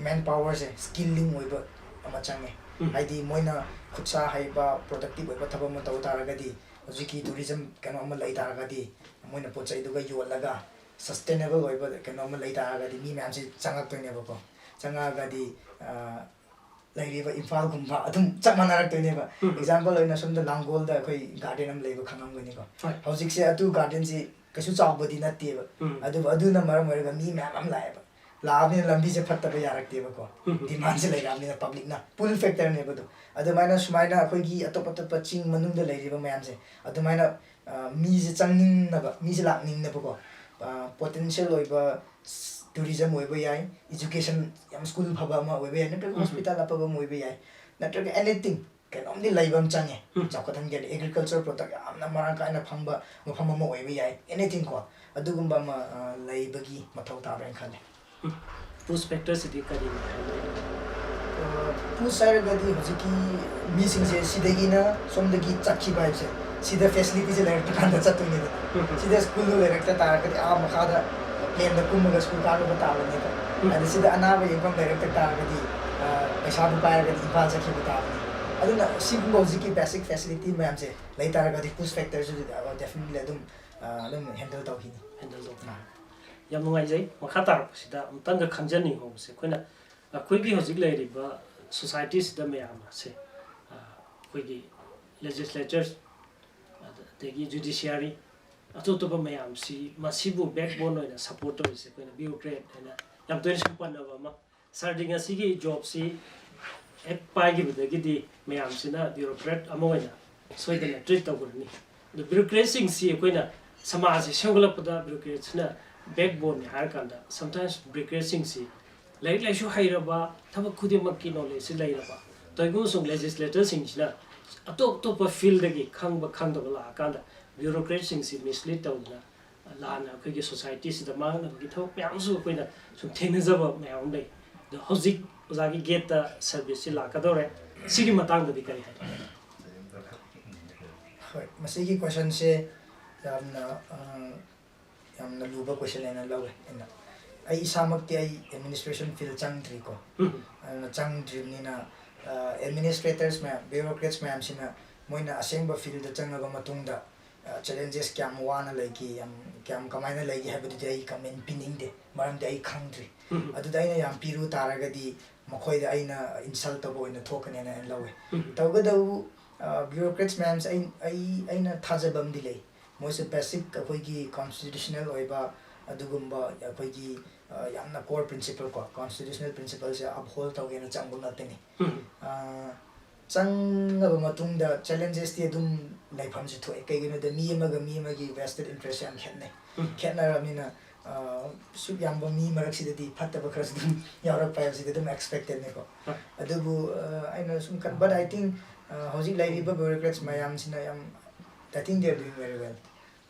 ꯃꯦꯟ ꯄꯥꯋꯔꯁꯦ ꯁ꯭ꯀꯤꯜꯂꯤꯡ ꯑꯣꯏꯕ ꯑꯃ ꯆꯪꯉꯦ꯫ ꯎꯝ꯫ ꯍꯥꯏꯗꯤ ꯃꯣꯏꯅ ꯈꯨꯠꯁꯥ ꯍꯩꯕ, ꯄ꯭ꯔꯣꯗꯛꯇꯤꯞ ꯑꯣꯏꯕ ꯊꯕꯛ ꯑꯃ ꯇꯧ ꯇꯥꯔꯒꯗꯤ ꯍꯧꯖꯤꯛꯀꯤ ꯇꯨꯔꯤꯖꯝ ꯀꯩꯅꯣ ꯑꯃ ꯂꯩ ꯇꯥꯔꯒꯗꯤ ꯃꯣꯏꯅ ꯄꯣꯠ ꯆꯩꯗꯨꯒ ꯌꯣꯜꯂꯒ ꯁꯁꯇꯦꯅꯦꯕꯜ ꯑꯣꯏꯕ ꯀꯩꯅꯣ ꯑꯃ ꯂꯩ ꯇꯥꯔꯒꯗꯤ ꯃꯤ ꯃꯌꯥꯝꯁꯦ ꯆꯪꯉꯛꯇꯣꯏꯅꯦꯕꯀꯣ꯫ ꯆꯪꯉꯛꯑꯒꯗꯤ, ꯑ, ꯂꯩꯔꯤꯕ ꯏꯝꯐꯥꯜꯒꯨꯝꯕ ꯑꯗꯨꯝ ꯆꯞ ꯃꯥꯟꯅꯔꯛꯇꯣꯏꯅꯦꯕ꯫ ꯎꯝ꯫ ꯑꯦꯛꯖꯥꯝꯄꯜ ꯑꯣꯏꯅ ꯁꯣꯝꯗ ꯂꯥꯡꯒꯣꯜꯗ ꯑꯩꯈꯣꯏ ꯒꯥꯔꯗꯦꯟ ꯑꯃ ꯂꯩꯕ ꯈꯪꯉꯝꯒꯅꯤꯀꯣ꯫ ꯍꯣꯏ꯫ ꯍꯧꯖꯤꯛꯁꯦ ꯑꯗꯨ ꯒꯥꯔꯗꯦꯟꯁꯤ ꯀꯩꯁꯨ ꯆꯥꯎꯕꯗꯤ ꯅꯠꯇꯦꯕ꯫ ꯑꯗꯨꯕꯨ ꯑꯗꯨꯅ ꯃꯔꯝ ꯑꯣꯏꯔꯒ ꯃꯤ ꯃꯌꯥꯝ ꯑꯃ ꯂꯥꯛꯑꯦꯕ꯫ ꯂꯥꯛꯑꯕꯅꯤꯅ ꯂꯝꯕꯤꯁꯦ ꯐꯠꯇꯕ ꯌꯥꯔꯛꯇꯦꯕꯀꯣ꯫ Demandꯁꯦ ꯂꯩꯔꯛꯑꯕꯅꯤꯅ publicꯅ pull factorꯅꯦꯕ ꯑꯗꯣ꯫ ꯑꯗꯨꯃꯥꯏꯅ ꯁꯨꯃꯥꯏꯅ ꯑꯩꯈꯣꯏꯒꯤ ꯑꯇꯣꯞ ꯑꯇꯣꯞꯄ ꯆꯤꯡ ꯃꯅꯨꯡꯗ ꯂꯩꯔꯤꯕ ꯃꯌꯥꯝꯁꯦ ꯑꯗꯨꯃꯥꯏꯅ, ꯑ, ꯃꯤꯁꯦ ꯆꯪꯅꯤꯡꯅꯕ, ꯃꯤꯁꯦ ꯂꯥꯛꯅꯤꯡꯅꯕꯀꯣ꯫ ꯑ, potential ꯑꯣꯏꯕ ꯁ-, tourism ꯑꯣꯏꯕ ꯌꯥꯏ, education ꯌꯥꯝ school ꯐꯕ ꯑꯃ ꯑꯣꯏꯕ ꯌꯥꯏ, ꯅꯠꯇ꯭ꯔꯒ hospital ꯑꯐꯕ ꯑꯃ ꯑꯣꯏꯕ ꯌꯥꯏ, ꯅꯠꯇ꯭ꯔꯒ anything ꯀꯩꯅꯣꯝꯗꯤ ꯂꯩꯕ ꯑꯃ ꯆꯪꯉꯦ꯫ ꯆꯥꯎꯈꯠꯍꯟꯒꯦ ꯍꯥꯏꯔꯗꯤ agriculture product ꯌꯥꯝꯅ ꯃꯔꯥꯡ ꯀꯥꯏꯅ ꯐꯪꯕ ꯃꯐꯝ ꯑꯃ ꯑꯣꯏꯕ ꯌꯥꯏ, anything ꯀꯣ꯫ ꯑꯗꯨꯒꯨꯝꯕ ꯑꯃ, ꯑ, ꯂꯩꯕꯒꯤ ꯃꯊꯧ ꯇꯥꯕ꯭ꯔꯥ ꯍꯥꯏꯅ ꯈꯜꯂꯦ꯫ Push factorꯁꯤꯗꯤ ꯀꯔꯤꯅꯣ ꯍꯥꯏꯕꯗꯤ? ꯑ, push ꯍꯥꯏꯔꯒꯗꯤ ꯍꯧꯖꯤꯛꯀꯤ ꯃꯤꯁꯤꯡꯁꯦ ꯁꯤꯗꯒꯤꯅ ꯁꯣꯝꯗꯒꯤ ꯆꯠꯈꯤꯕ ꯍꯥꯏꯕꯁꯦ, ꯁꯤꯗ facilityꯁꯦ ꯂꯩꯔꯛꯇ꯭ꯔꯀꯥꯟꯗ ꯆꯠꯇꯣꯏꯅꯦꯕ꯫ ꯁꯤꯗ schoolꯗꯣ ꯂꯩꯔꯛꯇ ꯇꯥꯔꯒꯗꯤ ꯑꯥ ꯃꯈꯥꯗ planeꯗ ꯀꯨꯝꯃꯒ school ꯀꯥꯔꯨꯕ ꯇꯥꯕꯅꯦꯕ꯫ ꯑꯗ ꯁꯤꯗ ꯑꯅꯥꯕ ꯌꯦꯡꯐꯝ ꯂꯩꯔꯛꯇ ꯇꯥꯔꯒꯗꯤ, ꯑ, ꯄꯩꯁꯥꯕꯨ ꯄꯥꯏꯔꯒꯗꯤ ꯏꯝꯐꯥꯜ ꯆꯠꯈꯤꯕ ꯇꯥꯕꯅꯤ꯫ ꯑꯗꯨꯅ ꯁꯤꯒꯨꯝꯕ ꯍꯧꯖꯤꯛꯀꯤ basic facility ꯃꯌꯥꯝꯁꯦ ꯂꯩ ꯇꯥꯔꯒꯗꯤ push factorꯁꯨ, ꯑ, definitely ꯑꯗꯨꯝ, ꯑ, ꯑꯗꯨꯝ handle ꯇꯧꯈꯤꯅꯤ꯫ Handle ꯇꯧꯈꯤꯅꯤ꯫ ꯑꯥ꯫ ꯌꯥꯝ ꯅꯨꯡꯉꯥꯏꯖꯩ꯫ ꯃꯈꯥ ꯇꯥꯔꯛꯄꯁꯤꯗ ꯑꯃꯨꯛꯇꯪꯒ ꯈꯪꯖꯅꯤꯡꯍꯧꯕꯁꯦ, ꯑꯩꯈꯣꯏꯅ, ꯑꯩꯈꯣꯏꯒꯤ ꯍꯧꯖꯤꯛ ꯂꯩꯔꯤꯕ societyꯁꯤꯗ ꯃꯌꯥꯝ ꯑꯁꯦ, ꯑ, ꯑꯩꯈꯣꯏꯒꯤ legislatures, ꯑꯗꯒꯤ judiciary, ꯑꯇꯣꯞ ꯑꯇꯣꯞꯄ ꯃꯌꯥꯝꯁꯤ, ꯃꯁꯤꯕꯨ backbone ꯑꯣꯏꯅ support ꯇꯧꯔꯤꯁꯦ ꯑꯩꯈꯣꯏꯅ bureaucrat ꯍꯥꯏꯅ ꯌꯥꯝ ꯇꯣꯏꯅ ꯁꯨꯝ ꯄꯟꯅꯕ ꯑꯃ꯫ Sirꯗꯤ ꯉꯁꯤꯒꯤ jobꯁꯤ ꯍꯦꯛ ꯄꯥꯏꯈꯤꯕꯗꯒꯤꯗꯤ ꯃꯌꯥꯝꯁꯤꯅ bureaucrat ꯑꯃ ꯑꯣꯏꯅ ꯁꯣꯏꯗꯅ treat ꯇꯧꯒꯅꯤ꯫ ꯑꯗꯨ bureaucratꯁꯤꯡꯁꯤ ꯑꯩꯈꯣꯏꯅ ꯁꯃꯥꯖꯁꯤ ꯁꯦꯝꯒꯠꯂꯛꯄꯗ bureaucratꯁꯤꯅ backboneꯅꯤ ꯍꯥꯏꯔꯀꯥꯟꯗ, sometimes bureaucratꯁꯤꯡꯁꯤ ꯂꯥꯏꯔꯤꯛ ꯂꯥꯏꯁꯨ ꯍꯩꯔꯕ, ꯊꯕꯛ ꯈꯨꯗꯤꯡꯃꯛꯀꯤ knowledgeꯁꯤ ꯂꯩꯔꯕ, ꯇꯧꯏꯒꯨꯝꯕꯁꯨꯡ legislatorꯁꯤꯡꯁꯤꯅ ꯑꯇꯣꯞ ꯑꯇꯣꯞꯄ fieldꯗꯒꯤ ꯈꯪꯕ ꯈꯪꯗꯕ ꯂꯥꯛꯑꯀꯥꯟꯗ bureaucratꯁꯤꯡꯁꯤ mislead ꯇꯧꯗꯅ ꯂꯥꯟꯅ ꯑꯩꯈꯣꯏꯒꯤ societyꯁꯤꯗ ꯃꯥꯡꯅꯕꯒꯤ ꯊꯕꯛ ꯃꯌꯥꯝꯁꯨ ꯑꯩꯈꯣꯏꯅ ꯁꯨꯝ ꯊꯦꯡꯅꯖꯕ ꯃꯌꯥꯝ ꯑꯃ ꯂꯩ꯫ ꯑꯗꯣ ꯍꯧꯖꯤꯛ ꯑꯣꯖꯥꯒꯤ gateꯇ serviceꯁꯤ ꯂꯥꯛꯀꯗꯧꯔꯦ, ꯁꯤꯒꯤ ꯃꯇꯥꯡꯗꯗꯤ ꯀꯔꯤ ꯍꯥꯏꯅꯤꯡꯉꯤ? ꯍꯣꯏ, ꯃꯁꯤꯒꯤ questionꯁꯦ ꯌꯥꯝꯅ, ꯑ, ꯌꯥꯝꯅ ꯂꯨꯕ question ꯑꯣꯏꯅ ꯂꯧꯋꯦ ꯑꯩꯅ꯫ ꯑꯩ ꯏꯁꯥꯃꯛꯇꯤ ꯑꯩ administration field ꯆꯪꯗ꯭ꯔꯤꯀꯣ꯫ ꯑꯗꯨꯅ ꯆꯪꯗ꯭ꯔꯤꯕꯅꯤꯅ, ꯑ, administrators ꯃꯌꯥꯝ, bureaucrats ꯃꯌꯥꯝꯁꯤꯅ ꯃꯣꯏꯅ ꯑꯁꯦꯡꯕ fieldꯗ ꯆꯪꯉꯕ ꯃꯇꯨꯡꯗ, ꯑ, challenges ꯀꯌꯥꯝ ꯋꯥꯅ ꯂꯩꯒꯦ, ꯌꯥꯝ, ꯀꯌꯥꯝ ꯀꯃꯥꯏꯅ ꯂꯩꯒꯦ ꯍꯥꯏꯕꯗꯨꯗꯤ ꯑꯩ comment ꯄꯤꯅꯤꯡꯗꯦ, ꯃꯔꯝꯗꯤ ꯑꯩ ꯈꯪꯗ꯭ꯔꯤ꯫ ꯑꯗꯨꯗ ꯑꯩꯅ ꯌꯥꯝ ꯄꯤꯔꯨ ꯇꯥꯔꯒꯗꯤ ꯃꯈꯣꯏꯗ ꯑꯩꯅ insult ꯇꯧꯕ ꯑꯣꯏꯅ ꯊꯣꯛꯀꯅꯦꯅ ꯑꯩꯅ ꯂꯧꯋꯦ꯫ ꯇꯧꯕꯇꯕꯨ, ꯑ, bureaucrats ꯃꯌꯥꯝꯁꯦ ꯑꯩ, ꯑꯩ, ꯑꯩꯅ ꯊꯥꯖꯕ ꯑꯃꯗꯤ ꯂꯩ꯫ ꯃꯣꯏꯁꯦ ꯕꯦꯁꯤꯛ ꯑꯩꯈꯣꯏꯒꯤ ꯀꯣꯟꯁꯇꯤꯇ꯭ꯌꯨꯁꯅꯦꯜ ꯑꯣꯏꯕ ꯑꯗꯨꯒꯨꯝꯕ ꯑꯩꯈꯣꯏꯒꯤ ꯑ, ꯌꯥꯝꯅ ꯀꯣꯔ ꯄ꯭ꯔꯤꯟꯁꯤꯄꯜ ꯀꯣ, ꯀꯣꯟꯁꯇꯤꯇ꯭ꯌꯨꯁꯅꯦꯜ ꯄ꯭ꯔꯤꯟꯁꯤꯄꯜꯁꯦ ꯑꯞꯍꯣꯜ ꯇꯧꯒꯦꯅ ꯆꯪꯕ ꯉꯥꯛꯇꯅꯤ꯫ ꯎꯝ. ꯑ, ꯆꯪꯉꯕ ꯃꯇꯨꯡꯗ ꯆꯦꯂꯦꯟꯖꯦꯁꯇꯤ ꯑꯗꯨꯝ ꯂꯩꯐꯝꯁꯨ ꯊꯣꯛꯑꯦ꯫ ꯀꯩꯒꯤꯅꯣꯗ ꯃꯤ ꯑꯃꯒ ꯃꯤ ꯑꯃꯒꯤ ꯚꯦꯁꯇꯦꯠ ꯏꯟꯇꯔꯦꯁ ꯌꯥꯝ ꯈꯦꯠꯅꯩ꯫ ꯎꯝ. ꯈꯦꯠꯅꯔꯕꯅꯤꯅ ꯑ, ꯁꯨꯛ ꯌꯥꯝꯕ ꯃꯤ ꯃꯔꯛꯁꯤꯗꯗꯤ ꯐꯠꯇꯕ ꯈꯔꯁꯨ ꯑꯗꯨꯝ ꯌꯥꯎꯔꯛꯄ ꯍꯥꯏꯕꯁꯤꯗꯤ ꯑꯗꯨꯝ ꯑꯦꯛꯁꯄꯦꯛꯇꯦꯠꯅꯤꯀꯣ꯫ ꯍꯣꯏ. ꯑꯗꯨꯕꯨ ꯑ, ꯑꯩꯅ ꯁꯨꯝ ꯈꯟ but I think ꯑ, ꯍꯧꯖꯤꯛ ꯂꯩꯔꯤꯕ ꯕ꯭ꯌꯨꯔꯣꯀ꯭ꯔꯦꯠꯁ ꯃꯌꯥꯝꯁꯤꯅ ꯌꯥꯝ I think they are doing very well.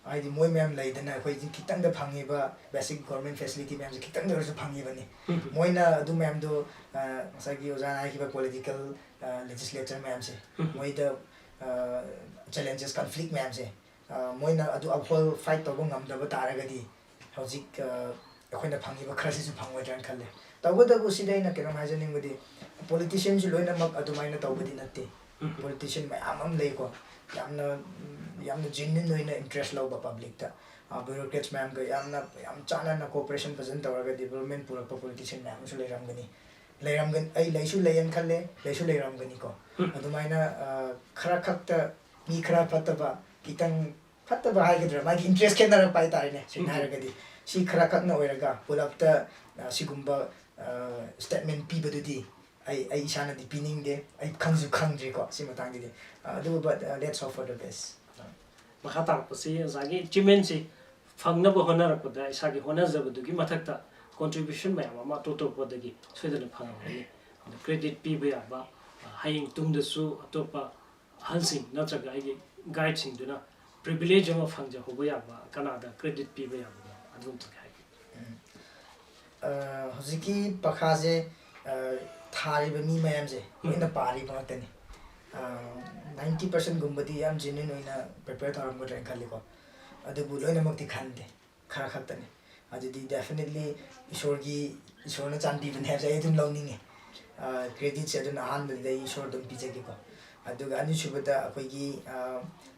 ꯍꯥꯏꯗꯤ ꯃꯣꯏ ꯃꯌꯥꯝ ꯂꯩꯗꯅ ꯑꯩꯈꯣꯏ ꯈꯤꯇꯪꯗ ꯐꯪꯉꯤꯕ ꯕꯦꯁꯤꯛ ꯒꯣꯔꯃꯦꯟ ꯐꯦꯁꯤꯂꯤꯇꯤ ꯃꯌꯥꯝꯁꯦ ꯈꯤꯇꯪꯗ ꯑꯣꯏꯔꯁꯨ ꯐꯪꯉꯤꯕꯅꯤ꯫ ꯎꯝ. ꯃꯣꯏꯅ ꯑꯗꯨ ꯃꯌꯥꯝꯗꯣ ꯑ, ꯉꯁꯥꯏꯒꯤ ꯑꯣꯖꯥꯅ ꯍꯥꯏꯈꯤꯕ ꯄꯣꯂꯤꯇꯤꯀꯦꯜ ꯂꯦꯖꯤꯁꯂꯦꯆꯔ ꯃꯌꯥꯝꯁꯦ ꯎꯝ. ꯃꯣꯏꯗ ꯆꯦꯂꯦꯟꯖꯦꯁ ꯀꯟꯐ꯭ꯂꯤꯛ ꯃꯌꯥꯝꯁꯦ ꯑ, ꯃꯣꯏꯅ ꯑꯗꯨ ꯑꯞꯍꯣꯜ ꯐꯥꯏꯠ ꯇꯧꯕ ꯉꯝꯗꯕ ꯇꯥꯔꯒꯗꯤ ꯍꯧꯖꯤꯛ ꯑ, ꯑꯩꯈꯣꯏꯅ ꯐꯪꯉꯤꯕ ꯈꯔꯁꯤꯁꯨ ꯐꯪꯉꯣꯏꯗ꯭ꯔꯅ ꯈꯜꯂꯦ꯫ ꯇꯧꯕꯇꯕꯨ ꯁꯤꯗ ꯑꯩꯅ ꯀꯩꯅꯣꯝ ꯍꯥꯏꯖꯅꯤꯡꯕꯗꯤ ꯄꯣꯂꯤꯇꯤꯁꯤꯌꯟꯁꯨ ꯂꯣꯏꯅꯃꯛ ꯑꯗꯨꯃꯥꯏꯅ ꯇꯧꯕꯗꯤ ꯅꯠꯇꯦ꯫ ꯎꯝ. ꯄꯣꯂꯤꯇꯤꯁꯤꯌꯟ ꯃꯌꯥꯝ ꯑꯃ ꯂꯩꯀꯣ, ꯌꯥꯝꯅ ꯎꯝ, ꯌꯥꯝꯅ ꯖꯦꯅ꯭ꯌꯨꯟ ꯑꯣꯏꯅ ꯏꯟꯇꯔꯦꯁ ꯂꯧꯕ ꯄꯕ꯭ꯂꯤꯛꯇ꯫ ꯕ꯭ꯌꯨꯔꯣꯀ꯭ꯔꯦꯠꯁ ꯃꯌꯥꯝꯒ ꯌꯥꯝꯅ ꯌꯥꯝ ꯆꯥꯟꯅꯅ ꯀꯣꯑꯣꯄꯔꯦꯁꯟ ꯐꯖꯅ ꯇꯧꯔꯒ ꯗꯤꯕꯂꯞꯃꯦꯟ ꯄꯨꯔꯛꯄ ꯄꯣꯂꯤꯇꯤꯁꯤꯌꯟ ꯃꯌꯥꯝ ꯑꯃꯁꯨ ꯂꯩꯔꯝꯒꯅꯤ꯫ ꯂꯩꯔꯝꯒꯅꯤ, ꯑꯩ ꯂꯩꯁꯨ ꯂꯩꯌꯦꯅ ꯈꯜꯂꯦ, ꯂꯩꯁꯨ ꯂꯩꯔꯝꯒꯅꯤꯀꯣ꯫ ꯎꯝ. ꯑꯗꯨꯃꯥꯏꯅ ꯑ, ꯈꯔ ꯈꯛꯇ ꯃꯤ ꯈꯔ ꯐꯠꯇꯕ, ꯈꯤꯇꯪ ꯐꯠꯇꯕ ꯍꯥꯏꯒꯗ꯭ꯔꯥ, ꯃꯥꯒꯤ ꯏꯟꯇꯔꯦꯁ ꯈꯦꯠꯅꯔꯛꯄ ꯍꯥꯏꯇꯥꯔꯦꯅꯦ꯫ ꯁꯦꯡꯅ ꯎꯝ. ꯍꯥꯏꯔꯒꯗꯤ ꯁꯤ ꯈꯔ ꯈꯛꯅ ꯑꯣꯏꯔꯒ ꯄꯨꯂꯞꯇ ꯑ, ꯁꯤꯒꯨꯝꯕ ꯁ꯭ꯇꯦꯠꯃꯦꯟ ꯄꯤꯕꯗꯨꯗꯤ ꯑꯩ ꯑꯩ ꯏꯁꯥꯅꯗꯤ ꯄꯤꯅꯤꯡꯗꯦ꯫ ꯑꯩ ꯈꯪꯁꯨ ꯈꯪꯗ꯭ꯔꯤꯀꯣ ꯁꯤ ꯃꯇꯥꯡꯗꯗꯤ꯫ ꯑ, ꯑꯗꯨꯕꯨ but let's hope for the best. ꯃꯈꯥ ꯇꯥꯔꯛꯄꯁꯤ ꯑꯣꯖꯥꯒꯤ ꯑꯦꯆꯤꯞꯃꯦꯟꯁꯤ ꯐꯪꯅꯕ ꯍꯣꯠꯅꯔꯛꯄꯗ ꯏꯁꯥꯒꯤ ꯍꯣꯠꯅꯖꯕꯗꯨꯒꯤ ꯃꯊꯛꯇ ꯀꯣꯟꯇ꯭ꯔꯤꯕ꯭ꯌꯨꯁꯟ ꯃꯌꯥꯝ ꯑꯃ ꯑꯇꯣꯞ ꯑꯇꯣꯞꯄꯗꯒꯤ ꯁꯣꯏꯗꯅ ꯐꯪꯉꯝꯒꯅꯤ꯫ ꯑꯗꯨ ꯀ꯭ꯔꯦꯗꯤꯠ ꯄꯤꯕ ꯌꯥꯕ, ꯑ, ꯍꯌꯦꯡ ꯇꯨꯡꯗꯁꯨ ꯑꯇꯣꯞꯄ ꯑꯍꯜꯁꯤꯡ ꯅꯠꯇ꯭ꯔꯒ ꯑꯩꯒꯤ ꯒꯥꯏꯗꯁꯤꯡꯗꯨꯅ ꯄ꯭ꯔꯤꯚꯤꯂꯦꯖ ꯑꯃ ꯐꯪꯖꯍꯧꯕ ꯌꯥꯕ ꯀꯅꯥꯗ ꯀ꯭ꯔꯦꯗꯤꯠ ꯄꯤꯕ ꯌꯥꯕꯅꯣ ꯑꯗꯨꯝꯇꯪ ꯍꯥꯏꯕꯤꯌꯨ꯫ ꯎꯝ. ꯑ, ꯍꯧꯖꯤꯛꯀꯤ ꯄꯔꯈꯥꯁꯦ ꯑ, ꯊꯥꯔꯤꯕ ꯃꯤ ꯃꯌꯥꯝꯁꯦ ꯂꯣꯏꯅ ꯄꯥꯔꯤꯕ ꯉꯥꯛꯇꯅꯤ꯫ ꯅꯥꯏꯟꯇꯤ ꯄꯥꯔꯁꯦꯟꯒꯨꯝꯕꯗꯤ ꯌꯥꯝ ꯖꯦꯅ꯭ꯌꯨꯟ ꯑꯣꯏꯅ ꯄ꯭ꯔꯤꯄꯦꯌꯔ ꯇꯧꯔꯝꯒꯗ꯭ꯔꯥꯅ ꯈꯜꯂꯤꯀꯣ꯫ ꯑꯗꯨꯕꯨ ꯂꯣꯏꯅꯃꯛꯇꯤ ꯈꯟꯗꯦ, ꯈꯔ ꯈꯛꯇꯅꯤ꯫ ꯑꯗꯨꯗꯤ ꯗꯦꯐꯤꯅꯦꯠꯂꯤ ꯏꯁꯣꯔꯒꯤ ꯏꯁꯣꯔꯅ ꯆꯥꯟꯕꯤꯕꯅꯦ ꯍꯥꯏꯕꯁꯦ ꯑꯩ ꯑꯗꯨꯝ ꯂꯧꯅꯤꯡꯉꯤ꯫ ꯀ꯭ꯔꯦꯗꯤꯠꯁꯦ ꯑꯗꯨꯅ ꯑꯍꯥꯟꯕꯗ ꯑꯩ ꯏꯁꯣꯔ ꯑꯗꯨꯝ ꯄꯤꯖꯒꯦꯀꯣ꯫ ꯑꯗꯨꯒ ꯑꯅꯤꯁꯨꯕꯗ ꯑꯩꯈꯣꯏꯒꯤ ꯑ,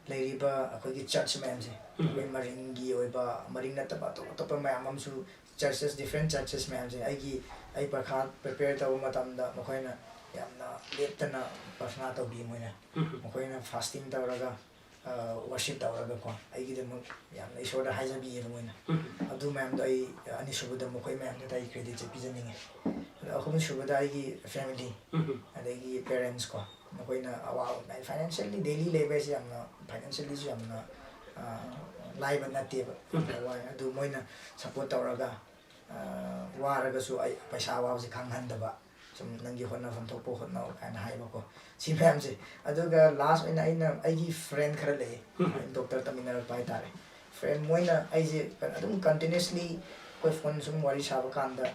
ꯂꯩꯔꯤꯕ ꯑꯩꯈꯣꯏꯒꯤ ꯆꯔꯆ ꯃꯌꯥꯝꯁꯦ, ꯎꯝ. ꯑꯩꯈꯣꯏ ꯃꯔꯤꯡꯒꯤ ꯑꯣꯏꯕ, ꯃꯔꯤꯡ ꯅꯠꯇꯕ ꯑꯇꯣꯞ ꯑꯇꯣꯞꯄ ꯃꯌꯥꯝ ꯑꯃꯁꯨ, ꯆꯔꯆꯦꯁ, ꯗꯤꯐ꯭ꯔꯦꯟ ꯆꯔꯆꯦꯁ ꯃꯌꯥꯝꯁꯦ ꯑꯩꯒꯤ ꯑꯩ ꯄꯔꯈꯥ ꯄ꯭ꯔꯤꯄꯦꯌꯔ ꯇꯧꯕ ꯃꯇꯝꯗ ꯃꯈꯣꯏꯅ ꯌꯥꯝꯅ ꯂꯦꯞꯇꯅ ꯄ꯭ꯔꯊꯅꯥ ꯇꯧꯕꯤ꯫ ꯃꯣꯏꯅ ꯎꯝ. ꯃꯈꯣꯏꯅ ꯐꯥꯁꯇꯤꯡ ꯇꯧꯔꯒ ꯋꯥꯔꯁꯤꯞ ꯇꯧꯔꯒꯀꯣ, ꯑꯩꯒꯤꯗꯃꯛ ꯌꯥꯝꯅ ꯏꯁꯣꯔꯗ ꯍꯥꯏꯖꯕꯤꯌꯦꯕ ꯃꯣꯏꯅ꯫ ꯑꯗꯨ ꯃꯌꯥꯝꯗꯣ ꯑꯩ, ꯑꯅꯤꯁꯨꯕꯗ ꯃꯈꯣꯏ ꯃꯌꯥꯝꯗꯨꯗ ꯑꯩ ꯀ꯭ꯔꯦꯗꯤꯠꯁꯦ ꯄꯤꯖꯅꯤꯡꯉꯦ꯫ ꯑꯗꯣ ꯑꯍꯨꯝꯁꯨꯕꯗ ꯑꯩꯒꯤ ꯐꯦꯃꯤꯂꯤ, ꯑꯗꯒꯤ ꯄꯦꯔꯦꯟꯁ ꯀꯣ, ꯃꯈꯣꯏꯅ ꯑꯋꯥꯕ, ꯐꯥꯏꯅꯥꯟꯁꯤꯌꯦꯜꯂꯤ ꯗꯦꯂꯤ ꯂꯩꯕ ꯍꯥꯏꯁꯦ ꯌꯥꯝꯅ, ꯐꯥꯏꯅꯥꯟꯁꯤꯌꯦꯜꯂꯤꯁꯨ ꯌꯥꯝꯅ ꯂꯥꯏꯕ ꯅꯠꯇꯦꯕ꯫ ꯌꯥꯝꯅ ꯋꯥꯏ꯫ ꯑꯗꯨ ꯃꯣꯏꯅ ꯁꯞꯄꯣꯔꯠ ꯇꯧꯔꯒ, ꯋꯥꯔꯒꯁꯨ ꯑꯩ ꯄꯩꯁꯥ ꯑꯋꯥꯕꯁꯦ ꯈꯪꯍꯟꯗꯕ, ꯁꯨꯝ ꯅꯪꯒꯤ ꯍꯣꯠꯅꯐꯝ ꯊꯣꯛꯄ ꯍꯣꯠꯅꯧ ꯀꯥꯏꯅ ꯍꯥꯏꯕꯀꯣ, ꯁꯤ ꯃꯌꯥꯝꯁꯦ꯫ ꯑꯗꯨꯒ ꯂꯥꯁ ꯑꯣꯏꯅ ꯑꯩꯅ ꯑꯩꯒꯤ ꯐ꯭ꯔꯦꯟ ꯈꯔ ꯂꯩꯌꯦ, ꯗꯣꯛꯇꯔ ꯇꯝꯃꯤꯟꯅꯔꯛꯄ ꯍꯥꯏꯇꯥꯔꯦ꯫ ꯐ꯭ꯔꯦꯟ ꯃꯣꯏꯅ ꯑꯩꯁꯦ ꯑꯗꯨꯝ ꯀꯟꯇꯤꯅ꯭ꯌꯨꯁꯂꯤ ꯑꯩꯈꯣꯏ ꯐꯣꯟ ꯁꯨꯝ ꯋꯥꯔꯤ ꯁꯥꯕ ꯀꯥꯟꯗ,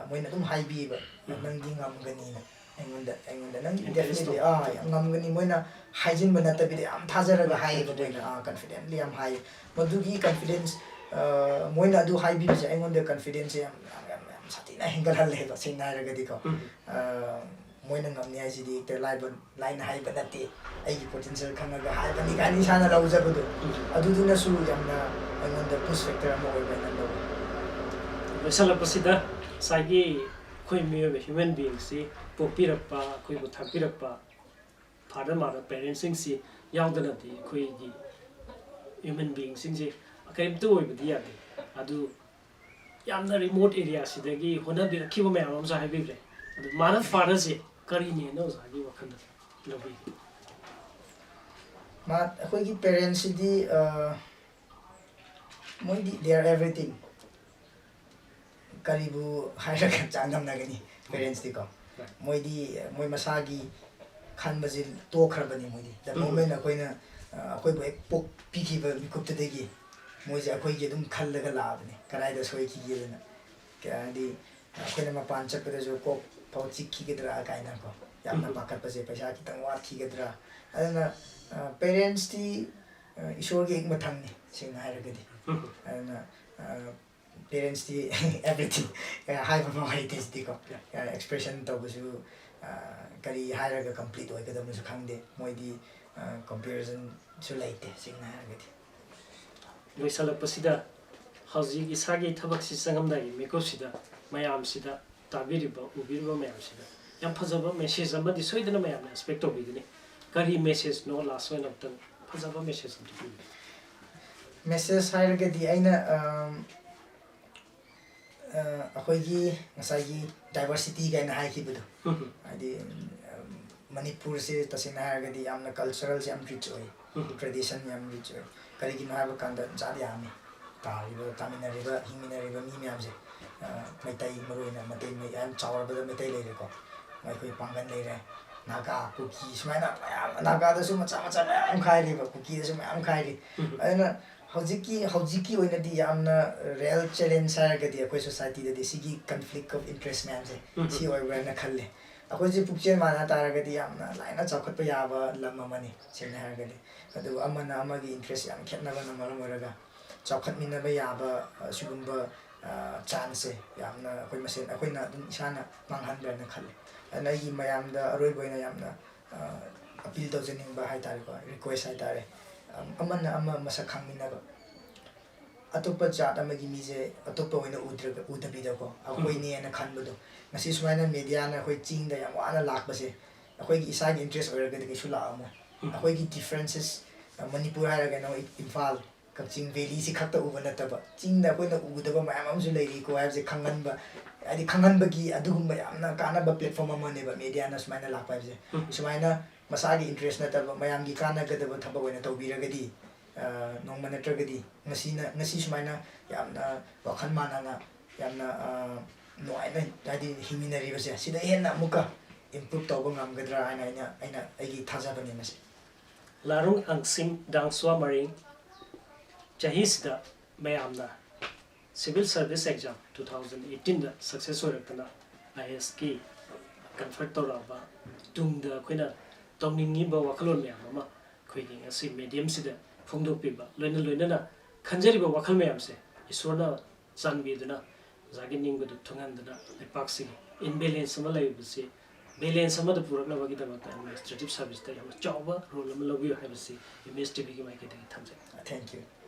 ꯃꯣꯏꯅ ꯑꯗꯨꯝ ꯍꯥꯏꯕꯤꯌꯦꯕ, "ꯅꯪꯗꯤ ꯉꯝꯒꯅꯤꯅ"꯫ ꯑꯩꯉꯣꯟꯗ ꯑꯩꯉꯣꯟꯗ "ꯅꯪꯗꯤ ꯗꯦꯐꯤꯅꯦꯠꯂꯤ, ꯑꯥ, ꯌꯥꯝ ꯉꯝꯒꯅꯤ"꯫ ꯃꯣꯏꯅ ꯍꯥꯏꯖꯤꯟꯕ ꯅꯠꯇꯕꯤꯗ ꯌꯥꯝ ꯊꯥꯖꯔꯒ ꯍꯥꯏꯌꯦꯕ ꯃꯣꯏꯅ, ꯑꯥ, ꯀꯟꯐꯤꯗꯦꯟꯠꯂꯤ ꯌꯥꯝ ꯍꯥꯏꯌꯦ꯫ ꯃꯗꯨꯒꯤ ꯀꯟꯐꯤꯗꯦꯟꯁ, ꯃꯣꯏꯅ ꯑꯗꯨ ꯍꯥꯏꯕꯤꯕꯁꯦ ꯑꯩꯉꯣꯟꯗ ꯀꯟꯐꯤꯗꯦꯟꯁꯁꯦ ꯌꯥꯝ, ꯌꯥꯝ, ꯌꯥꯝ, ꯌꯥꯝ ꯁꯥꯊꯤꯅ ꯍꯦꯟꯒꯠꯍꯜꯂꯦꯕ, ꯁꯦꯡꯅ ꯍꯥꯏꯔꯒꯗꯤꯀꯣ꯫ ꯃꯣꯏꯅ ꯉꯝꯅꯤ ꯍꯥꯏꯁꯤꯗꯤ ꯍꯦꯛꯇ ꯂꯥꯏꯕ, ꯂꯥꯏꯅ ꯍꯥꯏꯕ ꯅꯠꯇꯦ, ꯑꯩꯒꯤ ꯄꯣꯇꯦꯟꯁꯤꯌꯦꯜ ꯈꯪꯉꯒ ꯍꯥꯏꯕꯅꯤ ꯀꯥꯏꯅ ꯏꯁꯥꯅ ꯂꯧꯖꯕꯗꯣ, ꯑꯗꯨꯗꯨꯅꯁꯨ ꯌꯥꯝꯅ ꯑꯩꯉꯣꯟꯗ ꯄꯨꯁ ꯐꯦꯛꯇꯔ ꯑꯃ ꯑꯣꯏꯕ ꯍꯥꯏꯅ ꯂꯧꯋꯤ꯫ ꯂꯣꯏꯁꯤꯜꯂꯛꯄꯁꯤꯗ ꯉꯁꯥꯏꯒꯤ ꯑꯩꯈꯣꯏ ꯃꯤꯑꯣꯏꯕ ꯍ꯭ꯌꯨꯃꯦꯟ ꯕꯤꯡꯁꯤ ꯄꯣꯛꯄꯤꯔꯛꯄ, ꯑꯩꯈꯣꯏꯕꯨ ꯊꯥꯛꯄꯤꯔꯛꯄ ꯐꯥꯗꯔ, ꯃꯥꯗꯔ, ꯄꯦꯔꯦꯟꯁꯁꯤꯡꯁꯤ ꯌꯥꯎꯗꯅꯗꯤ ꯑꯩꯈꯣꯏꯒꯤ ꯍ꯭ꯌꯨꯃꯦꯟ ꯕꯤꯡꯁꯤꯡꯁꯦ ꯀꯔꯤꯝꯇ ꯑꯣꯏꯕꯗꯤ ꯌꯥꯗꯦ꯫ ꯑꯗꯨ ꯌꯥꯝꯅ ꯔꯤꯃꯣꯠ ꯑꯦꯔꯤꯌꯥꯁꯤꯗꯒꯤ ꯍꯣꯠꯅꯕꯤꯔꯛꯈꯤꯕ ꯃꯌꯥꯝ ꯑꯃꯁꯨ ꯍꯥꯏꯕꯤꯈ꯭ꯔꯦ꯫ ꯑꯗꯨ ꯃꯥꯗꯔ ꯐꯥꯗꯔꯁꯦ ꯀꯔꯤꯅꯦꯅ ꯑꯣꯖꯥꯒꯤ ꯋꯥꯈꯜꯗ ꯂꯧꯕꯤꯒꯦ? ꯃꯥ-, ꯑꯩꯈꯣꯏꯒꯤ ꯄꯦꯔꯦꯟꯁꯁꯤꯗꯤ, ꯑ, ꯃꯣꯏꯗꯤ they are everything꯫ ꯀꯔꯤꯕꯨ ꯍꯥꯏꯔꯒ ꯆꯥꯡꯗꯝꯅꯒꯅꯤ? ꯄꯦꯔꯦꯟꯁꯇꯤꯀꯣ, ꯃꯣꯏꯗꯤ ꯃꯣꯏ ꯃꯁꯥꯒꯤ ꯈꯟꯕꯁꯦ ꯇꯣꯛꯈ꯭ꯔꯕꯅꯤ꯫ ꯃꯣꯏꯗꯤ the moment ꯑꯩꯈꯣꯏꯅ, ꯑ, ꯑꯩꯈꯣꯏꯕꯨ ꯍꯦꯛ ꯄꯣꯛꯄꯤꯈꯤꯕ ꯃꯤꯀꯨꯞꯇꯨꯗꯒꯤ ꯃꯣꯏꯁꯦ ꯑꯩꯈꯣꯏꯒꯤ ꯑꯗꯨꯝ ꯈꯜꯂꯒ ꯂꯥꯛꯑꯕꯅꯤ, ꯀꯗꯥꯏꯗ ꯁꯣꯏꯈꯤꯒꯦꯗꯅ꯫ ꯀ-, ꯍꯥꯏꯗꯤ ꯑꯩꯈꯣꯏꯅ ꯃꯄꯥꯟ ꯆꯠꯄꯗꯁꯨ ꯀꯣꯛ ꯐꯥꯎ ꯆꯤꯛꯈꯤꯒꯗ꯭ꯔꯥ ꯀꯥꯏꯅꯀꯣ, ꯌꯥꯝꯅ ꯄꯥꯈꯠꯄꯁꯦ, ꯄꯩꯁꯥ ꯈꯤꯇꯪ ꯋꯥꯠꯈꯤꯒꯗ꯭ꯔꯥ꯫ ꯑꯗꯨꯅ, ꯑ, ꯄꯦꯔꯦꯟꯁꯇꯤ, ꯑ, ꯏꯁꯣꯔꯒꯤ ꯍꯦꯛ ꯃꯊꯪꯅꯤ, ꯁꯦꯡꯅ ꯍꯥꯏꯔꯒꯗꯤ꯫ ꯑꯗꯨꯅ, ꯑ, ꯄꯦꯔꯦꯟꯁꯇꯤ everything, ꯑ, ꯍꯥꯏꯕ ꯐꯥꯎ ꯍꯩꯇꯦ ꯁꯤꯗꯤꯀꯣ꯫ ꯑ, ꯑꯦꯛꯁꯄ꯭ꯔꯦꯁꯟ ꯇꯧꯕꯁꯨ, ꯑ, ꯀꯔꯤ ꯍꯥꯏꯔꯒ ꯀꯝꯄ꯭ꯂꯤꯠ ꯑꯣꯏꯒꯗꯕꯅꯣꯁꯨ ꯈꯪꯗꯦ꯫ ꯃꯣꯏꯗꯤ, ꯑ, ꯀꯝꯄꯦꯔꯤꯖꯟꯁꯨ ꯂꯩꯇꯦ, ꯁꯦꯡꯅ ꯍꯥꯏꯔꯒꯗꯤ꯫ ꯂꯣꯏꯁꯤꯜꯂꯛꯄꯁꯤꯗ ꯍꯧꯖꯤꯛ ꯏꯁꯥꯒꯤ ꯊꯕꯛꯁꯤ ꯆꯪꯉꯝꯗꯥꯏꯒꯤ ꯃꯤꯀꯨꯞꯁꯤꯗ ꯃꯌꯥꯝꯁꯤꯗ, ꯇꯥꯕꯤꯔꯤꯕ, ꯎꯕꯤꯔꯤꯕ ꯃꯌꯥꯝꯁꯤꯗ ꯌꯥꯝ ꯐꯖꯕ ꯃꯦꯁꯦꯖ ꯑꯃꯗꯤ ꯁꯣꯏꯗꯅ ꯃꯌꯥꯝꯅ ꯑꯦꯛꯁꯄꯦꯛ ꯇꯧꯕꯤꯒꯅꯤ꯫ ꯀꯔꯤ ꯃꯦꯁꯦꯖꯅꯣ? ꯂꯥꯁ ꯑꯣꯏꯅ ꯑꯝꯇꯪ ꯐꯖꯕ ꯃꯦꯁꯦꯖ ꯑꯝꯇ ꯄꯤꯕꯤꯌꯨ꯫ ꯃꯦꯁꯦꯖ ꯍꯥꯏꯔꯒꯗꯤ ꯑꯩꯅ ꯑꯝ, ꯑ, ꯑꯩꯈꯣꯏꯒꯤ ꯉꯁꯥꯏꯒꯤ ꯗꯥꯏꯕꯔꯁꯤꯇꯤ ꯀꯥꯏꯅ ꯍꯥꯏꯈꯤꯕꯗꯣ, ꯍꯥꯏꯗꯤ ꯑꯝ, ꯃꯅꯤꯄꯨꯔꯁꯦ ꯇꯁꯦꯡꯅ ꯍꯥꯏꯔꯒꯗꯤ ꯌꯥꯝꯅ ꯀꯜꯆꯔꯦꯜꯁꯦ ꯌꯥꯝ ꯔꯤꯆ ꯑꯣꯏ, ꯇ꯭ꯔꯦꯗꯤꯁꯟ ꯌꯥꯝ ꯔꯤꯆ ꯑꯣꯏ꯫ ꯀꯔꯤꯒꯤꯅꯣ ꯍꯥꯏꯕ ꯀꯥꯟꯗ ꯖꯥꯠ ꯌꯥꯝꯃꯤ, ꯇꯥꯔꯤꯕ, ꯇꯥꯃꯤꯟꯅꯔꯤꯕ, ꯍꯤꯡꯃꯤꯟꯅꯔꯤꯕ ꯃꯤ ꯃꯌꯥꯝꯁꯦ꯫ ꯑ, ꯃꯩꯇꯩ, ꯃꯔꯨꯑꯣꯏꯅ ꯃꯩꯇꯩ, ꯃꯩ-, ꯌꯥꯝ ꯆꯥꯎꯔꯕꯗ ꯃꯩꯇꯩ ꯂꯩꯔꯦꯀꯣ, ꯑꯩꯈꯣꯏ ꯄꯥꯡꯒꯜ ꯂꯩꯔꯦ, ꯅꯥꯒꯥ, ꯀꯨꯀꯤ, ꯁꯨꯃꯥꯏꯅ ꯃꯌꯥꯝ, ꯅꯥꯒꯥꯗꯁꯨ ꯃꯆꯥ ꯃꯆꯥ ꯃꯌꯥꯝ ꯈꯥꯏꯔꯤꯕ, ꯀꯨꯀꯤꯗꯁꯨ ꯃꯌꯥꯝ ꯈꯥꯏꯔꯤ꯫ ꯑꯗꯨꯅ ꯍꯧꯖꯤꯛꯀꯤ, ꯍꯧꯖꯤꯛꯀꯤ ꯑꯣꯏꯅꯗꯤ ꯌꯥꯝꯅ ꯔꯤꯌꯦꯜ ꯆꯦꯂꯦꯟꯖ ꯍꯥꯏꯔꯒꯗꯤ ꯑꯩꯈꯣꯏ ꯁꯣꯁꯥꯏꯇꯤꯗꯗꯤ ꯁꯤꯒꯤ ꯀꯟꯐ꯭ꯂꯤꯛ ꯑꯣꯐ ꯏꯟꯇꯔꯦꯁ ꯃꯌꯥꯝꯁꯦ ꯁꯤ ꯑꯣꯏꯕ꯭ꯔꯥꯅ ꯈꯜꯂꯦ꯫ ꯑꯩꯈꯣꯏꯁꯦ ꯄꯨꯛꯆꯦꯜ ꯃꯥꯟꯅ ꯇꯥꯔꯒꯗꯤ ꯌꯥꯝꯅ ꯂꯥꯏꯅ ꯆꯥꯎꯈꯠꯄ ꯌꯥꯕ ꯂꯝ ꯑꯃꯅꯤ, ꯁꯦꯡꯅ ꯍꯥꯏꯔꯒꯗꯤ꯫ ꯑꯗꯨꯕꯨ ꯑꯃꯅ ꯑꯃꯒꯤ ꯏꯟꯇꯔꯦꯁ ꯌꯥꯝ ꯈꯦꯠꯅꯕꯅ ꯃꯔꯝ ꯑꯣꯏꯔꯒ ꯆꯥꯎꯈꯠꯃꯤꯟꯅꯕ ꯌꯥꯕ, ꯑ, ꯁꯤꯒꯨꯝꯕ, ꯑ, ꯆꯥꯟꯁꯁꯦ ꯌꯥꯝꯅ ꯑꯩꯈꯣꯏ ꯃꯁꯦꯟ, ꯑꯩꯈꯣꯏꯅ ꯑꯗꯨꯝ ꯏꯁꯥꯅ ꯃꯥꯡꯍꯟꯕ꯭ꯔꯅ ꯈꯜꯂꯦ꯫ ꯑꯗꯨꯅ ꯑꯩꯒꯤ ꯃꯌꯥꯝꯗ ꯑꯔꯣꯏꯕ ꯑꯣꯏꯅ ꯌꯥꯝꯅ, ꯑ, ꯑꯄꯤꯜ ꯇꯧꯖꯅꯤꯡꯕ ꯍꯥꯏ ꯇꯥꯔꯦꯀꯣ, ꯔꯤꯀ꯭ꯋꯦꯁ ꯍꯥꯏ ꯇꯥꯔꯦ, ꯑꯝ, ꯑꯃꯅ ꯑꯃ ꯃꯁꯛ ꯈꯪꯃꯤꯟꯅꯕ꯫ ꯑꯇꯣꯞꯄ ꯖꯥꯠ ꯑꯃꯒꯤ ꯃꯤꯁꯦ ꯑꯇꯣꯞꯄ ꯑꯣꯏꯅ ꯎꯗ꯭ꯔꯒ, ꯎꯗꯕꯤꯗꯀꯣ, ꯑꯩꯈꯣꯏꯅꯦꯅ ꯈꯟꯕꯗꯣ꯫ ꯉꯁꯤ ꯁꯨꯃꯥꯏꯅ ꯃꯦꯗꯤꯌꯥꯅ ꯑꯩꯈꯣꯏ ꯆꯤꯡꯗ ꯌꯥꯝ ꯋꯥꯅ ꯂꯥꯛꯄꯁꯦ, ꯑꯩꯈꯣꯏꯒꯤ ꯏꯁꯥꯒꯤ ꯏꯟꯇꯔꯦꯁ ꯑꯣꯏꯔꯒꯗꯤ ꯀꯩꯁꯨ ꯂꯥꯛꯑꯝꯃꯣꯏ꯫ ꯑꯩꯈꯣꯏꯒꯤ ꯗꯤꯐ꯭ꯔꯦꯟꯁꯦꯁ, ꯑ, ꯃꯅꯤꯄꯨꯔ ꯍꯥꯏꯔꯒꯅ ꯏꯝꯐꯥꯜ, ꯀꯛꯆꯤꯡ ꯚꯦꯂꯤꯁꯤ ꯈꯛꯇ ꯎꯕ ꯅꯠꯇꯕ, ꯆꯤꯡꯗ ꯑꯩꯈꯣꯏꯅ ꯎꯒꯗꯕ ꯃꯌꯥꯝ ꯑꯃꯁꯨ ꯂꯩꯔꯤꯀꯣ ꯍꯥꯏꯕꯁꯦ ꯈꯪꯍꯟꯕ, ꯍꯥꯏꯗꯤ ꯈꯪꯍꯟꯕꯒꯤ ꯑꯗꯨꯒꯨꯝꯕ ꯌꯥꯝꯅ ꯀꯥꯟꯅꯕ ꯄ꯭ꯂꯦꯠꯐꯣꯔꯝ ꯑꯃꯅꯦꯕ ꯃꯦꯗꯤꯌꯥꯅ ꯁꯨꯃꯥꯏꯅ ꯂꯥꯛꯄ ꯍꯥꯏꯕꯁꯦ꯫ ꯁꯨꯃꯥꯏꯅ ꯃꯁꯥꯒꯤ ꯏꯟꯇꯔꯦꯁ ꯅꯠꯇꯕ ꯃꯌꯥꯝꯒꯤ ꯀꯥꯟꯅꯒꯗꯕ ꯊꯕꯛ ꯑꯣꯏꯅ ꯇꯧꯕꯤꯔꯒꯗꯤ, ꯑ, ꯅꯣꯡꯃ ꯅꯠꯇ꯭ꯔꯒꯗꯤ ꯉꯁꯤꯅ, ꯉꯁꯤ ꯁꯨꯃꯥꯏꯅ ꯌꯥꯝꯅ ꯋꯥꯈꯜ ꯃꯥꯟꯅꯅ ꯌꯥꯝꯅ, ꯑ, ꯅꯨꯡꯉꯥꯏꯅ ꯍꯥꯏꯗꯤ ꯍꯤꯡꯃꯤꯟꯅꯔꯤꯕꯁꯦ, ꯁꯤꯗ ꯍꯦꯟꯅ ꯑꯃꯨꯛꯀ ꯏꯝꯄ꯭ꯔꯨꯞ ꯇꯧꯕ ꯉꯝꯒꯗ꯭ꯔꯥ ꯍꯥꯏꯅ ꯑꯩꯅ, ꯑꯩꯅ, ꯑꯩꯒꯤ ꯊꯥꯖꯕꯅꯦ ꯃꯁꯤ꯫ ꯂꯥꯔꯨꯡ ꯑꯪꯁꯤꯡ ꯗꯥꯡꯁꯨꯋꯥ ꯃꯔꯤꯡ, ꯆꯍꯤꯁꯤꯗ ꯃꯌꯥꯝꯅ civil service exam two thousand ꯑꯩꯠꯇꯤꯟꯗ ꯁꯛꯁꯦꯁ ꯑꯣꯏꯔꯛꯇꯅ ꯑꯥꯏ ꯑꯦꯁꯀꯤ ꯀꯟꯐꯔꯠ ꯇꯧꯔꯛꯑꯕ ꯇꯨꯡꯗ ꯑꯩꯈꯣꯏꯅ ꯇꯧꯅꯤꯡꯉꯤꯕ ꯋꯥꯈꯜꯂꯣꯟ ꯃꯌꯥꯝ ꯑꯃ ꯑꯩꯈꯣꯏꯒꯤ ꯉꯁꯤ ꯃꯦꯗꯤꯌꯝꯁꯤꯗ ꯐꯣꯡꯗꯣꯛꯄꯤꯕ, ꯂꯣꯏꯅ ꯂꯣꯏꯅꯅ ꯈꯟꯖꯔꯤꯕ ꯋꯥꯈꯜ ꯃꯌꯥꯝꯁꯦ ꯏꯁꯣꯔꯅ ꯆꯥꯟꯕꯤꯗꯨꯅ ꯑꯣꯖꯥꯒꯤ ꯅꯤꯡꯕꯗꯨ ꯊꯨꯡꯍꯟꯗꯨꯅ ꯂꯩꯄꯥꯛꯁꯤꯒꯤ ꯏꯝꯕꯦꯂꯦꯟꯁ ꯑꯃ ꯂꯩꯔꯤꯕꯁꯤ ꯕꯦꯂꯦꯟꯁ ꯑꯃꯗ ꯄꯨꯔꯛꯅꯕꯒꯤꯗꯃꯛꯇ ꯑꯦꯗꯃꯤꯅꯤꯁꯇ꯭ꯔꯦꯇꯤꯚ ꯁꯥꯔꯚꯤꯁꯇ ꯌꯥꯝꯅ ꯆꯥꯎꯕ ꯔꯣꯜ ꯑꯃ ꯂꯧꯕꯤꯌꯨ ꯍꯥꯏꯕꯁꯤ ꯑꯦꯝ ꯑꯦꯁ ꯇꯤ ꯚꯤꯒꯤ ꯃꯥꯏꯀꯩꯗꯒꯤ ꯊꯝꯖꯩ꯫ Thank you.